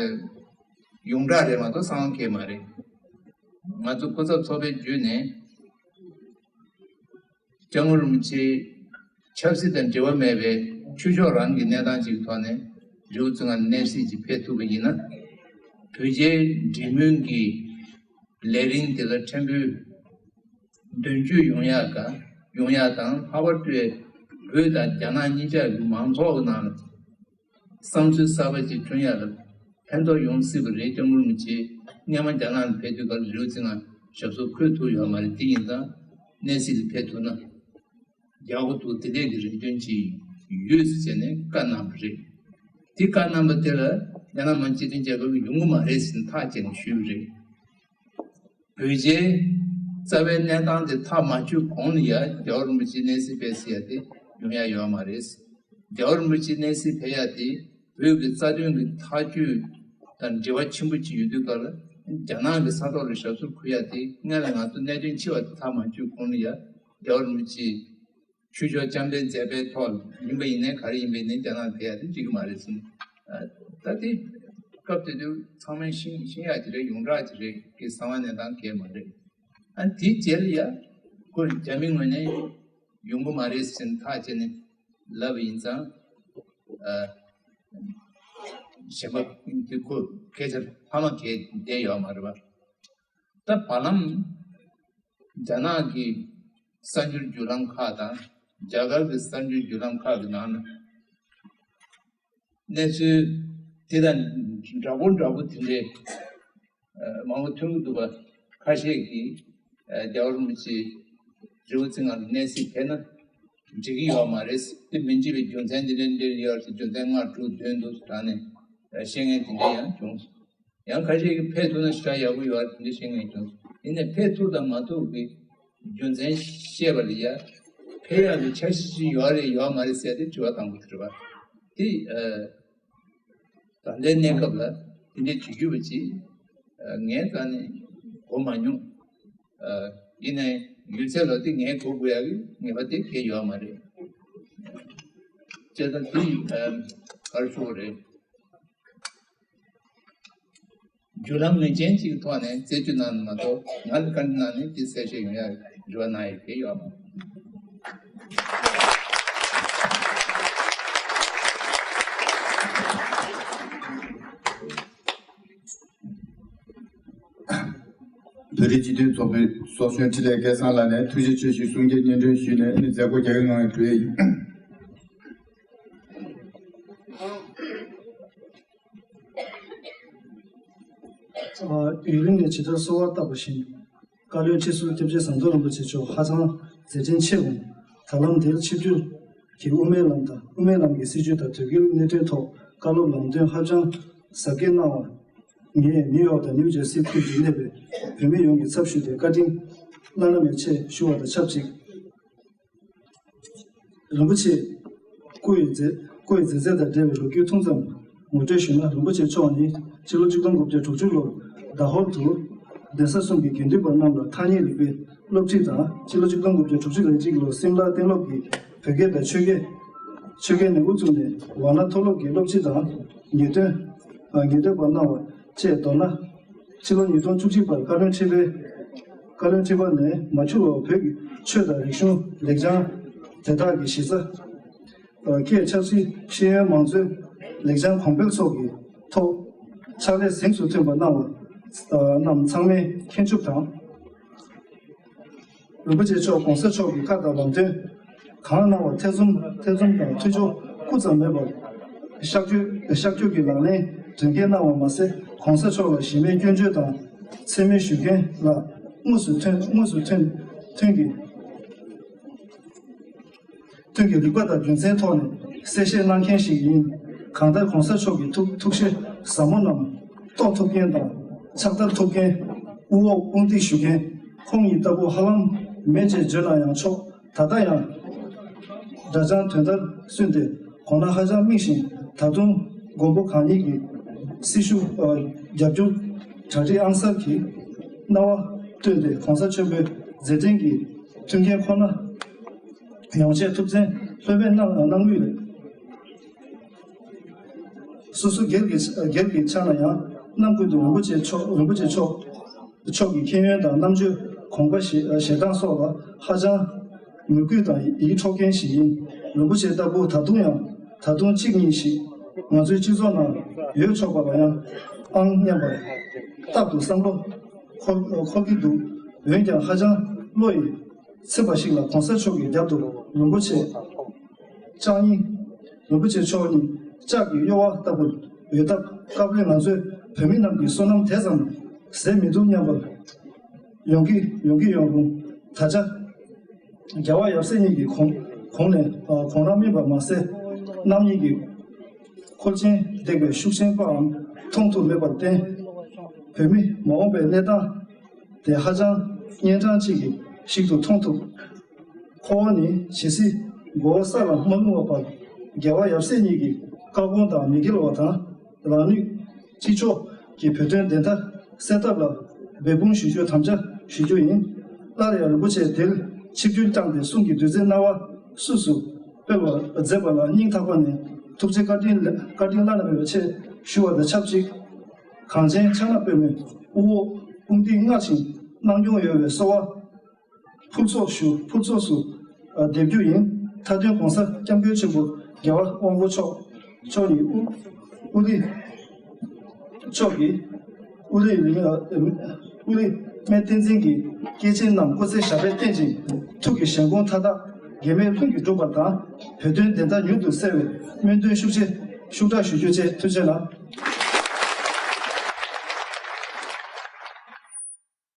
ཡོངས་གྲགས་རེད་མ་གཏོགས་གསང་བ་གང་ཡང་མ་རེད། ང་ཚོ་སྐུ་ཚབ་ཚོགས་པའི་བརྒྱུད་ནས། སྐྱབས་མགོན་རིན་པོ་ཆེ་ཆབ་སྲིད་དང་འབྲེལ་བ་མེད་པའི་ཆོས་ཕྱོགས་རང་གི་གནས་སྟངས་ཅིག་གི་ཐོག་ནས་རི་བོ་རྩེ་ལྔ་ལ་གནས་གཟིགས་ཅིག་ཕེབས་ཐུབ་པ་ཡིན་ན། བོད་རྒྱའི་འབྲེལ་མོལ་གྱི་ལས་རིམ་དེ་ལ་ཕྲན་བུ་དོན་འཁྱོལ་ཡོང་ཡག་ག་ཡོང་ཡག་དང་། ལྷག་པར་དུ་བོད་དང་རྒྱ་ནག་གཉིས་ཆར་གྱི་མང་ཚོགས་ཀྱི་ནང་ལ་བསམ་ཚུལ་གསར་པ་ཅིག་བསྐྲུན་ཡག་ལ་ཕན་ཐོགས་ཡོང་སྲིད་པ་རེད། སྐྱབས་མགོན་རིན་པོ་ཆེ་སྔོན་མ་རྒྱ་ནག་ལ་ཕེབས་དུས་སྐབས་ལ་རི་བོ་རྩེ་ལྔ་ ཞབས་སོར་འཁོད་ཐུབ་ཡོད་མ་རེད། དེ་ཡིན་ཙང་གནས་གཟིགས་ལ་ཕེབས་ཐུབ་ན་ཡག་པོ་འདུག། དེ་འདྲས་ཀྱི་རེ་འདུན་ཅིག་ཡོད་ཟེར་ནས་བཀའ་གནང་བ་རེད། དེ་བཀའ་གནང་བ་དེ་ལ་རྒྱ་ནག་མི་དམངས་སྤྱི་མཐུན་རྒྱལ་ཁབ་ཀྱི་ཡོང་གི་མ་རེད་ཟེར་ནས་ཐག་བཅད་ནས་ཞུས་པ་རེད། བོད་རྒྱའི་རྩ་བའི་གནས་སྟངས་དེ་ཐག་མ་ཆོད་གོང་ལ་ཡ་རྒྱལ་བ་རིན་པོ་ཆེ་གནས་གཟིགས་ཕེབས་ཟེར་ཡ་དེ་ཡོང་ཡ་ཡོད་མ་རེད། རྒྱལ་བ་རིན་པོ་ཆེ་གནས་གཟིགས་ཕེབས་ཡ་དེ་བོད་ཀྱི་རྩ་དོན་གྱི་ཐག་གཅོད་དང་འབྲེལ་བ་ཆེན་པོ་ཅིག་ཡོད་དུས་སྐབས་ལ་རྒྱ་ནག་གི་ས་ཐོག་ལ་ཞབས་སོར་འཁོད་ཡ་དེ་སྔོན་ལ་ང་ཚོ་གནད་དོན་ཆེ་བ་དེ་ཐག་མ་ཆོད་གོང་ལ་ཡ་རྒྱལ་བ་རིན་པོ་ཆེ་ཆོས་ཕྱོགས་བཅོམ་ལྡན་མཛད་པའི་ཐོག་ཡིན་པ་ཡིན་ནའི་ག་རེ་ཡིན་པ་ཡིན་ནའི་རྒྱ་ནག་ཕེབས་ཡ་དེ་འགྲིག་གི་མ་རེད་གསུངས། ད་དེ་སྐབས་དེ་དུས་ཚང་མས་ཤེས་ཤེས་ཡག་ཅིག་རེད། ཡོངས་གྲགས་ཅིག་རེད། གི་གསང་བ་གནས་སྟངས་གལ་མ་རེད། ཨ་དེའི་རྗེས་ལ་ཡ་ཁོ་རྒྱ་མི་ངོས་ནས་ཡོང་གི་མ་རེད་ཟེར་ནས་ཐག་བཅད་ནས་ལབ་པ་ཡིན་ཙང་། ཨ་གཞན་པ་དེ་ཁོ་སྐད་ཆ་ཕ་མ་གལ་བསྡད་ཡོད་མ་རེད་པ། ད་བར་ལམ་རྒྱ་ནག་གི་གསར་འགྱུར་བརྒྱུད་ལམ་ཁག་དང་རྒྱ་གར་གྱི་གསར་འགྱུར་བརྒྱུད་ལམ་ཁག་གི་ནང་ན་གནས་ཚུལ་དེ་དང་འདྲ་པོ་འདྲ་པོ་དེ་འདྲའི་མང་པོ་ཐོན་གྱི་འདུག་པ། ཁ་ཤས་ཀྱིས་རྒྱལ་བ་རིན་པོ་ཆེ་རི་བོ་རྩེ་ལྔ་ལ་གནས་གཟིགས་ཕེབས་ན་འགྲིག་གི་ཡོད་མ་རེད། དེ་མི་འགྲིག་པའི་རྒྱུ་མཚན་དེ་འདྲ་འདྲ་ཡོད་རེད། རྒྱུ་མཚན་ལྔ་དྲུག་བདུན་འདུག་དྲངས་ནས་བཤད་མཁན་དེ་འདྲ་ཡང་བྱུང་སོང་། ཡང་ཁ་ཤས་ཀྱིས་ཕེབས་ཐུབ་ན་ཞེ་དྲག་ཡག་པོ་ཡོད་རེད། དེ་འདྲ་བཤད་མཁན་བྱུང་། ཡིན་ནའི་ཕེབས་ཐུབ་དང་མ་ཐུབ་ཀྱི་རྒྱུ་མཚན་བཤད་པ་ལ་ཡ་ཕེབས་ཡག་གི་འཆར་གཞི་ཅིག་ཡོད་རེད་ཡོད་མ་རེད་ཟེར་ཏེ་དྲི་བ་དང་པོ་དེ་རེད་པ། དེ་ཨ་ད་ལྟའི་གནས་སྐབས་ལ་དེ་འདྲའི་བྱེད་རྒྱུ་བ་ཅིག་ཨ་ངའི་རྩ་ནས་གོ་མ་མྱོང་། ཨ་ཡིན་ནའི་ཡུལ་ཚད་ལ་དེ་ངས་གོ་དགོས་ཡག་གི་ངེས་པ་དེ་གལ་ཡོད་མ་རེད། བྱས་ཙང་དེ་ཨ་ག་རེ་ཞུ་དགོས་རེད། བརྒྱུད་ལམ་ངེས་ཅན་གཅིག་གི་ཐོག་ནས་རྩད་གཅོད་གནང་ན་མ་གཏོགས་ང་ལ་བཀའ་འདྲི་གནང་ནས་དེ་གསལ་བཤད་ཡོང་ཡག་རེ་བ་གནང་ཡག་གི་ཡོད་མ་རེད། བོད་རིགས་སྤྱི་མཐུན་ཚོགས་པའི་ཚོགས་གཞོན་འཕྲིན་ལས་སྐལ་བཟང་ལགས་ནས་ཐུགས་རྗེ་ཆེ་ཞུའི་གསུང་བཤད་སྙན་སྒྲོན་ཞུས་ནས་ཨ་ནི་མཛད་སྒོ་རྒྱག་གི་གནང་བའི་གྲོས་ཡིན། ཡུན་རིང་ནས་ཇི་ལྟར་གསོལ་བ་བཏབ་པ་བཞིན། བཀའ་བློན་ཁྲི་ཟུར་སྐྱབས་རྗེ་ཟམ་གདོང་རིན་པོ་ཆེ་མཆོག་ཧ་ཅང་མཛད་འཕྲིན་ཆེ་འོང་། ད་ལམ་འདིར་ཆིབས་བསྒྱུར་གྱིས་དབུ་མའི་ལམ་དང་དབུ་མའི་ལམ་གྱི་སྲིད་བྱུས་དང་དོལ་རྒྱལ་གནད་དོན་ཐོག་བཀའ་སློབ་ལམ་སྟོན་ཧ་ཅང་ཟབ་རྒྱས་གནང་བར་ངས་ནིའུ་ཡོག་དང་ནིའུ་ཇར་སི་ཁུལ་དུ་གནས་པའི་བོད་མི་ཡོངས་ཀྱི་ཚབ་ཞུས་ཏེ་བཀའ་དྲིན་བླ་ན་མེད་ཆེ་ཞུ་བ་དང་ཆབས་ཅིག་རིན་པོ་ཆེ་སྐུ་ཡི་མཛད་སྐུ་ཡི་མཛད་རྗེས་དང་འབྲེལ་བའི་ལོ་རྒྱུས་ཐུང་ཙམ་ངོ་སྤྲོད་ཞུས་ན། རིན་པོ་ཆེ་མཆོག་ནི་སྤྱི་ལོ་ཆིག་སྟོང་དགུ་བརྒྱ་དྲུག་ཅུ་ལོར་ཟླ་ཧོར་དུ་གདན་ས་གསུམ་གྱི་དགེ་འདུན་པ་རྣམས་ལ་ཐ་སྙད་རིག་པའི་སློབ་ཁྲིད་དང་། སྤྱི་ལོ་ཆིག་སྟོང་དགུ་བརྒྱ་དྲུག་ཅུ་རེ་གཅིག་ལོར་སིམ་ལ་གཏན་སློབ་ཀྱི་བོད་སྐད་དང་ཆོས་སྐད་ཆོས་སྐད་ནས་དབུ་བཙུགས་ནས་ཝཱ་ཎ་མཐོ་སློབ་ཀྱི་སློབ་སྤྱི་དང་། ངེས་སྟོན་ངེས་སྟོན་པ་གནང་བ་བཅས་མདོར་ན། ཕྱི་ལོ་ཉིས་སྟོང་བཅུ་གཅིག་པར་བཀའ་བློན་ཁྲི་པའི་བཀའ་བློན་ཁྲི་པ་ནས་མ་འཁྱུར་བར་བོད་ཀྱི་ཆོས་དང་རིག་གཞུང་ལེགས་བྱང་དེ་དག་གི་གཞི་རྩ། སྐད་ཆབ་སྲིད་ཤེས་ཡོན་མང་གཙོའི་ལེགས་བྱང་གོང་འཕེལ་སོགས་ཀྱི་ཐོག་ཕྱག་ལས་གཟེངས་སུ་ཐོན་པ་གནང་བ་རྣམས་ཚང་མས་མཁྱེན་ཆུབ་དང་། རིན་པོ་ཆེ་མཆོག་གོང་ས་མཆོག་གི་བཀའ་དང་ལམ་སྟོན་གང་གནང་བ་ཐེ་ཚོམ་ཐེ་ཚོམ་དང་ཐུགས་འཇོག་སྐུ་ཙམ་མེད་པར་གཤག་བཅོས་གཤག་བཅོས་ཀྱི་ལག་ལེན་དོན་འཁྱོལ་གནང་བ་མ་ཟད། གོང་ས་མཆོག་ལ་གཞི་མེད་སྐྱོན་བརྗོད་དང་མཚན་སྨད་ཞུ་མཁན་ལ་དངོས་སུ་ཐོན་དངོས་སུ་ཐོན་ཐོན་གྱི་ཐོན་གྱི་རིག་པ་དང་རྒྱུ་མཚན་ཐོག་ནས་གསལ་བཤད་གནང་མཁན་ཞིག་ཡིན། གང་ལྟར་གོང་ས་མཆོག་གི་ཐུགས་ཐུགས་བཞེད་ཟབ་མོ་རྣམས་རྟོགས་ཐུབ་མཁན་དང་ཕྱག་བསྟར་ཐུབ་མཁན། དབུ་འོག་དཔུང་འདེགས་ཞུ་མཁན་ཁོང་ཉིད་ལྟ་བུ་ཧ་ལམ་མེད་ཅེས་བརྗོད་ན་ཡང་ཆོག། ད་ལྟ་ཡང་སྒྲ་བྱང་དོན་ལྟར་སོན་ཏེ་གོང་ན་ཧ་ཅང་སྨིན་ཞིང་། ད་དུང་མགོན་པོ་གང་ཉིད་ཀྱི་སྲི་ཞུ་རྒྱབ་སྐྱོར་གྲ་སྒྲིག་ཨང་གསར་གྱི་སྣང་བ་བཏོན་ཏེ་གོང་ས་ཆེན་པོའི་མཛད་འཕྲིན་གྱི་མཐུན་རྐྱེན་ཁོ་ན་ཡོང་ཆེད་ཐུགས་བརྩེ་ལྷོད་མེད་གནང་གནང་མུས་རེད། སོ་སོ་སྒེར་གྱི་སྒེར་གྱི་ཆ་ལ་ཡང་རྣམ་ཀུན་ཏུ་རིན་པོ་ཆེ་མཆོག་རིན་པོ་ཆེ་མཆོག་མཆོག་གི་མཁྱེན་ཡོན་དང་རྣམ་དཔྱོད་དགོངས་པ་བཞེས་བཞེས་སྟངས་སོགས་ལ་ཧ་ཅང་མོས་གུས་དང་ཡིད་འཕྲོག་མཁན་ཞིག་ཡིན། རིན་པོ་ཆེ་ལྟ་བུ་ད་དུང་ཡང་ད་དུང་གཅིག་གཉིས་ཤིག་ང་ཚོའི་སྤྱི་ཚོགས་ནང་ཡོད་ཆོག་པ་ལ་ཡང་ཨང་སྙམ་པ་རྟག་ཏུ་བསམ་བློ་འཁོར་འཁོར་གྱི་འདུག། འོན་ཀྱང་ཧ་ཅང་བློ་ཡིས་ཚིམ་པ་ཞིག་ལ་གོང་ས་མཆོག་གི་རྒྱབ་ཏུ་རིན་པོ་ཆེ་ལྕགས་སྙིང་། རིན་པོ་ཆེ་མཆོག་ནི་ལྕགས་ཀྱི་གཡོ་བ་ལྟ་བུར་འོད་ཐབས་སྐབས་རེ་ང་ཚོའི་བོད་མི་རྣམས་ཀྱི་བསོད་ནམས་དེ་ཙམ་ཟད་མི་འདུག་སྙམ་པར་ ཡོང་གི་ཡོང་གི་ཡོང་རུང་། ད་ཆ་རྒྱལ་བ་ཡབ་སྲས་གཉིས་ཀྱི་གོང་གོང་ནས་ཨ་གོང་ན་སྨིན་པ་མ་ཟད། རྣམ་གཉིས་ཀྱི་འཁོར་ཆེན་འདེགས་པའི་ཤུགས་ཆེན་པའང་མཐོང་ཐུབ་མེད་པར་བརྟེན། བོད་མི་མ་འོངས་པའི་གནས་སྟངས་དེ་ཧ་ཅང་གཉན་འཕྲང་ཅིག་གི་ཞིག་ཏུ་མཐོང་ཐུབ། ཁོ་བོ་ནི་ཇི་སྲིད་མགོ་བོ་ས་ལ་མ་བརླུང་བ་བར། རྒྱལ་བ་ཡབ་སྲས་གཉིས་ཀྱི་བཀའ་དགོངས་དང་མི་འགལ་བ་དང་། རང་ནུས་ཅི་ལྕོགས་ཀྱིས་བོད་དོན་བདེན་མཐའ་གསལ་ཐབས་ལ་འབད་འབུངས་ཞུ་རྒྱུ་དམ་བཅའ་ཞུ་རྒྱུ་ཡིན། སླར་ཡང་རིན་པོ་ཆེ་དེར་ཆིབས་བསྒྱུར་བསྐྱངས་ཏེ་གསུང་གི་བདུད་རྩིའི་སྣང་བ་སུས་སུ་སྤེལ་བར་མཛད་པ་ལ་སྙིང་ཐག་པ་ནས་ཐུགས་རྗེ་བཀའ་དྲིན་བཀའ་དྲིན་བླ་ན་མེད་པ་ཆེ་ཞུ་བ་དང་ཆབས་ཅིག་གངས་ཅན་ཕྱག་ན་པདྨོའི་དབུ་འོག་དཔུང་སྡེས་མངའ་ཞིང་གནང་སྐྱོང་ཡོད་པའི་གསོལ་བ་ཕུར་ཚོགས་ཞུ། ཕུར་ཚོགས་སུ་འདེབས་རྒྱུ་ཡིན། མཐའ་དོན་༸གོང་ས་༸སྐྱབས་མགོན་ཆེན་པོ་རྒྱལ་བ་དབང་པོ་མཆོག་མཆོག་ནི་དབུ་དབུ་རི་མཆོག་གིས་དབུ་རི་དབུ་རི་སྨད་བསྟན་འཛིན་གྱི་སྐྱེས་ཆེན་རྣམས་སྐུ་ཚེ་ཞབས་པད་བརྟན་ཅིང་། ཐུགས་ཀྱི་བཞེད་དགོངས་མཐའ་དག་འགལ་མེད་ལྷུན་གྱིས་འགྲུབ་པ་དང་། བོད་དོན་བདེན་མཐའ་མྱུར་དུ་གསལ་བའི་སྨོན་འདུན་ཤུགས་ཆེ་ཤུགས་དྲག་ཞུ་རྒྱུ་བཅས། ཐུགས་རྗེ་གནང་།